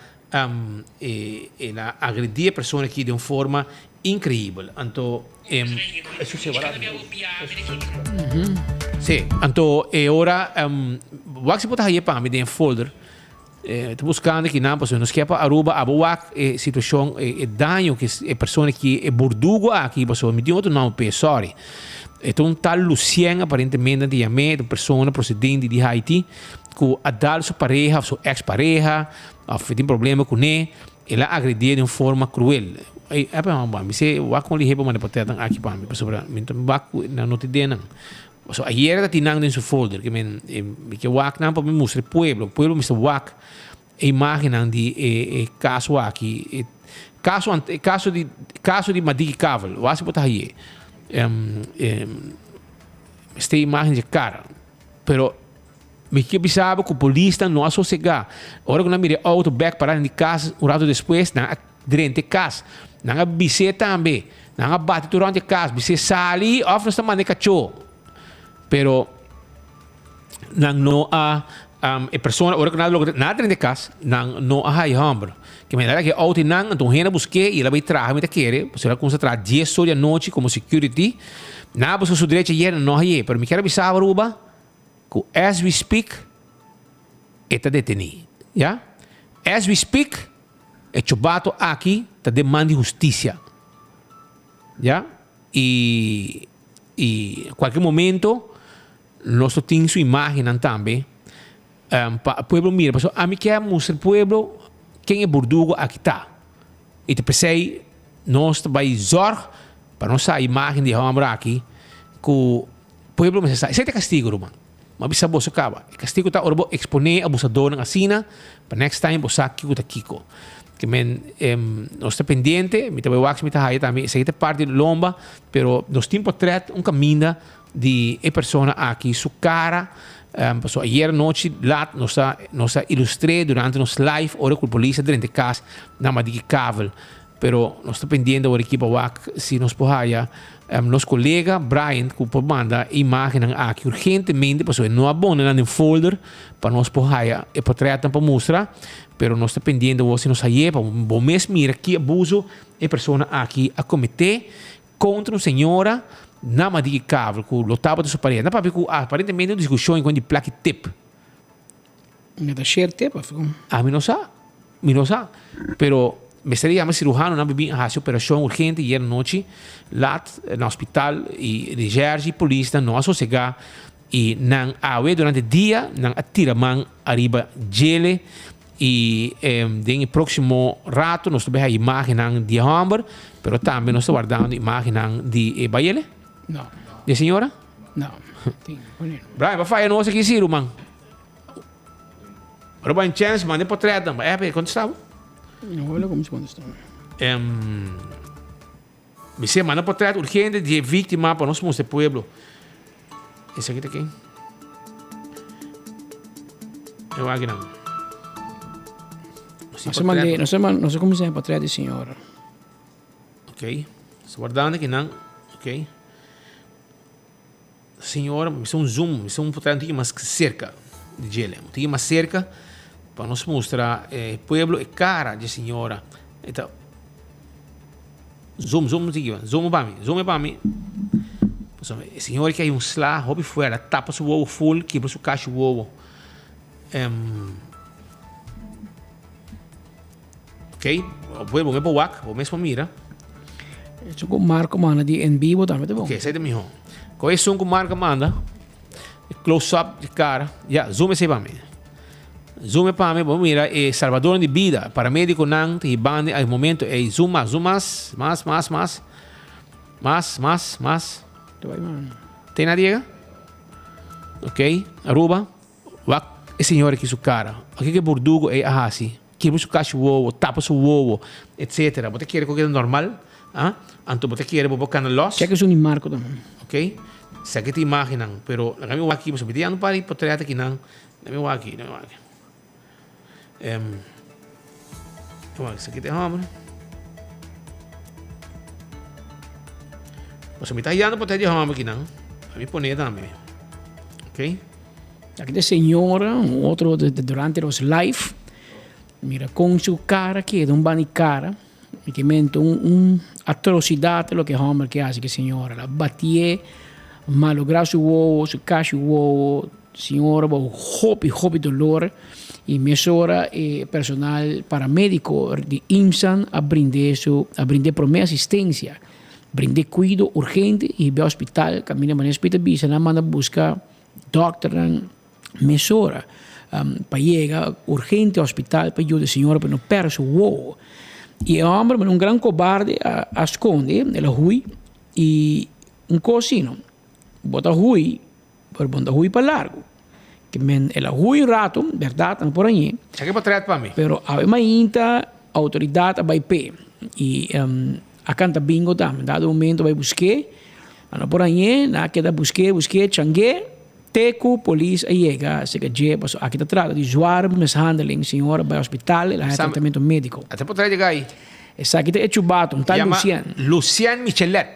el a agredí e persona aki den un forma inkreibel. Anto e Sí, anto e ora wak si bo ta haña pa mi den e folder ta buskando kinan pasobra nos ke pa Aruba abo wak e situashon e daño ku e persona aki e burdugo aki pasobra mi tin otro nòmber p'e sòri e ta un tal Lucien aparentemente nan ta yam'é ta un persona prosedente di Haiti ku a dal su pareha òf su eks pareha òf e tin problema kuné el a agredié den un forma kruel e mi se wak kon lihé pa manda potrètnan aki pa mi pasobra mi ta wak ku nan no ta idea nan. Pasobra ayera ta tin nan den su folder ke men mi ke wak nan pa mi mustra e pueblo. Pueblo mester wak e imagennan di e e kaso aki. E kaso ant e kaso di kaso di Madiki Kavel. Wak si bo ta haye. Mester e imagen dje kara. Pero mi ke bisa bo ku polisnan no a sosega. Ora ku nan mira e outo bek para den di kas un rato despues nan a Drenta e kas. Nan a bis'é tambe. Nan a bati tur rònt e kas, bis'é sali òf nos ta manda e kachó. Pero nan no a, e persona ora ku nan a logra nan a drenta e kas, nan no a haya hòmber. Ke manera ku e outo ei nan, anto un hende a busk'é i el a bai traha mi ta kere, pasobra el a kuminsá traha dies or di anochi komo security. Nan a buska su drechi ayer, nan no a hay'é. Pero mi kier a bisa bo Aruba ku as we speak e ta detení. Ya. As we speak. E chobato aki ta den man di hustisia. Ya? I i kualke momento nos lo tin su imagennan tambe pa e pueblo mira. Pasobra ami kier mustra e pueblo ken e burdugo aki ta. I ta p'esei nos ta bai zòrg pa nos sa imagen di e hòmber aki ku pueblo mester sa. Esei ta e kastigo, ruman. Mi a bisa boso kaba, e kastigo ta ora bo eksponé abusadornan asina, pa next time bo sa kiko ta kiko. Ke men, nos ta pendiente, mi ta bai wak si mi ta haya tambe, esaki ta parti di lomba, pero nos tin potret un kaminda di e persona aki su kara, pasobra ayer anochi lat nos a nos a ilustr'é durante nos live ora ku polis a drenta e kas na Madiki Kavel. Pero nos ta pendiente awor aki pa wak si nos por haya nos colega Brian cu por manda e imagennan aki urgentemente pasobra e no a pone nan den folder pa nos por haya e portretnan pa mustra. Pero nos ta pendiente awor si nos haye pa bo mes mira ki abuso e persona aki a comete contra un señora na Madiki Kavel cu lo tabata su pareha. Na papia cu aparentemente un discusion en cuanto di plaki tip. Mi ta share tip of kon? Ami no sa. Mi no sa. Pero mester a yama ciruhanonan pa bin haci operacion urgente ayer anochi lat na hospital y recherche y polisnan no a sosega y nan awe durante dia nan a tira man ariba djele y den e proximo rato nos ta bay haya imagennan di e homber pero tambe nos ta wardando imagennan di e bayele? No. Di e señora? No. Brian, ba faya nos aki si ruman. Ora bo haña chance, manda e potretnan. Ba app e contesta bo? No, hola como si contesta. Um, mi se manda potret urgente di e víctima pa nos mustra e pueblo. Esaki ta ken? E wak nan. No se mande, no se man, no se como se potret di señora. Ok. So guardando ki nan. Ok. Señor, mi sa un zoom, mi sa un portret un tiki mas cerca di djele. Un tiki mas cerca pa nos mustra e pueblo e cara dje señora. E ta zoom, zoom un tiki, zoom pa mi, zoom pa mi. Pasobra e señora ki hay un sla hopi fuerte, a tapa su wowo full, kibra su kashi wowo. Um, ok, pueblo, bo mes por wak, bo mes por mira. Esun ku Marco manda di en vivo tambe ta bon. Ok, esei ta miho. Koe esun ku Marco manda, close up di cara. Ya, zoom esei pa mi. Zoom e pa mi, bo mira e salvadornan di bida, paramediconan ta hibando e momento ei. Zoom mas, zoom mas, mas, mas, mas. Mas, mas, mas. Ta bai man. Te na diega? Ok, Aruba. Wak e señor aki su cara. Wak ke burdugo ei a hasi. Kibra su kashi wowo, tapa su wowo, etcetera. Bo ta kere ku keda normal? Ah? Anto bo ta kere bo por kana los? Chek esun di Marco tambe. Ok. Esaki ta imagennan, pero laga mi wak aki pasobra mi ta yanda un par di potret akinan. Laga mi wak aki, laga mi wak aki. Em, wak, esaki ta e homber. Pasobra mi ta yanda un potret di homber akinan. Laga mi pone tambe. Ok. Aki ta señora, un otro durante nos live. Mira con su cara keda, un bani cara. Mi ke mente un, un atrocidad loke e homber ke haci ke señora. La batié, malogra su wowo, su cashi wowo. Señora bo hopi, hopi dolor. Y mesora e personal paramedico di IMSAN a brind'é su, a brind'é prome asistencia. Brind'é cuido urgente y hib'é hospital. Caminda manera Spit a bisa, nan manda busca Dòkternan mesora pa yega urgente hospital pa yuda e señora pa no pèrdè su wowo. I e hòmber manera un gran kobarde a skonde, el a hui i un kos si no, bo ta hui pero bo no ta hui pa largu. Ke men el a hui un rato, bèrdat nan por hañ'é. Cheke potret pa mi. Pero awe mainta outoridat a bai p'e i a kanta bingo tambe. Dado momento a bai busk'é. Nan no por hañ'é, nan a keda busk'é, busk'é, chang'é, te ku polis a yega serka dje, pasobra aki ta trata di zware mishandeling, señor a bai hospital, el a haña tratamentu médiko. Ata por trae dje ai. Esaki ta e chubato, un tal Yama Lucien. Lucien Michelet.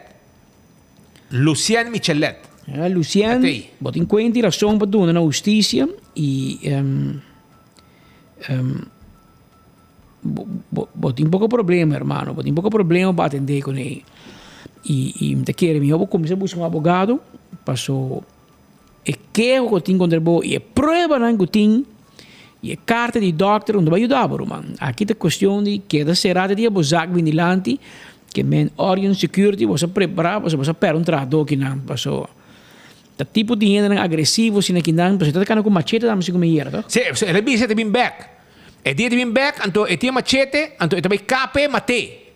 Lucien Michelet. Ja, Lucien, bo tin kuenta i rason pa duna na hustisia i Bo tin poko problema hermano, bo tin poko problema pa atendé kuné. I i mi ta kere mihó bo kuminsá buska un abogado paso e keho ku tin kontra bo i e pruebanan ku tin i e karta di dòkter no ta bai yuda bo ruman. Aki ta kuestion di keda será te dia bo zak bin dilanti ke men Orion Security bo sa prepará pasobra bo sa pèrdè un trahadó kinan paso ta tipo di hendenan agresivo asina kinan pasobra e ta kana ku machete tambe si ku mi yera tòg? Sí, el a bisa e ta bin bèk. E dia di bin bek, anto e tin e machete, anto e ta bai kap'e mat'é.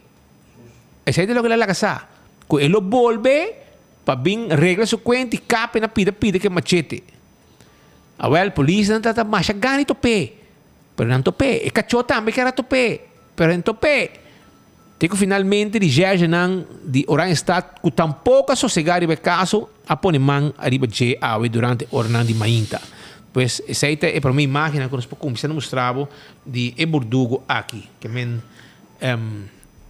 Esei ta loke el a laga sa, ku e lo bolbe pa bin regla su kuenta i kap'e na pida pida ku e machete. Awèl, polisnan ta ta masha gana di top'é, pero nan top'é. E kachó tambe kier a top'é, pero nan top'é. Te ku finalmente di jèzhenan di Oranjestad ku tampoko a sosegá riba e kaso a pone man ariba dje awe durante oranan di mainta. Pues esei ta e promé imágennan ku nos por kuminsá na mustra bo di e burdugo aki. Ke men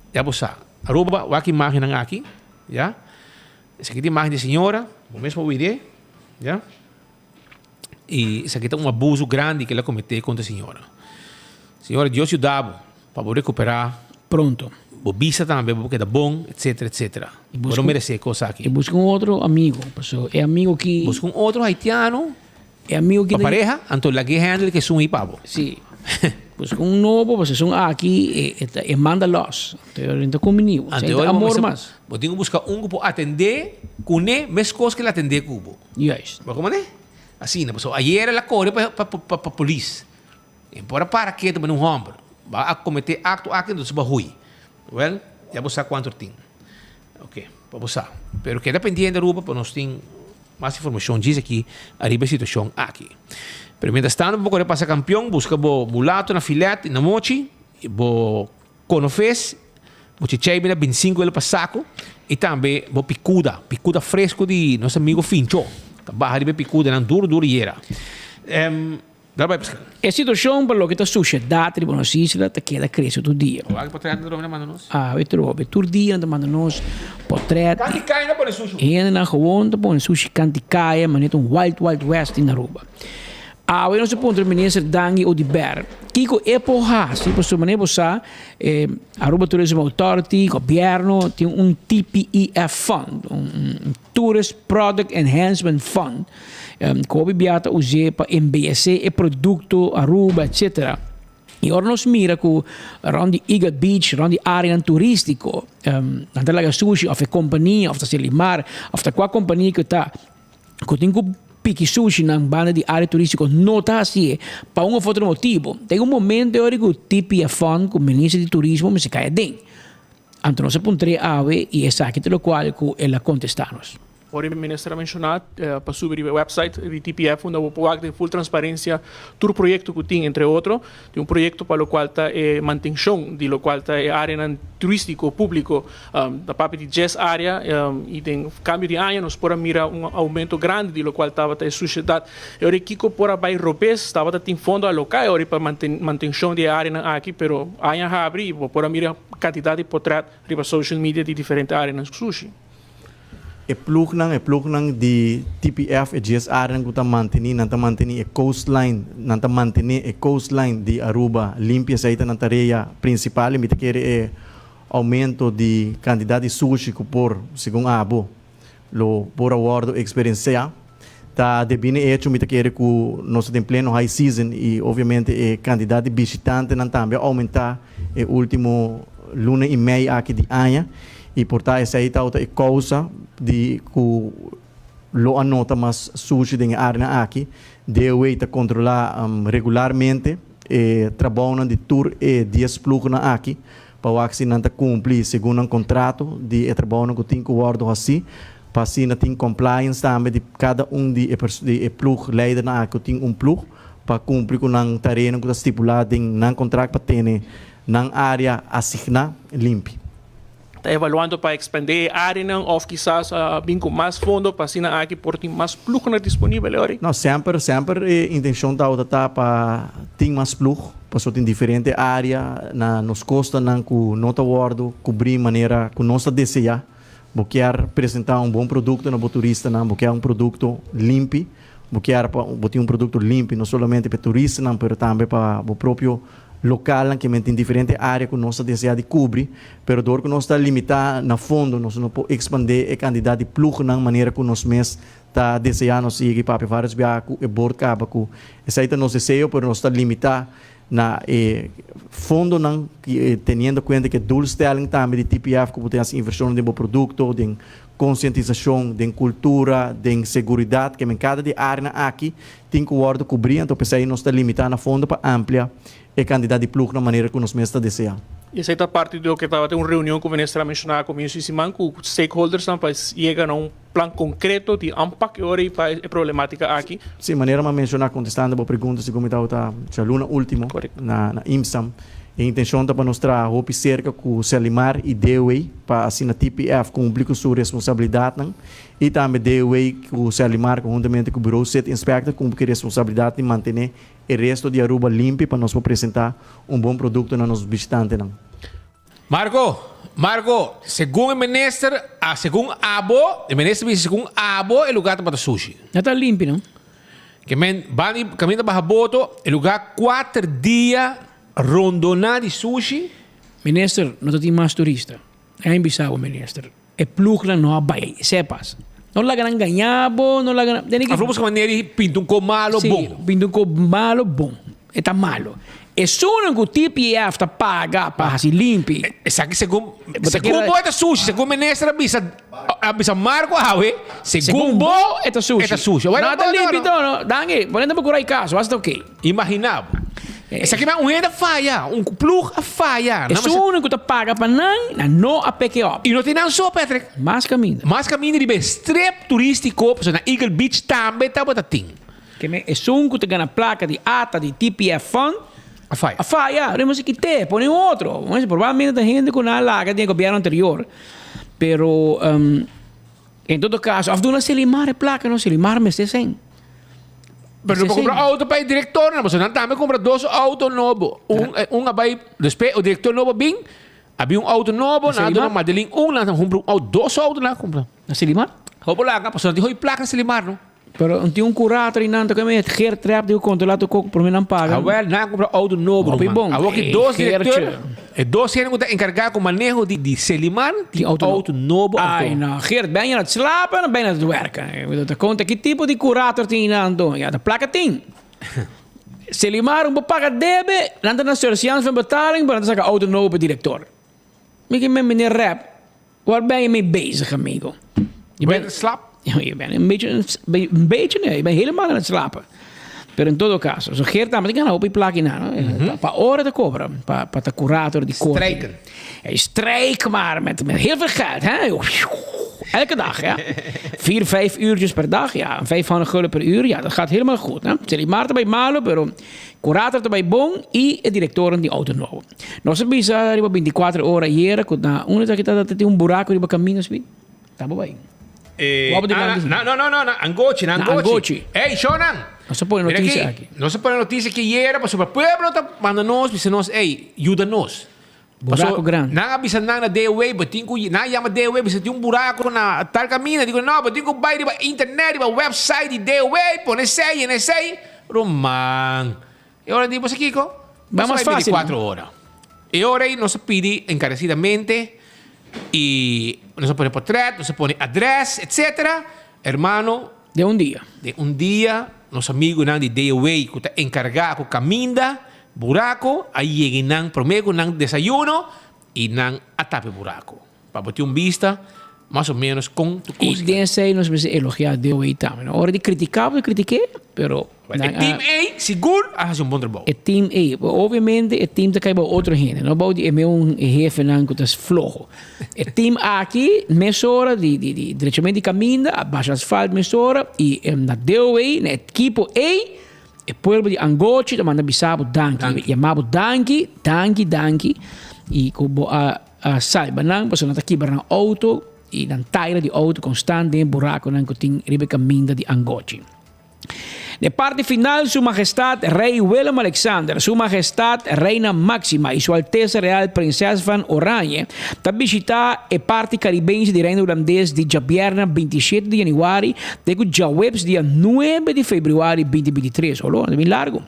ya bo sa. Aruba wak imágennan aki, ya. Esaki ta imágen di e señora, bo mes por wirié, ya. I esaki ta un abuso grandi ke el a kometé kontra e señora. Señora, Dios yuda bo. Pa bo recuperá pronto. Bo bisa tambe bo keda bon, etcetera, etcetera. Bo no merecé e cos aki. Y busca un otro amigo, paso e amigo ki. Busca un otro haitiano. E amigo Pa pareha, anto lag'é handle ku esun ei pa bo. Sí. Buska un nobo, pasobra esun aki e ta e manda lòs. Anto e ora ta kumbiní bo. Anto e ora bo mester bo tin ku buska un ku por atendé kuné meskos ku el atendé ku bo. Juist. Bo komo ne? Asina, pasobra ayera el a kore pa pa pa polis. E por a para ketu pa un hòmber. Bo a kometé akto aki entonces bo a hui. Wèl, ya bo sa kuantu tin. Ok, pa bo sa. Pero keda pendiente Aruba pa nos tin mas informacion djis aki ariba e situacion aki. Pero mientras tanto bo por pasa campeon, busca bo mulato na filet y na mochi, y bo conofes, bo chichay bina bintinsinco el pa saco, y tambe bo picuda, picuda fresco di nos amigo Fincho. Ta baha riba e picudanan duro duro yera. Em. Dal bai pesca. E situashon pa loke ta sushedat riba nos isla ta keda krese tur dia. Wak potret nan ta manda nos? Awe trobe. Tur dia nan ta manda nos potret. Kanti kaya nan pone sushi. Hendenan gewoon ta pone sushi kanti kaya manera ta un wild wild west in Aruba. Awe nos a puntra minister Dangui Oduber kiko e por hasi pasobra manera bo sa Aruba Tourism Authority, gobierno tin un TPEF fund, un Tourist Product Enhancement Fund, ku hopi bia ta us'é pa embeyesé e produkto Aruba etcetera. I ora nos mira ku rònt di Eagle Beach, rònt di áreanan turístiko, nan ta laga sushi òf e kompania òf ta Selimar òf ta kua kompania ku ta ku tin ku piki sushi nan banda di área turístiko no ta hasié pa un òf otro motibu. Ta un momento e ora ku TPF Fund ku Minister di Turismo mester kai aden. Anto nos a puntr'é awe i esaki ta lokual ku el a kontestá nos. Ora e minister a menshoná pa subi riba e website di TPF unda bo por wak den ful transparencia tur proyecto cu tin, entre otro tin un proyecto pa locual ta e mantencion di locual ta e areanan turistico publico. Ta papia di djes area y den cambio di aña nos por a mira un aumento grandi di locual tabata e suciedad. E ora kico por a bay robes, tabata tin fondo aloca e ora pa mantencion di e areanan aki, pero aña habri y bo por a mira Kantidat di potret riba social media di diferente áreanan sushi. E plugnan, e plugnan di TPF, e djes áreanan ku ta mantení, nan ta mantení e coastline, nan ta mantené e coastline di Aruba limpi, esei ta nan tarea prinsipal i mi ta kere e oumento di kantidat di sushi ku por, segun abo, lo por a wòrdu eksperensiá. Ta debí na e echo mi ta kere ku nos ta den pleno high season i obviamente e kantidat di bishitantenan tambe a oumentá e último luna i mei aki di aña i por ta esei tabata e kousa di ku lo a nota mas sushi den e áreanan aki. DOW ta kontrolá regularmente e trabounan di tur e dies ploegnan aki pa wak si nan ta kumpli segun nan kontrato di e trabounan ku tin ku wòrdu hasí, pa asina tin compliance tambe di kada un di e di e ploeg leidernan aki ku tin un ploeg pa kumpli ku nan tareanan ku ta stipulá den nan kontrakt pa tene nan área asigná limpi. Ta evaluando pa expandé e áreanan òf kisas bin ku mas fondo pa asina aki por tin mas plugnan disponibel e ora? No, semper, semper e intencion tabata ta pa tin mas plug, pasobra tin diferente área na nos costanan cu no ta wordo cubri manera cu nos ta desea. Bo kier presenta un bon producto na bo turistanan, bo kier un producto limpi, bo kier pa bo tin un producto limpi no solamente pa e turistanan pero tambe pa bo propio localnan ke men tin diferente area cu nos ta desea di cubri, pero dor cu nos ta limita na fondo nos no por expande e cantidad di ploegnan manera cu nos mes ta desea. Nos yega y papia varios biaha cu e board caba cu esey ta nos deseo pero nos ta limita na e fondonan teniendo cuenta cu e doelstelling tambe di TPF cu bo tin haci inversionnan den bo producto, den concientisacion, den cultura, den seguridad ke men cada di areanan aki tin cu wordo cubri, anto p'esey nos ta limita na fondo pa amplia e cantidad di ploegnan manera cu nos mes ta desea. Esey ta parti di loke tabata un reunion cu minister a menciona comienso di siman cu stakeholdersnan pa yega na un plan concreto di aanpak e ora y pa e problematica aki. Si, manera mi a menciona contestando bo pregunta segun mi tabata djaluna ultimo na IMSAM, e intencion ta pa nos traha hopi cerca cu Selimar y DOW pa asina TPF cumpli cu su responsabilidadnan y tambe DOW cu Selimar conhuntamente cu Bureau City Inspector cumpli cu e responsabilidad di mantene e resto di Aruba limpi pa nos por presenta un bon producto na nos bishitantenan. Marco, Marco, segun e minister, a segun abo, e minister bisa segun abo e lugar tabata sushi. No ta limpi no. Ke men ban di kaminda baha boto, e lugar kuater dia rondona di sushi. Minister, no ta tin mas turista. Ein bisa bo minister, e plugnan no a bai, sepas. No laga nan gaña bo, no laga nan. Afro busca manera di pinta un ko malo sí, bon. Pinta un ko malo bon. E ta malo. Esunnan ku TPF ta paga pa hasi limpi. Esaki segun segun bo e ta sushi, segun minister a bisa a bisa Marco awe, segun bo e ta sushi. E ta sushi. No ta limpi to no. Danki, bo neta por kura e kaso, hasta oké. Imagina bo. Esaki men un hende a faya, un ploeg a faya. Esun ku ta paga pa nan, nan no a peke op. I no tin nan so, Patrick. Mas kaminda. Mas kaminda riba e strip turístiko, pasobra na Eagle Beach tambe tabata tin. Ke men esun ku ta gana plaka di ata di TPF Fund a faya. A faya. Ora mester kit'é, pone un otro. Probablemente ta hende ku nan a laga den e gobièrnu anterior. Pero en todo kaso, òf duna Selimar e plaka, no, Selimar mester sèn. Pero no por compra auto pa e director, no, pasobra nan tambe compra dos auto nobo. Un, eh, un a bai, despues o director nobo bin, habia un auto nobo, nan a duna Madeline un, nan a cumpra un auto, dos auto nan a cumpra. Na Selimar? Hopi laga, pasobra nan tin hopi placa na Selimar, no. Pero no tin un curator y nan ta come Geert Trap di cu controla tu coco prome nan paga. Awel, nan a cumpra auto nobo, Hopi ruman. bon. Awor ki Eh, dos Geertje. director, e dos hende cu ta encarga cu maneho di, di Selimar, tin auto nobo anto. Ay no, Geert, ben je aan het slapen of ben je aan het werken? Ik bedoel, ta conta ki tipo di curator tin nan anto? Ja, ta placa tin. Selimar un bo paga debe, nan ta na surseance van betaling, pero nan ta saca auto nobo pa director. Mi ke men meneer Rep, Waar ben je mee bezig, amigo? Je bent slap. Je bent een beetje, een beetje nee, je bent helemaal aan het slapen. Pero en todo caso, so Geert tambe tin gana hopi plaki na, no? Pa ora ta cobra, pa, pa ta curator di corte. Strijken. Hij strijk maar met, met heel veel geld, hè? Elke dag, ja. 4, 5 uurtjes per dag, ja. 500 gulden per uur, ja, dat gaat helemaal goed, hè? Selimar ta bay malo, pero curator ta bay bon y e directoren di auto nobo. Nos a bisa riba binticuater ora ayera cu na unda ta kita ta tin un buraco riba camino así. Ta bo bay. Eh, Wou bo di ah, grandi? na, no, no, no, na Angochi, na Na Angochi. Angochi. Ey, shownan. Nos a pone Mira noticia aki. aki. Nos a pone noticia aki ayera pasobra pueblo ta manda nos, bisa nos, ey, yuda nos. Buraco Paso, grandi. Nan a bisa nan na DOW, bo tin cu, nan a yama DOW, bisa tin un buraco na tal camina. Digo, no, bo tin cu bay riba internet, riba website di DOW, pone esey, yena esey. Ruman. E ora di boso kiko? Ba Nos mas a bai fácil. 24 ora. E ora ei nos a pidi encarecidamente y nos a pone portret, nos a pone adres, etcétera. Hermano, Den un dia. Den un dia nos amigunan di DOW ku ta enkargá ku kaminda buraco a yega nan promé ku nan desayuno y nan a tapa e buraco. Pa bo tin un bista mas o menos kon tu I kos. den esei nos mester elogiá Deo ei tambe. No ora di kritiká bo ta kritiké, pero E nan a. team ei sigur a hasi un bon trabou. E team ei, obviamente e team ta kai bou otro hende, no bou di e meun e hefenan ku ta floho. E team aki mesora di di di drechament di kaminda a basha asfalt mesora i na Deo ei, na e ekipo ei, e pueblo di Angochi ta manda bisa bo danki, yama bo danki, danki, danki i ku bo a A salba nan pasobra nan ta kibra nan auto y nan taira di auto constant den e buraconan cu tin riba e caminda di Angochi. Den parti final Su Majestad Rey Willem Alexander, Su Majestad Reina Maxima y Su Alteza Real Prinses van Oranje ta bishita e parti Caribense di Reino Hulandes di djabièrnè 27 di januari te cu djaweps dia 9 di februari 2023, olo, ta bin largo.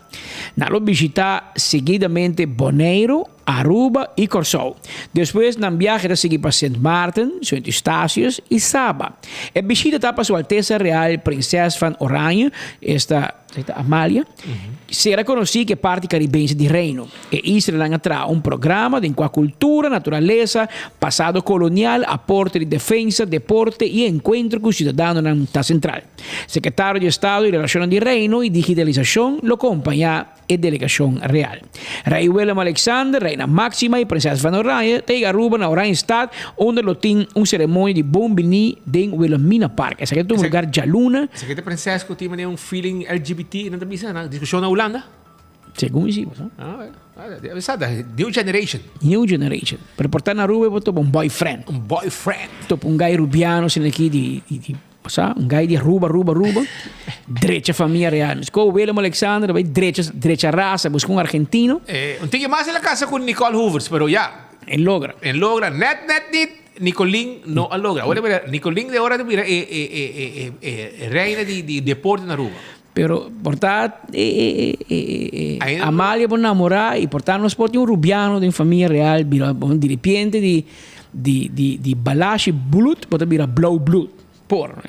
Nan lo bishita seguidamente Boneiru, Aruba i Kòrsou. Despues nan biahe ta sigui pa Sint Maarten, Sint Eustatius i Saba. E bishita ta pa Su Altesa Real Prinses van Oranje, esta Amalia, sera konosí ku e parti karibense di Reino. E islanan a traha un programa den kua kultura, naturalesa, pasado kolonial, aporte di defensa, deporte i enkuentro ku siudadanonan ta sentral. Sekretario di Estado di Relashonnan di Reino i Digitalisashon lo kompañá e delegacion real. Rey Willem Alexander, Reina Maxima y Prinses van Oranje ta yega Aruba na Oranjestad unda lo tin un ceremonia di bon bini den Wilhelmina Park. Esaki ta tuma lugar djaluna. Esaki ta prinses cu tin manera un feeling LGBT nan ta bisa na discusion na Hulanda? Segun si, bo sa. Ah, sa da new generation. New generation. Pero por ta na Aruba bo topa un boyfriend. Un boyfriend. Topa un guy Rubiano asina aki di di Sa, un guy di Aruba, Aruba, Aruba, drecha famia real. Mis ko Willem Alexander bai drecha, drecha rasa, busca un argentino. Eh, un tiki mas el a casa cu Nicole Hoevers, pero ya. En logra. En logra. Net, net niet, Nicolin no a logra. Awor mira, Nicolin de ora ta bira e, e, e, e, e, e reina di, di deporte na Aruba. Pero por ta e, e, e, e, e, Amalia por namora y por ta nos por tin un Rubiano den famia real bira bon di repente di, di, di, di balashi bloed por ta bira blauw bloed. Por.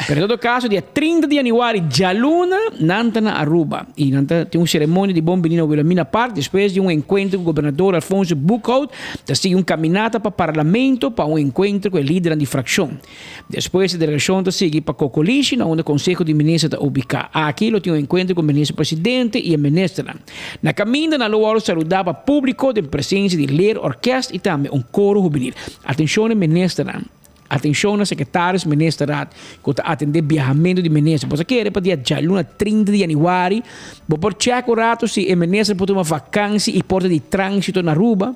Pero en todo caso, dia 30 di januari, djaluna, nan ta na Aruba. Y nan ta tin un ceremonia di bon bini na Wilhelmina Park. Despues di un encuentro cu gobernador Alfonso Boekhoudt, ta sigui un caminata pa Parlamento pa un encuentro cu e lidernan di fraccion. Despues e delegacion ta sigui pa Cocolishi, na unda Conseho di Minister ta ubica. Aki lo tin un encuentro cu Minister Presidente y e ministernan. Na caminda nan lo worde saluda pa publico den presencia di leer orkest y tambe un coro hubenil. Atencion e ministernan. Atencion na secretaris ministerraad cu ta atende biahamento di minister. Bo ta kere pa dia djaluna 30 di januari bo por check un rato si e minister por tuma vakantie y por ta di transito na Aruba.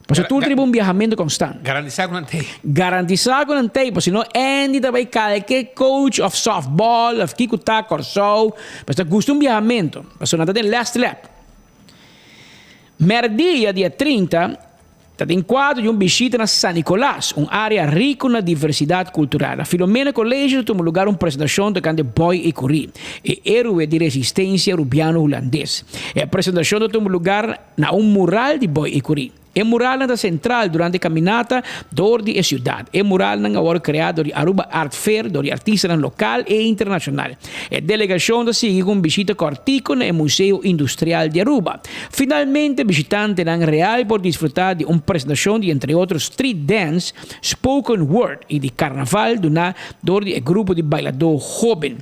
Pasobra tur ta riba un biahamento constant. Garantisa cu nan tey. Garantisa cu nan tey, pasobra si no Andy ta bay calke coach of softball of kico ta Corsou. Pasobra ta gusta un biahamento. Pasobra nan ta den last lap. Merdia dia 30. Ta den kuadro di un bishita na San Nicolas, un área riku na diversidat kultural. Na Filomena College ta tuma lugar un presentashon tokante Boy Ecury, e héroe di resistensia rubiano-hulandes. E presentashon ta tuma lugar na un mural di Boy Ecury. E muralnan ta sentral durante e kaminata dor di e siudat. E muralnan a wòrdu kreá dor di Aruba Art Fair dor di artistanan lokal e internashonal. E delegashon ta sigui ku un bishita kòrtiku na e Museo Industrial di Aruba. Finalmente, bishitantenan real por disfrutá di un presentashon di entre otro street dance, spoken word i di karnaval duná dor di e grupo di bailadó hóben.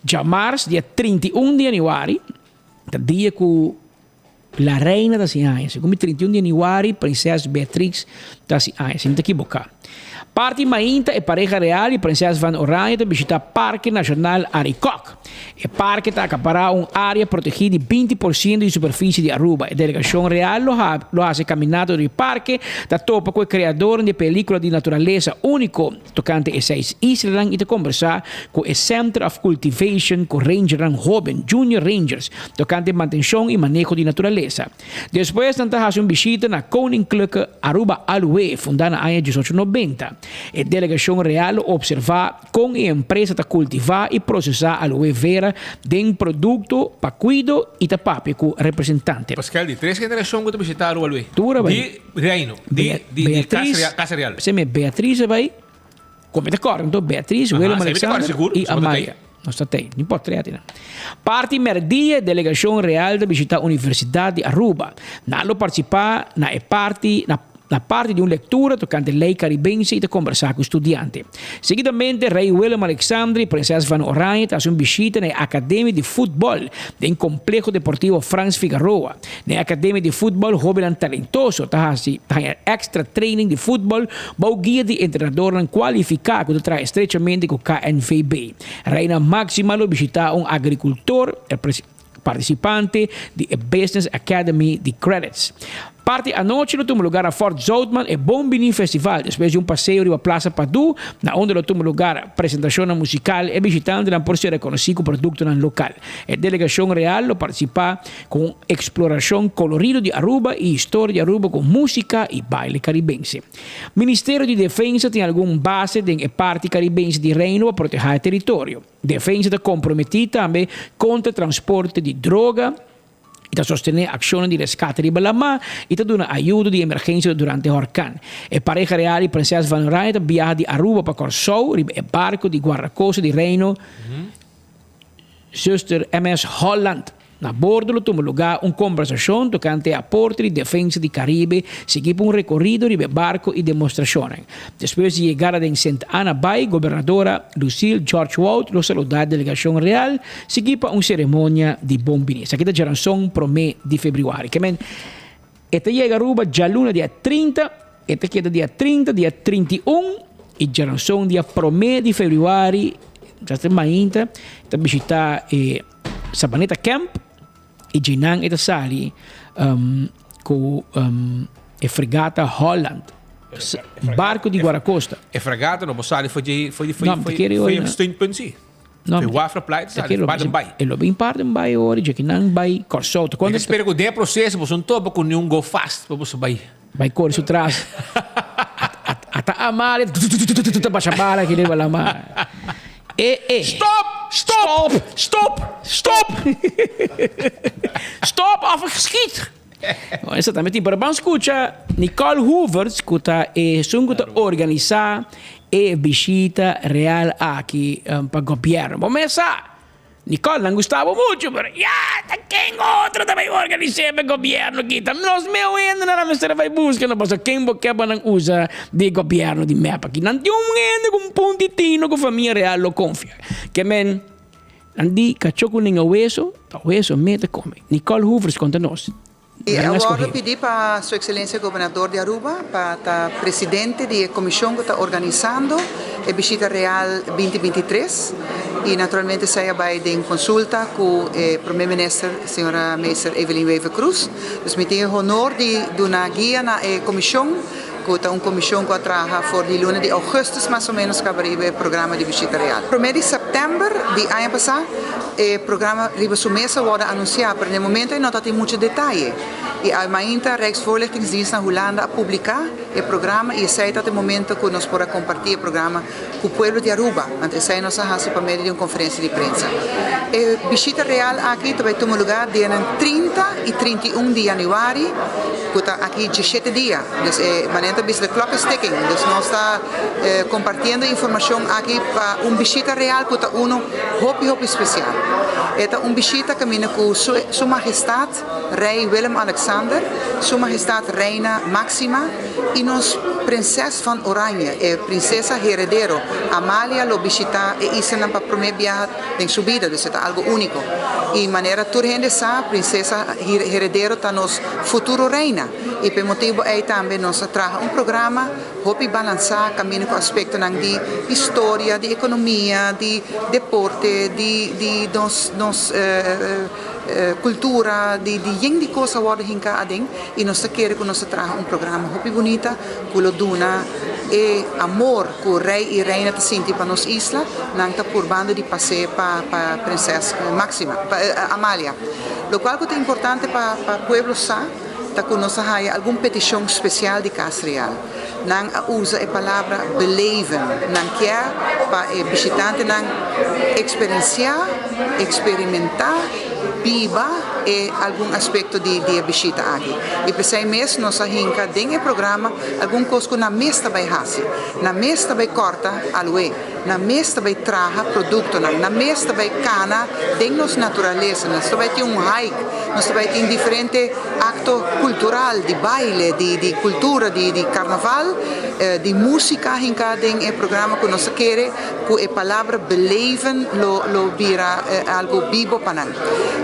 Djamars, dia 31 di yanüari, ta dia ku La Reina ta hasi aña. Segun mi 31 di yanüari, Prinses Beatrix ta hasi aña, si mi ta kiboká. Parti mainta e pareha real i Prinses van Oranje ta bishitá Parke Nashonal Arikok. E parke ta akapará un área protegí di 20 por siento di superfisie di Aruba. E delegashon real lo lo hasi kaminata dor di parke, ta topa ku e kreadornan di e pelíkula di naturalesa úniko tokante e seis islanan i ta kombersá ku e Center of Cultivation ku rangernan hóben, Junior Rangers, tokante mantenshon i maneho di naturalesa. Despues nan ta hasi un bishita na Koninklijke Aruba Aloe, fundá na aña diesocho nobenta. E delegashon real lo opservá kon e empresa ta kultivá i prosesá aloe vera den produkto pa kuido i ta papia ku representantenan. Pascal, di tres generashon ku ta bishitá Aruba Aloe. Tur a bai. Di reino, di di Casa Real. Seme Beatriz a bai. Kon mi ta kòrda anto Beatriz, Willem Alexander i Amaya. Nos ta tei, ni portret nan. Parti merdia e delegashon real ta bishitá Universidat di Aruba. Nan lo partisipá na e parti na na parti di un lektura tokante lei karibense i ta kombersá ku studiante. Seguidamente Rei Willem Alexander i Prinses van Oranje ta hasi un bishita na e Akademia di Futbòl den Kompleho Deportivo Frans Figaroa. Na e akademia di futbòl hóbennan talentoso ta hasi ta haña èkstra training di futbòl bou guia di entrenadornan kualifiká ku ta traha estrechamente ku KNVB. Reina Máxima lo bishitá un agrikultor partisipante di e Business Academy di Credits. Parti anochi lo tuma lugar na Fort Zoutman e Bon Bini Festival despues di un paseo riba Plaza Padu na unda lo tuma lugar presentashonnan musikal. E bishitantenan por ser rekonosí ku produktonan lokal. E delegashon real lo partisipá Ku un eksplorashon kolorido di Aruba i historia di Aruba ku músika i baile karibense. Ministerio di Defensa tin algun base den e parti karibense di Reino pa protehá e teritorio. Defensa ta komprometí tambe kontra transporte di droga i ta sostené akshonnan di reskate riba lamá i ta duna ayudo di emergensia durante horkan. E pareha real i Prinses van Oranje ta biaha di Aruba pa Kòrsou riba e barko di Guardakosta di Reino. Zuster MS Holland. Na bordo lo tuma lugá un kombersashon tokante e aporte di defensa di Karibe, sigui pa un rekorido riba e barko i demostrashonnan. Despues di yegada den Sint Anna Bay, gobernadora Lucille George Wout lo saludá e delegashon real, sigui pa un seremonia di bon bini. Esaki ta djaranson promé di febrüari. Ke men e ta yega Aruba djaluna dia 30, e ta keda dia 30, dia 31 i djaranson dia promé di febrüari, djastre mainta, e ta bishitá e Sabaneta Camp i djinan e ta sali ku e fregata Holland, barku di Guaracosta. E fregata no por sali for dje for dje steunpunt si. No, Foi wafra playa te sali, parten bai. E lo bin parten bai ora, dje kinan bai Kòrsou. Mi ta spera ku den e proseso boso no topa ku niun go fast pa boso bai. Bai kore su tras. Ata Amalia ta basha bala aki riba lama. E e. Stop! Stop! Stop! Stop! Stop of ik schiet! Esa tambe tin. Pero ban skucha Nicole Hoevertsz ku ta esun ku ta organisá. e bishita real aki pa gobierno. Bo mes sa, Nicole nan gusta bo mucho, pero ya ta ken otro ta bay organise pa e gobierno aki? Ta nos meu hendenan a mester a bay buska no, pasobra ken bo ke pa nan usa di e gobierno di mep aki? Nan tin un hende ku un punti tino ku famia real lo konfia. Ke men, nan di kachó ku ninga weso, ta weso me ta kome. Nicole Hoevers konta nos. E Nan a a wordo skohe. pidi pa Su Excelencia Gobernador di Aruba pa ta presidente di e comision cu ta organisando e bishita real 2023 y naturalmente esey a bay den consulta cu e Prome Minister Sra. Meester Evelyn Wever-Croes. Dus mi tin e honor di duna guia na e comision cu ta un comision cu a traha for di luna di augustus mas o menos caba riba e programa di bishita real. Prome di september di aña pasa e programa riba su mes a wordo anuncia, pero na e momento ey no ta tin mucho detaye y al mainta Rijksvoorlichtingsdienst na Hulanda a publica e programa y esey ta e momento cu nos por a comparti e programa cu pueblo di Aruba, want esey nos a haci pa medio di un conferencia di prensa. E bishita real aki ta bay tuma lugar dianan 30 y 31 di januari, cu ta aki diesshete dia. Dus e manera ta bisa the clock is ticking, dus nos ta compartiendo e informacion aki pa un bishita real cu ta uno hopi hopi special. E ta un bishita caminda cu Su Majestad Rey Willem Alexander, Su Majestad Reina Maxima y nos Prinses van Oranje, e prinsesa heredero Amalia lo bishita e islanan pa prome biaha den su bida, dus e ta algo unico. Y manera tur hende sa, prinsesa heredero ta nos futuro reina y p'e motibo ey tambe nos a traha un programa hopi balansa caminda cu aspectonan di historia, di economia, di deporte, di di nos nos Cultura di di yen di cos a wordo hinca aden y nos ta kere cu nos ta traha un programa hopi bunita cu lo duna e amor cu Rey y Reina ta sinti pa nos isla, nan ta purbando di pas'e pa pa Prinses Maxima, pa Amalia. Locual cu ta importante pa pa pueblo sa ta cu nos a haya algun peticion special di Cas Real. Nan a usa e palabra beleven. Nan kier pa e bishitantenan eksperensiá, eksperimentá, biba e algun aspekto di di e bishita aki. I p'esei mes nos a hinka den e programa algun kos ku nan mes ta bai hasi. Nan mes ta bai kòrta aloe. Nan mes ta bai traha produktonan, nan mes ta bai kana den nos naturalesa, nos ta bai tin un hike, nos ta bai tin diferente akto kultural di baile, di di kultura, di di karnaval, di musika hinká den e programa ku nos ta kere ku e palabra beleven lo lo bira algu bibo pa nan.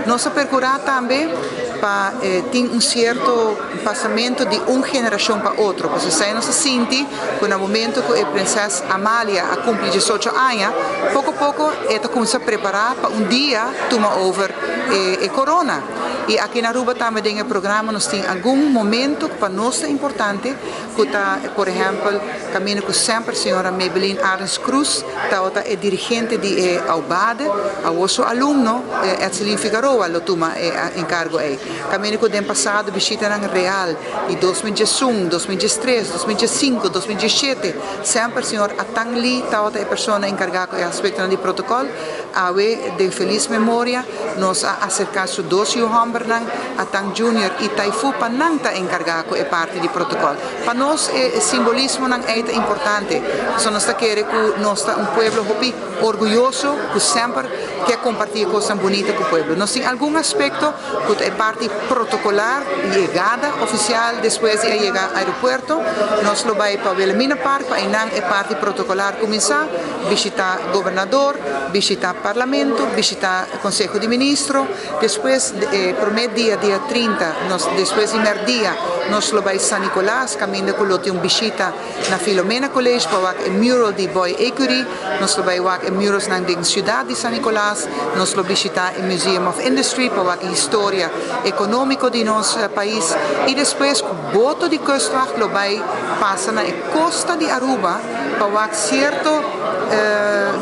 Nos a perkurá tambe pa tin un sierto pasamentu di un generashon pa otro, pasobra esei nos a sinti ku na momento ku e prinses Amalia a kumpli diesocho aña, poko poko e ta kuminsá prepará pa un dia tuma over e korona. I aki na Aruba tambe den e programa nos tin algun momento ku pa nos ta importante, ku ta por ehèmpel kaminda ku semper señora Maybelline Arends Croes tabata e dirigente di e Aubade, awor su alumno Edseline Figaroa lo tuma e enkargo ei. Kaminda ku den pasado bishitanan real Di 2011, 2013, 2015, 2017, semper señor Atang Lee tabata e persona encarga cu e aspectonan di protocol. Awe, den feliz memoria, nos a acerca su dos yu hombernan, Atang Junior y Taifu, pa nan ta encarga cu e parti di protocol. Pa nos e simbolismonan ey ta importante, pasobra nos ta kere cu nos ta un pueblo hopi orguyoso cu semper ke comparti e cosnan bunita cu pueblo. Nos tin algun aspecto cu ta e parti protocolar, yegada oficial despues di a yega aeropuerto, nos lo bay pa Wilhelmina Park pa eynan e parti protocolar cuminsa, bishita gobernador, bishita parlamento, bishita conseho di ministro, despues e prome dia, dia 30, nos despues di merdia nos lo bay San Nicolas caminda cu lo tin un bishita Na Filomena College pa wak e mural di Boy Ecury, nos lo bai wak e muralsnan den ciudad di San Nicolas, nos lo bishita e Museum of Industry pa wak e historia economico di nos pais y despues cu boto di Kustwacht lo bai pasa na e costa di Aruba pa wak cierto,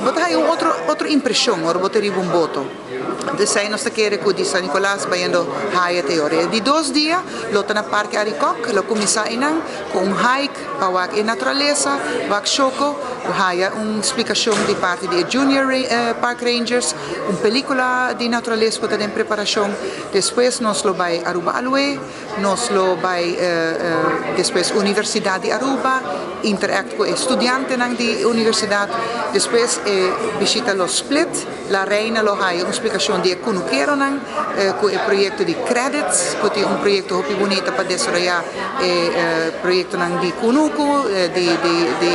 bo ta haya un otro otro impresion ora bo ta riba un boto. Esei nos ta kere ku di San Nicolas bayendo Hyatt e ora. E di dos dia lo ta na Parke Arikok, lo kuminsá einan ku un hike pa wak e naturalesa, wak shoko. haya un splikashon di parti di e Junior Park Rangers, un pelikula di naturales ku ta den preparashon. Despues nos lo bai Aruba Aloe, nos lo bai despues Universidat di Aruba, interact ku e studiantenan di universidat. Despues e bishita lo split, La Reina lo haya un splikashon di e kunukeronan ku e proyekto di Credits, ku tin un proyekto hopi bunita pa desaroyá e proyektonan di kunuku, di di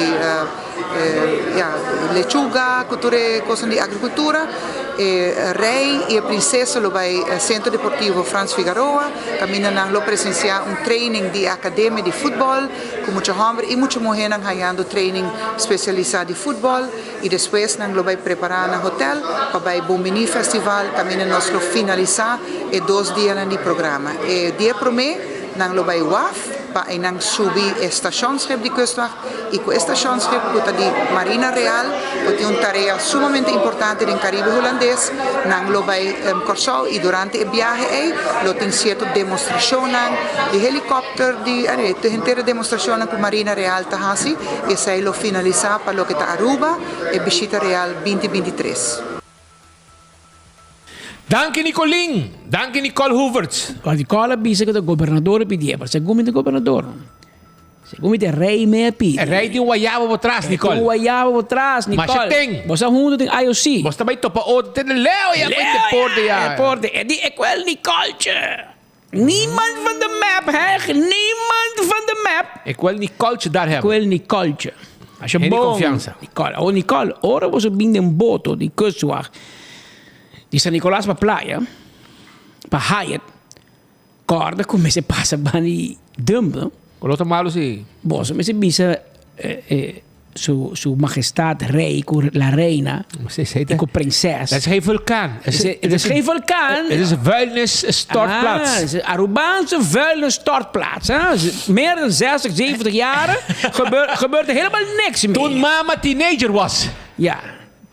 ya lechuga ku tur e kosnan di agrikultura. E rei i e prinsesa lo bai Sentro Deportivo Frans Figaroa kaminda nan lo presensiá un training di e akademia di futbòl ku mucha hòmber i mucha muhénan hayando training spesialisá di futbòl i despues nan lo bai prepará na hotèl pa bai Bon Biní Festival kaminda nos lo finalisá e dos dianan di programa. E dia promé nan lo bai waf. Pa einan subi e stashonschip di Kustwacht i ku e stashonschip ku ta di Marina Real ku tin un tarea sumamente importante den Karibe Hulandes, nan lo bai Kòrsou i durante e biahe ei lo tin sierto demostrashonnan di helikòpter, di anyway tur henter e demostrashonnan ku Marina Real ta hasi i esei lo finalisá pa loke ta Aruba e bishita real binti 23. Danki Nicolin! Danki Nicole Hoevertsz! Nicole a bisa ku ta gobernador a pidié, pero segun mi ta gobernador. Segun mi ta e rei me a pidi. E rei tin un wayabo bo tras, Nicole. Tin un wayabo bo tras, Nicole. Masha ten. Bo sa huntu den IOC. Bo ta bai topa otro te leo ya bai deporte ya. Deporte. E di e kuel Nicoltje. Niemand van de map, hè? Niemand van de map. E kuel Nicoltje daar hebben. Kuel Nicoltje. Als je Geen bon. confianza. Nicole. Oh, Nicole, ora bo bin den boto di kustwacht di San Nicolas pa playa, pa Hyatt, kòrda ku mester pasa ban di dump, no? Ku lo ta malu si. Boso mester bisa eh, eh, su, su majestad rey ku la reina i ku prinses. Dat is geen vulkaan. Het is, het is geen vulkaan. Het is een vuilnisstortplaats. Ah, het is een Arubaanse vuilnisstortplaats. Hè? Meer dan 60, 70 jaren gebeur, gebeurt er helemaal niks meer. Toen mama teenager was. Ja.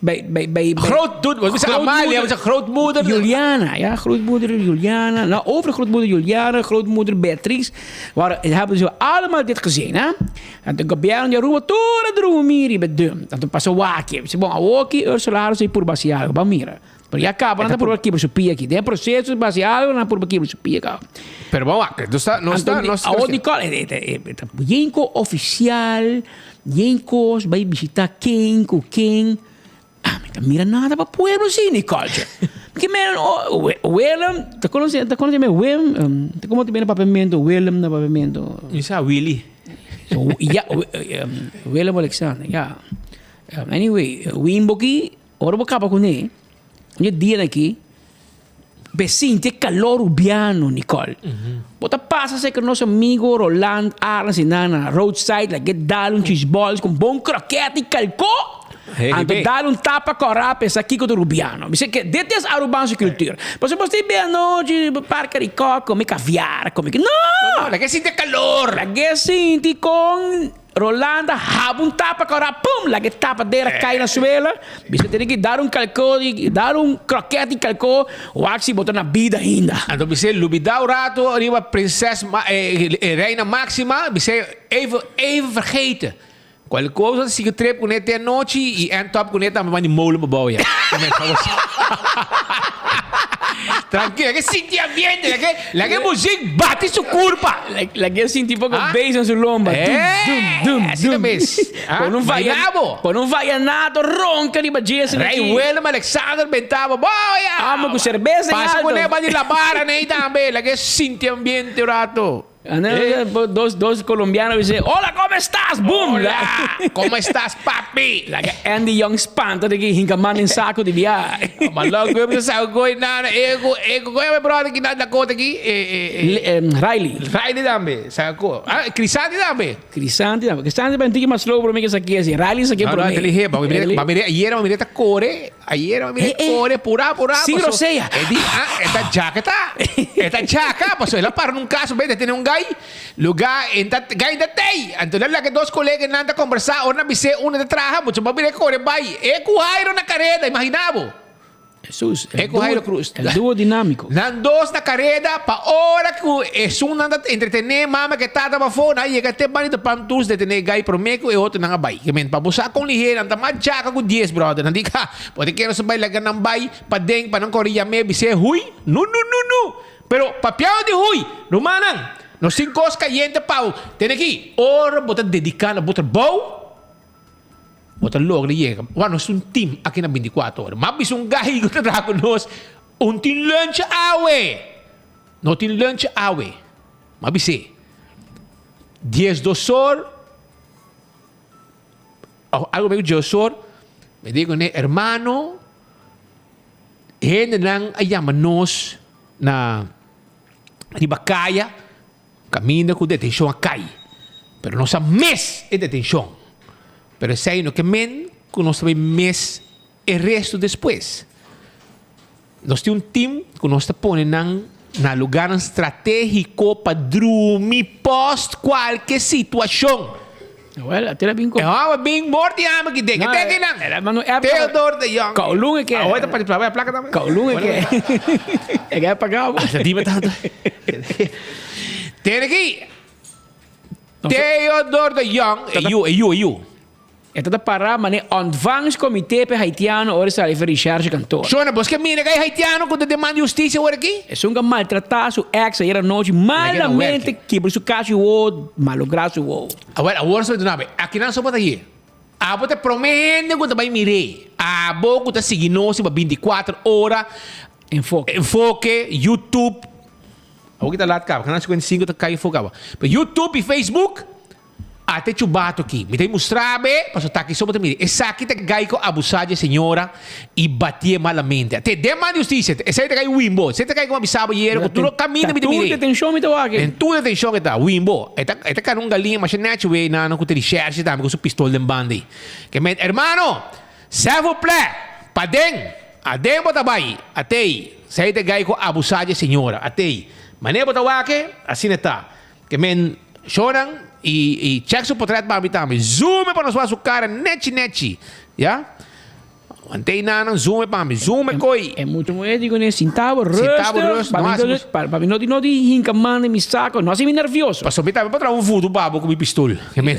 Bij, bij, bij, bij Groot, toen, wat is Amalia, wat is grootmoeder? Juliana, ja, grootmoeder Juliana. Nou, overgrootmoeder Juliana, grootmoeder Beatrice. Waar, hebben ze allemaal dit gezien, hè? En de gobierno di Aruba tur a drumi miri be dum. Anto pasa waki. Bisa bon, awoki Ursula Harris ei purba hasi algo. Ban mira. Pero ya caba nan ta purba kibra su pia aki. Den proceso di hasi algo nan a purba kibra su pia caba. Pero ban wak, no sta, no sta, no sta. Awor Nicole, e ta, e ta yenko oficial, yenko bai bishita ken ku ken. Ah, mi ta mira nada pa pueblo si, Nicole. Ke men, oh, Willem, ta conoce, ta conoce me Wim, ta como te bene papiamento, Willem na papiamento. Mi sa Willy. So, ja, Willem Alexander, ja. Anyway, Wimbo ki, ora bo kaba kuné, un dia aki, Be sinti e calor rubiano, Nicole. Bo ta pasa cerca nos amigo Roland Arends y nan na roadside, like e dal un cheeseballs con bon kroket y calco. Hey, Anto be. dal un tapa cora pensa kico ta rubiano. Mi sey ke dit is Arubaanse cultuur. Pasobra bo ta bay anochi Parke Rico come caviar, come ki. No! Laga e sinti e calor. Laga e sinti con Rolanda haba un tapa kora pum laga e tapadera kai na suela bisa tene ki dar un kalko di dar un kroket di kalko wak si bo ta na bida ainda. Anto bis'é lubidá un rato riba prinses e reina Maxima bis'é even even vergeten cual cosa ta sigui trip kuné te anochi y end up kuné tambe manda di molen pa bou ya. Tranquilo, laga e sinti ambiente, laga laga e muziek bati su curpa. Laga e sinti poco bass na su lomba. Eh, Dum, dum, dum, asina dum. mes. Ah, Pon un baila bo. Pon un vallenato ronca riba dje asina Rey aki. Willem Alexander bentaba, boya! Amo cu cerveza en Pasa alto. cu ne ba di la barra nei tambe, laga e sinti ambiente un rato. Eh. Dos, dos colombiano dice, hola, ¿cómo estás? Boom! Hola, ¿cómo estás, papi? Like Andy Young spanta de que hinka man in saco di bia. Maar loco, eu sa gooi na ego, ego, gooi mijn brother ki na Dakota ki. Eh, eh, eh. Riley. Riley tambe, sa ko. Ah, Crisanti tambe. Crisanti tambe. Crisanti ben tiki mas slow pro mi que sa ki asi. Riley sa ki No, pro no, mi. inteligente. Maar mire, ayer, maar mire ta core. Ayera mi mira kore purá purá Sin paso rosea. E di ah e ta djaka ta e ta djaka paso el a para nun kaso beta tene un gai lugá en ta gai ta tei anto el a laga dos koleganan ta kombersá ora nan bis'é unda ta traha mucho bo a bira kore bai e ku Jairo na kareda imagina bo. Jesus, E ku Jairo Cruz. El dúo dinámico. Nan dos na kareda pa ora ku esunnan ta entretené mama ku e tata pafó, nan a yega te banda di Palm Tours detené e gai promé ku e otronan a bai. Ke men pa bo sa kon lihé nan ta mas djaka ku dies bròder. Nan di ka, bo ta kere nos bai laga nan bai paden pa nan kore yam'é bis'é hui? Nu nu nu nu! Pero papiando di hui, rumannan, nos tin kos kayente pa bo. Tene aki, ora bo ta dediká na bo trabou, Bo ta logra yega. Wak nos un team aki na binticuatro ora. M'a bisa un gai ku ta traha ku nos, un tin lunch awe. No tin lunch awe. M'a bis'é. Diesdos or, òf algu mei ku diesdos or, mi di kuné, hermano, hendenan a yama nos na riba kaya. Kaminda ku detenshon a kai, pero nos a mes e detenshon. Pero esei no ke men ku nos ta bai mes e restu despues. Nos tin un tim ku nos ta pone nan na lugarnan stratégiko pa drumi pòst kualke situashon. Well, a tera bin E hòmber bin morti hamber ki den. E ten ki nan. Theodore de Jong. Kowloon e ke. Awor ta parti plaka plaka tambe. Kowloon e ke. E ke paga bo. Hasta dime tanto. Tene ki. Theodore de Jong. E yu, e yu, e yu. E ta ta para mane ontvangstcomité p'e haitiano ora e sali for recherche kantoor. Shona, bos ke mira ku e haitiano ku ta demanda husticia ora aki? Esun ku a maltratá su ex ayera nochi malamente kibra su kachu i wowo, malográ su wowo. Awor, awor so duna be. Akinan so bo ta ye. Abo ta e promé hende ku ta bai mir'é. Abo ku ta sigui nos riba bintikuater ora. Enfoke. Enfoke, YouTube. Awor ki ta lat kaba, kanal 55 ta kai afó kaba. Pero YouTube i Facebook. Ate chubato aki. Mi ta mustra be, pasobra ta aki so bo ta mira. Esaki ta gai ku abusa dje señora i batié malamente. Ate den man di hustisia. Esei ta gai wimbo. Esei ta gai ku a bisa bo yera ku tur kaminda mi ta mir'é. Ta tur detenshon mi ta wak. Den tur detenshon e ta. Wimbo. E ta e ta kara un galiña masha nechi wei nano ku ta rishershe tambe ku su pistol den banda ei. Ke men, hermano! S'il-vous-plaît! Paden! Aden bo ta bai! Atei. Esei ta gai ku abusa dje señora. Atei. Manera bo ta wak e, asina e ta. Ke men shownan i i check su potret pa mi tambe. Zoom e pa nos wak su kara nechi nechi. Ya. Wantey nanan zoom e pa mi. Zoom e koi. E mucha muher di kuné sinta bo Sinta bo rustig. rust, no hasi bos. Pa mi no di no di hinka man den mi sako. No hasi mi nervioso. Pasobra mi tambe por traha un vudu pa bo ku mi pistol. Ke men.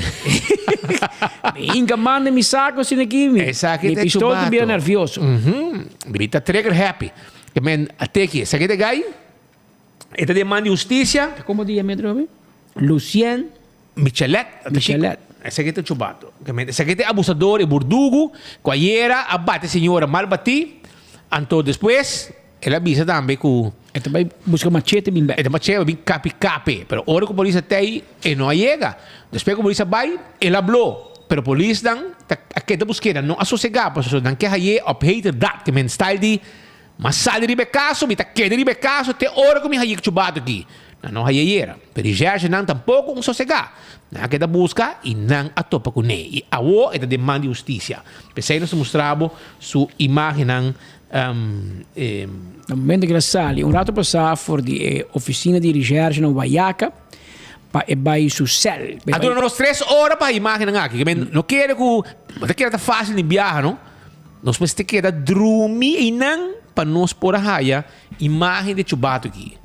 Mi hinka man den mi sako asina aki mi Esaki mi ta pistol ta chubato. bira nervioso. Mi ta trigger happy. Ke men a teki. Esaki ta gai. E ta den man di hustisia. Ta como di yama atrobe? Lucien. Michelet. Michelet. Esaki ta chubato. Esaki ta e abusador, e burdugu, cu ayera a bati e señora mal bati. Anto despues el a bisa tambe cu. E ta bay busca machete bin bek. E ta machete bin capi cape. Pero ora cu polis a tey, e no a yega. Despues cu polis a bay, el a blo. Pero polisnan ta a keda busqu'e, nan no a sosega, pasobra nan ke haye op heterdaad. Ke men style di. M'a sali riba e kaso, mi ta keda riba e kaso te ora ku mi haña chubato aki. Nan no haña yera. Pero e jèrshinan tampoko un sosegá. Nan a keda buska i nan a topa kuné. I awor e ta den man di hustisia. P'esei nos ta mustra bo su imágennan. Na momento ku el a sali un rato pasá for di e ofisina di reshèrshe na Wayaca pa e bai su sèl. A dura nos tres ora pa haña imágennan aki. No kere ku bo ta kere ta fásil di biaha, no. Nos mester keda drumi einan pa nos por a haya imagen di chubato aki.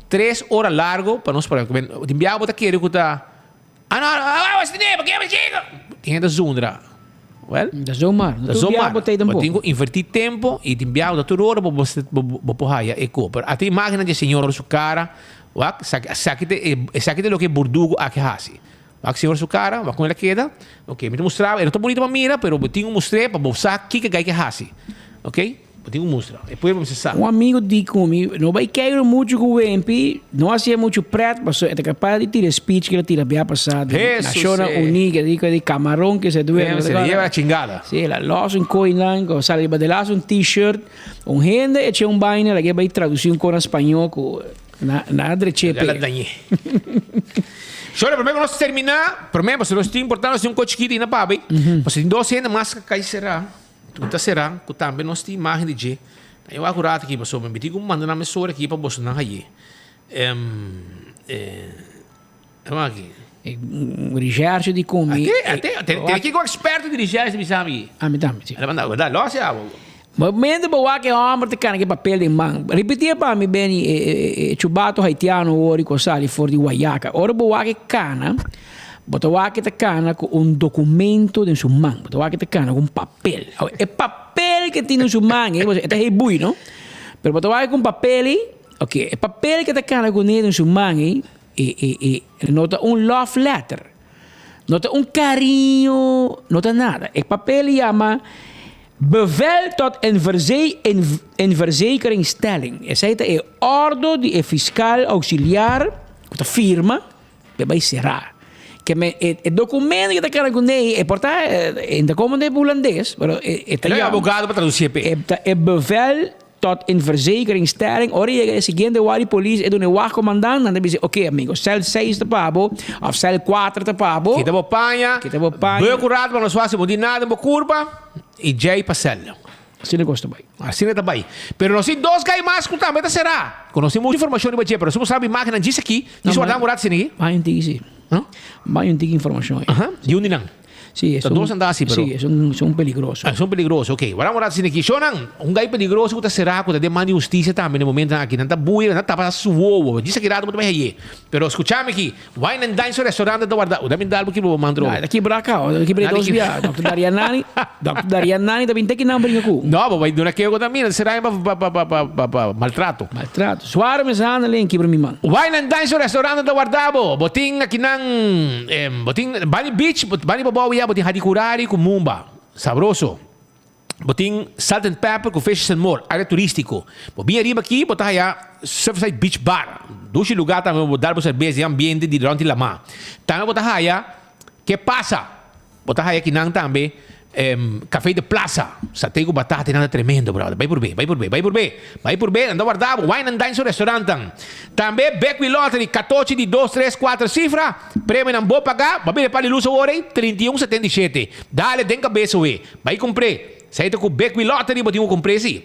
Tres ora largo pa nos por a Tin biaha bo ta kere ku ta Ah no, ah wak tine, pa ke chico? Tin hende ta zundra. Well, Ta zomaar. Ta No tur biaha zomaar. bo ta ei Bo tampoco. tin ku inverti tempo i tin biaha bo ta tur ora bo bo por haya e ko. Pero ata imagennan di e señor su cara, wak, esaki ta esaki ta loke e burdugo aki hasi. Wak Señor su cara, wak con el a keda. Ok, mi ta mustra bo, e no ta bonito pa mira, pero bo tin cu mustr'é pa bo sa kico gai ke haci. Ok, bo tin cu mustra. E pueblo mester sa. Un amigo di cu mi, no bay keiro mucho cu Wempi, no hacié mucho pret, pasobra e ta capaz di tira e speech cu el a tira bia pasa di Hesus, Nacionnan eh. Uní, ke di cu di camarón ke se duerme. Se le lleva la chingada. Sí, el a los un coinan, cu sali riba delas un t-shirt, un hende eche un baina, el a ke bay traduci un cona spañó cu. Na na dreche Ya la pe. dañé. Shore, promé ku nos terminá, promé pasobra nos tin importante nos tin un kos chikito ainda pabi. Pasobra tin dos hende mas ku kai será, ku ta será, ku tambe nos tin imágen di dje. Na e wak un rato aki pasobra mi tin ku manda nan mesora aki pa boso nan haye. Eh, aki. Recherche di komi. Ate, ate, te te ki ku eksperto di recherche bisa mi. Ami tambe, si. Ala manda, los ya. Momento bo wak e homber ta cana cu e papel den man. Ripiti e pa mi Benny, e, e, e chubato haitiano ori cu a sali for di Guayaca. Ora bo wak e cana, bo ta wak e ta cana cu un documento den su man. Bo ta wak e ta cana cu un papel. Awe, e papel cu e tin den su man, e ta hebui, no? Pero bo ta wak cu un papel ei, ok, e papel cu e ta cana cune den su man ei, e, e, e, no ta un love letter. No ta un cariño, no ta nada. E papel yama Bevel tot inverzekeringstelling. Esei ta e ordo di e fiscal auxiliar ku ta firma pa e bai será. Ke men e documento ke ta kara kuné e por ta e ta komo den hulandes pero e ta Lo e yama abogado pa tradusi e p'e. E ta e bevel tot inverzekeringstelling. Ora yega e siguiente wak di polis e duna e wachcommandant nan ta bisa oke amigo cel seis ta pa bo of cel kuater ta pa bo. Kita bo paña. Kita bo paña. Beu ku rato pa nos wak si bo tin nada den bo kurpa i djei pa cel. Asina kos ta bai. Asina ta bai. Pero nos tin dos gai mas ku tambe ta será. Ku nos tin muchu informashon riba dje pero nos sabi imagennan djis aki. Djis warda un rato asina aki. Bai un tiki si. Bai un tiki informashon ei. Aha. Di un di nan. Sí, Ta esun, dos anda así, pero. Sí, esun, esun peligroso. Esun peligroso, ok. Wara un rato asina aki. Shownan, un gai peligroso ku ta será ku ta den man di hustisia tambe na e momentonan aki. Nan ta buya, nan ta tapa su wowo. Djis aki rato bo ta bai haye. Pero skuchami aki, Wine and Dine su restaurante ta warda. Unda mi dal bo kibra bo man trobe? Ta kibra ka, ta kibra dos bia. Dòkter Darianani, Dòkter Darianani ta bin te ki nan bringa ku. No, bo bai duna keo ku ta mira, será pa pa pa pa pa pa maltrato. Maltrato. Suar mishandeling kibra mi man. Wine and Dine su restaurante ta warda bo. Bo tin akinan, bo tin Bani Beach, Bani Pabou ya, bo tin Hadicurari ku Mumba. Sabroso. Bo tin Salt and Pepper ku Fishes and More, area turistico. Bo bin ariba aki, bo ta haya Surfside Beach Bar. Dushi lugar tambe bo dal bo serbes den ambiente di rond di lama. Tambe bo ta haya Ke Pasa? Bo ta haya kinan tambe Café de Plaza. Saté ku batata nan ta tremendo brother. Bai purbe, bai purbe, bai purbe. Bai purbe, nan ta warda bo. Wine and Dine su restaurantnan. Tambe Bekwee Lottery, katochi di dos, tres, kuater sifra. Premionan bo paga. Bo a bira e pali lus awor ei, 31, 77. Dale den kabes awe. Bai kumpr'é. Esei ta ku Bekwee Lottery bo tin ku kumpr'é si.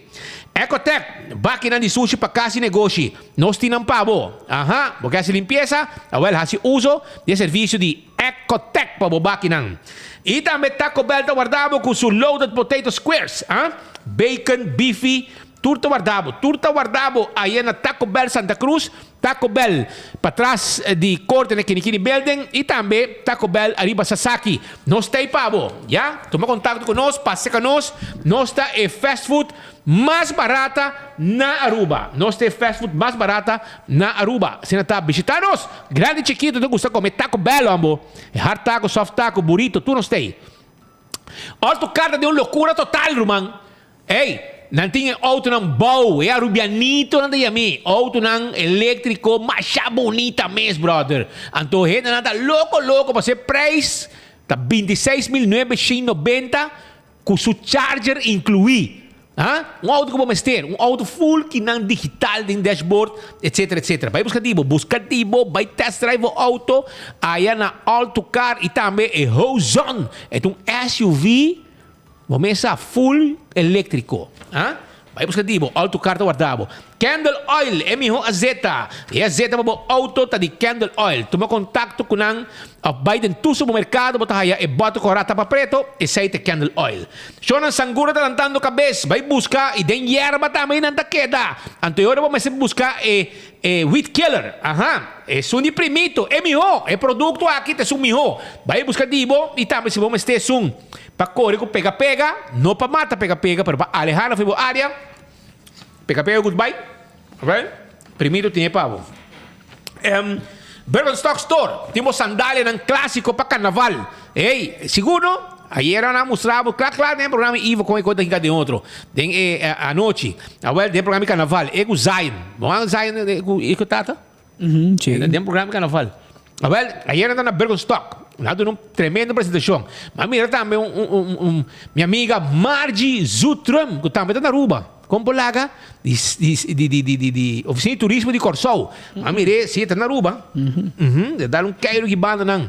Ecotec, bakinan di sushi pa kas i negoshi. Nos tin nan pa bo. Aha, bo ke hasi limpiesa? Awel hasi uso di e servisio di Ecotec pa bo bakinan. I tambe Taco Bell ta warda bo ku su loaded potato squares, ah, bacon, bifi, tur ta warda bo. Tur ta warda bo aya na Taco Bell Santa Cruz, Taco Bell patras di korte na Kinikini Building i tambe Taco Bell ariba Sasaki. Nos ta ei pa bo, ya. Tuma kontakto ku nos, pasa ka nos. Nos ta e fast food mas barata na Aruba. Nos ta e fast food mas barata na Aruba. Asina ta, bishita nos! Grandi chikito ta gusta come Taco Bell hombo. E hard taco, soft taco, burrito, tur nos ta ei. Auto car ta den un locura total ruman. Ey, nan tin e autonan bou, e Arubianitonan ta yam'é. Autonan electrico masha bunita mes brother. Anto hendenan ta loco loco pasobra e prijs ta 26.990. Ku su charger inkluí. Ha? Un auto ku bo mester. Un auto full kinan digital den dashboard, etcetera, etcetera. Bai buska di bo. Buska di bo, bai test drive bo auto aya na All to Car i tambe e Hozon. E ta un SUV, bo mes sa, full eléktriko. Ha? Bai buska di bo. All to Car ta warda bo. Candle Oil, e miho azeta. E azeta pa bo auto ta di Candle Oil. Tuma contacto cu nan of bay den tur supermercado bo ta haya e bote cora tapa preto, esey ta Candle Oil. Shownan sangura ta lantando cabes, bay busca y den yerba tambe nan ta keda. Anto e ora bo mester busca e e weed killer. Aha, esun di primito, e miho. E producto aki ta esun miho. Bay busca di bo y tambe si bo mester esun pa core cu pega pega, no pa mata pega pega pero pa aleha nan for bo area. Peka peka goodbye. Ok? Primito tin e pa bo. Um, Birkenstock Store. Tin bo sandalianan clásico pa carnaval. Hey, sigur no? Ayer nan a mustra bo kla kla den e programa Ivo con e conta hinca den otro. Den e anochi. Awel den e programa carnaval. E cu Zion. Bo a Zion e cu e cu tata? Mm -hmm, Den programa carnaval. Awel, ayer nan ta na Birkenstock. Nan a duna un tremendo presentacion. Ma mira tambe un, un, un, un, mi amiga Margie Zutrum, cu tambe ta na Aruba. Kon por laga di di di di di di Oficina di Turismo di Kòrsou. Ma mir'é si e ta na Aruba. Uhum, e dal un keiru ki bandanan.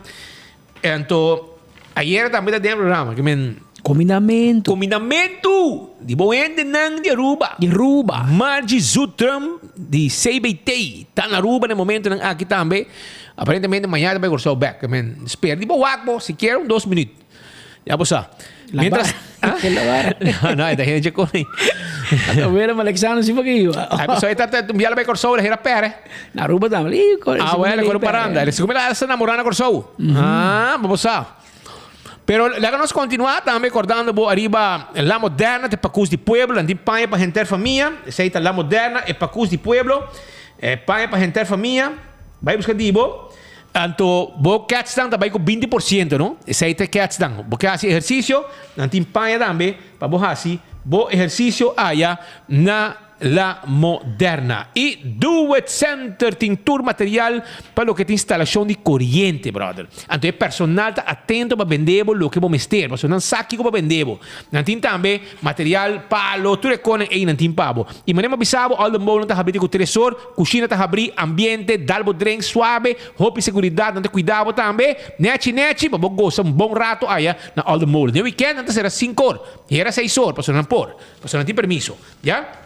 Anto ayera tambe ta den e programa ke men. Kombinamentu. Kombinamentu di bon hendenan di Aruba. Di Aruba. Margie Zutrum di CBT ta na Aruba na e momentonan aki tambe. Aparentemente mañana ta bai Kòrsou bèk. Ke men spera di bo wak bo sikiera un dos minüt. Ya bo sa. Mientras... No, no, esta gente con. Willem Alexander si porque iba. Ay, pues ahí está un viaje para Corsou, era pere. Na Aruba tambe. Ah, bueno, con paranda. El segundo la se enamoró na Corsou. Ah, vamos a. Pero laga nos continua tambe cordando bo ariba La Moderna te pacus di pueblo, nan tin paña pa henter famia. Esey ta La Moderna e pacus di pueblo. E paña pa henter famia. Bay busca di bo. Anto bo ketsnan ta bay cu 20%, no? Esey ta e ketsnan. Bo ke haci ehercicio, nan tin paña tambe pa bo haci bo ehercicio aya na La Moderna. Y Do It Center tin tur material pa loke ta instalacion di coriente, brother. Anto e personal ta atento pa bende bo loke bo mester, pasobra nan sa kico pa bende bo. Nan tin tambe material, palo, tur e conan ey nan tin pa bo. Y manera mi a bisa bo, Alden Bouw nan ta habri te cu tres or, cushina ta habri, ambiente, dal bo drink suave, hopi seguridad, nan ta cuida bo tambe, nechi nechi, pa bo gosa un bon rato aya na Alden Molen. Den weekend nan ta cera cinco or, hera seis or, pasobra nan por, pasobra nan tin permiso. Ya.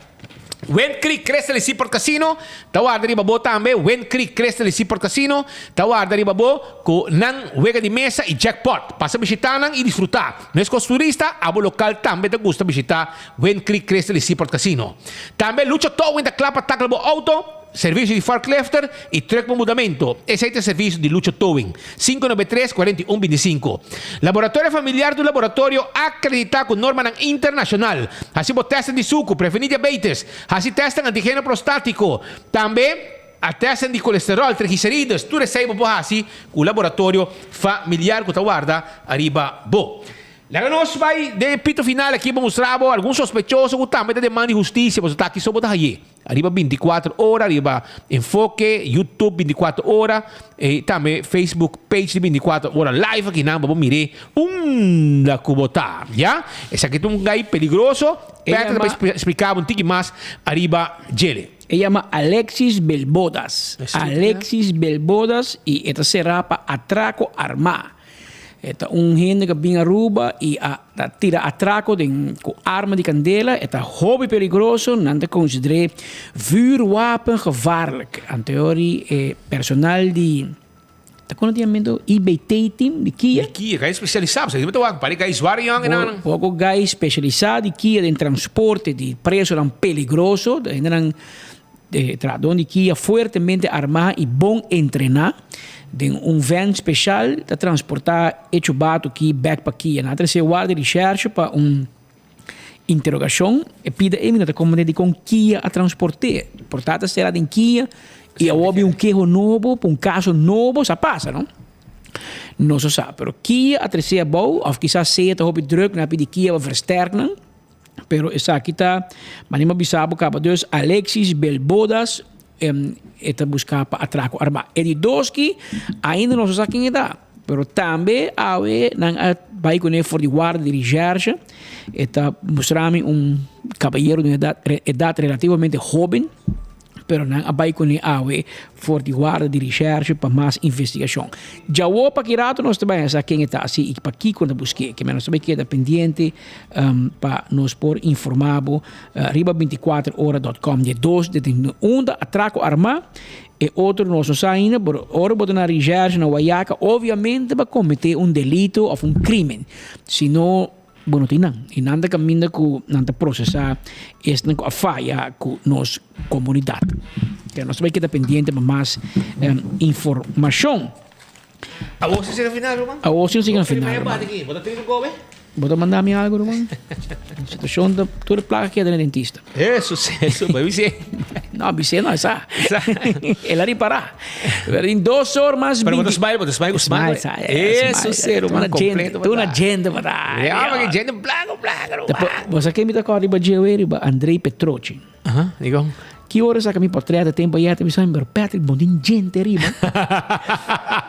Wind Creek Crystal y Seaport Casino ta warda riba bo tambe. Wind Creek Crystal y Seaport Casino ta warda riba bo cu nan wega di mesa y jackpot. Pasa bishita nan y disfruta. Mescos turista, abo local tambe ta gusta bishita Wind Creek Crystal y Seaport Casino. Tambe Lucho Towing ta cla pa tackle bo auto. Servicio di forklifter y truck pa mudamento. Esey ta e servicio di Lucho Towing. 593 41 25. Laboratorio Familiar ta un laboratorio acredita cu normanan internacional. Haci bo testen di sucu, preveni diabetes. Haci testen antigeno prostatico. Tambe a testen di colesterol, triglicerides. Tur esey bo por haci cu Laboratorio Familiar cu ta warda ariba bo. Laga nos bay den e pito final aki pa mustra bo algun sospechoso cu tambe ta den man di husticia pasobra ta aki so bo ta haye. Ariba 24 ora, ariba Enfoke, YouTube 24 ora, y tambe Facebook page di 24 ora live aki nan pa bo mire unda cu bo ta, ya. Esaki ta un guy peligroso, Patrick ta bay splica bo un tiki mas ariba djele. E yama Alexis Belbodas. Alexis Belbodas y e ta sera pa atraco arma. E ta un hende ku a bin Aruba i a ta tira atrako den ku arma di kandela. E ta hopi peligroso, nan ta konsider'é vuurwapen gevaarlijk. Anteori e personal di ta kono tin amiento IBT team di kia. Di kia, gai spesialisá, pasobra bo ta wak pari gai zwar yòn e nan. Poko gai spesialisá di kia den transporte di presonan peligroso, hendenan E trahadónan di kia fuertemente armá i bon entrená den un vèn speshal ta transportá e chubatu ki bèk pa kia. Nan a trese warda di reshèrshe pa un interogashon. E pida ei mi no ta komprendé dikon kia a transport'é. Por ta ta sera den kia i awor bin un keho nobo pa un kaso nobo sa pasa no. No sa sa pero kia a tres'é abou òf kisas sea ta hopi drùk nan a pidi kia pa verstèrk nan. Pero esaki ta, mane mi a bisa bo caba, dus Alexis Belbodas e ta busca pa atraco arma. E di dos ki ainda no sa ken e ta, pero tambe awe nan a bay cune for di warda di recherche, e ta mustra mi un caballero di un edad, edad relativamente hoben. Pero nan a bai kuné awe for di warda di reshèrshe pa mas investigashon. Djawo pa ki rato nos ta bai a sa ken e ta hasi i pa kiko nan ta busk'é. Ke men nos ta bai keda pendiente pa nos por informá bo riba 24 ora dòt kòm. Di e dos detenido un ta atrako armá, e otro nos no sa ainda, pero ora bo ta na reshèrshe na Wayaca obviamente bo a kometé un delito òf un krímen. Si no. Bo no tin nan. I nan ta kaminda ku nan ta prosesá esnan ku a faya ku nos komunidat. Pero nos ta bai keda pendiente pa mas informashon. Awor si sega final, ruman? Awor si sega final, ruman. Bo ta tribu kobe? Bo ta manda mi algo, ruman? Situashon ta tur e plaka keda na e dentista. Eso, eso, bai bis'é. No, bis'é no, e sa. El a ripará. Pero tin dos or mas Pero bo ta smile, bo ta smile ku smile. Eso sí, ruman, completo. Tur na gente pa ta. Ya, porque gente blanco, blanco, ruman. Bo sa ken mi ta kòrda riba dje awe? Riba Andrei Petrochi. Aha, dikon? Ki ora saka mi portret e tempo ayá ta bisa mi, pero Patrick, bo tin gente riba.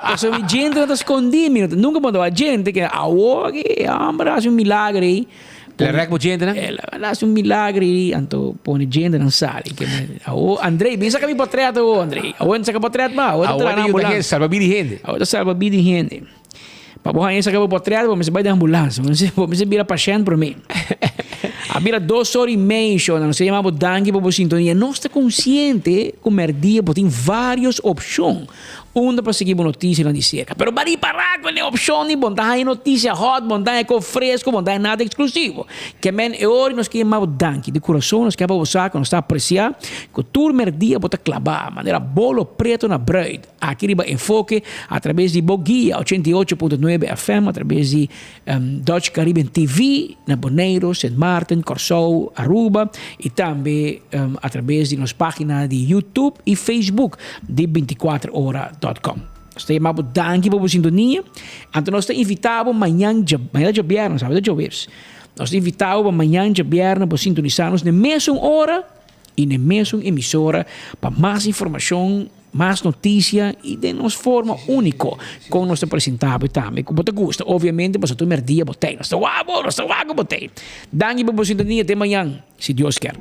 Pasobra mi gente no ta skondí, mi no ta, nunka bo ta wak gente ke awor aki e hòmber a hasi un milagro ei. El a rèk bo djentenan? El a hasi un milagro ei, anto pone djentenan sali. Ke men, awor Andrei, bin saka mi portret awor, Andrei. Awor no saka portret mas, awor ta Awor traha ta na yuda ambulans. hende, salba bida di hende. Awor ta salba bida di hende. Pa bo haña saka bo portret, bo mester bai den ambulans. Bo mester, bo mester bira pashènt promé. A bira dos ora i mei, shona. Nos ta yama bo danki pa bo sintonia. Nos ta konsiente ku mèrdia bo tin vários opshon. Unda pa sigui bo noticianan di cerca. Pero bari para cu e opcion di bon ta haña noticia hot, bon ta haña co fresco, bon ta haña nada exclusivo. Ke men e ora nos kier yama bo danki di curason, nos kier pa bo sa cu nos ta aprecia cu tur merdia bo ta claba manera bolo preto na bruid aki riba Enfoke a traves di bo guia 88.9 FM, a traves di Dutch Caribbean TV na Boneiru, Sint Maarten, Kòrsou, Aruba i tambe a traves di nos página di YouTube i Facebook di 24 ora dot com. Nos ta yama bo danki pa bo sintonia. Anto nos ta invitá bo mañan dja, mañan ta djabièrnè, sabi ta djaweps. Nos ta invitá bo pa mañan djabièrnè bo sintonisá nos na e mesun ora i na e mesun emisora pa mas informashon. Mas noticia y den nos forma unico con nos ta presenta bo tambe cu bo ta gusta. Obviamente pasobra tur merdia bo tey. Nos ta wak bo, nos ta wak bo tey. Danki pa bo sintonia. Te mañan, si Dios kier.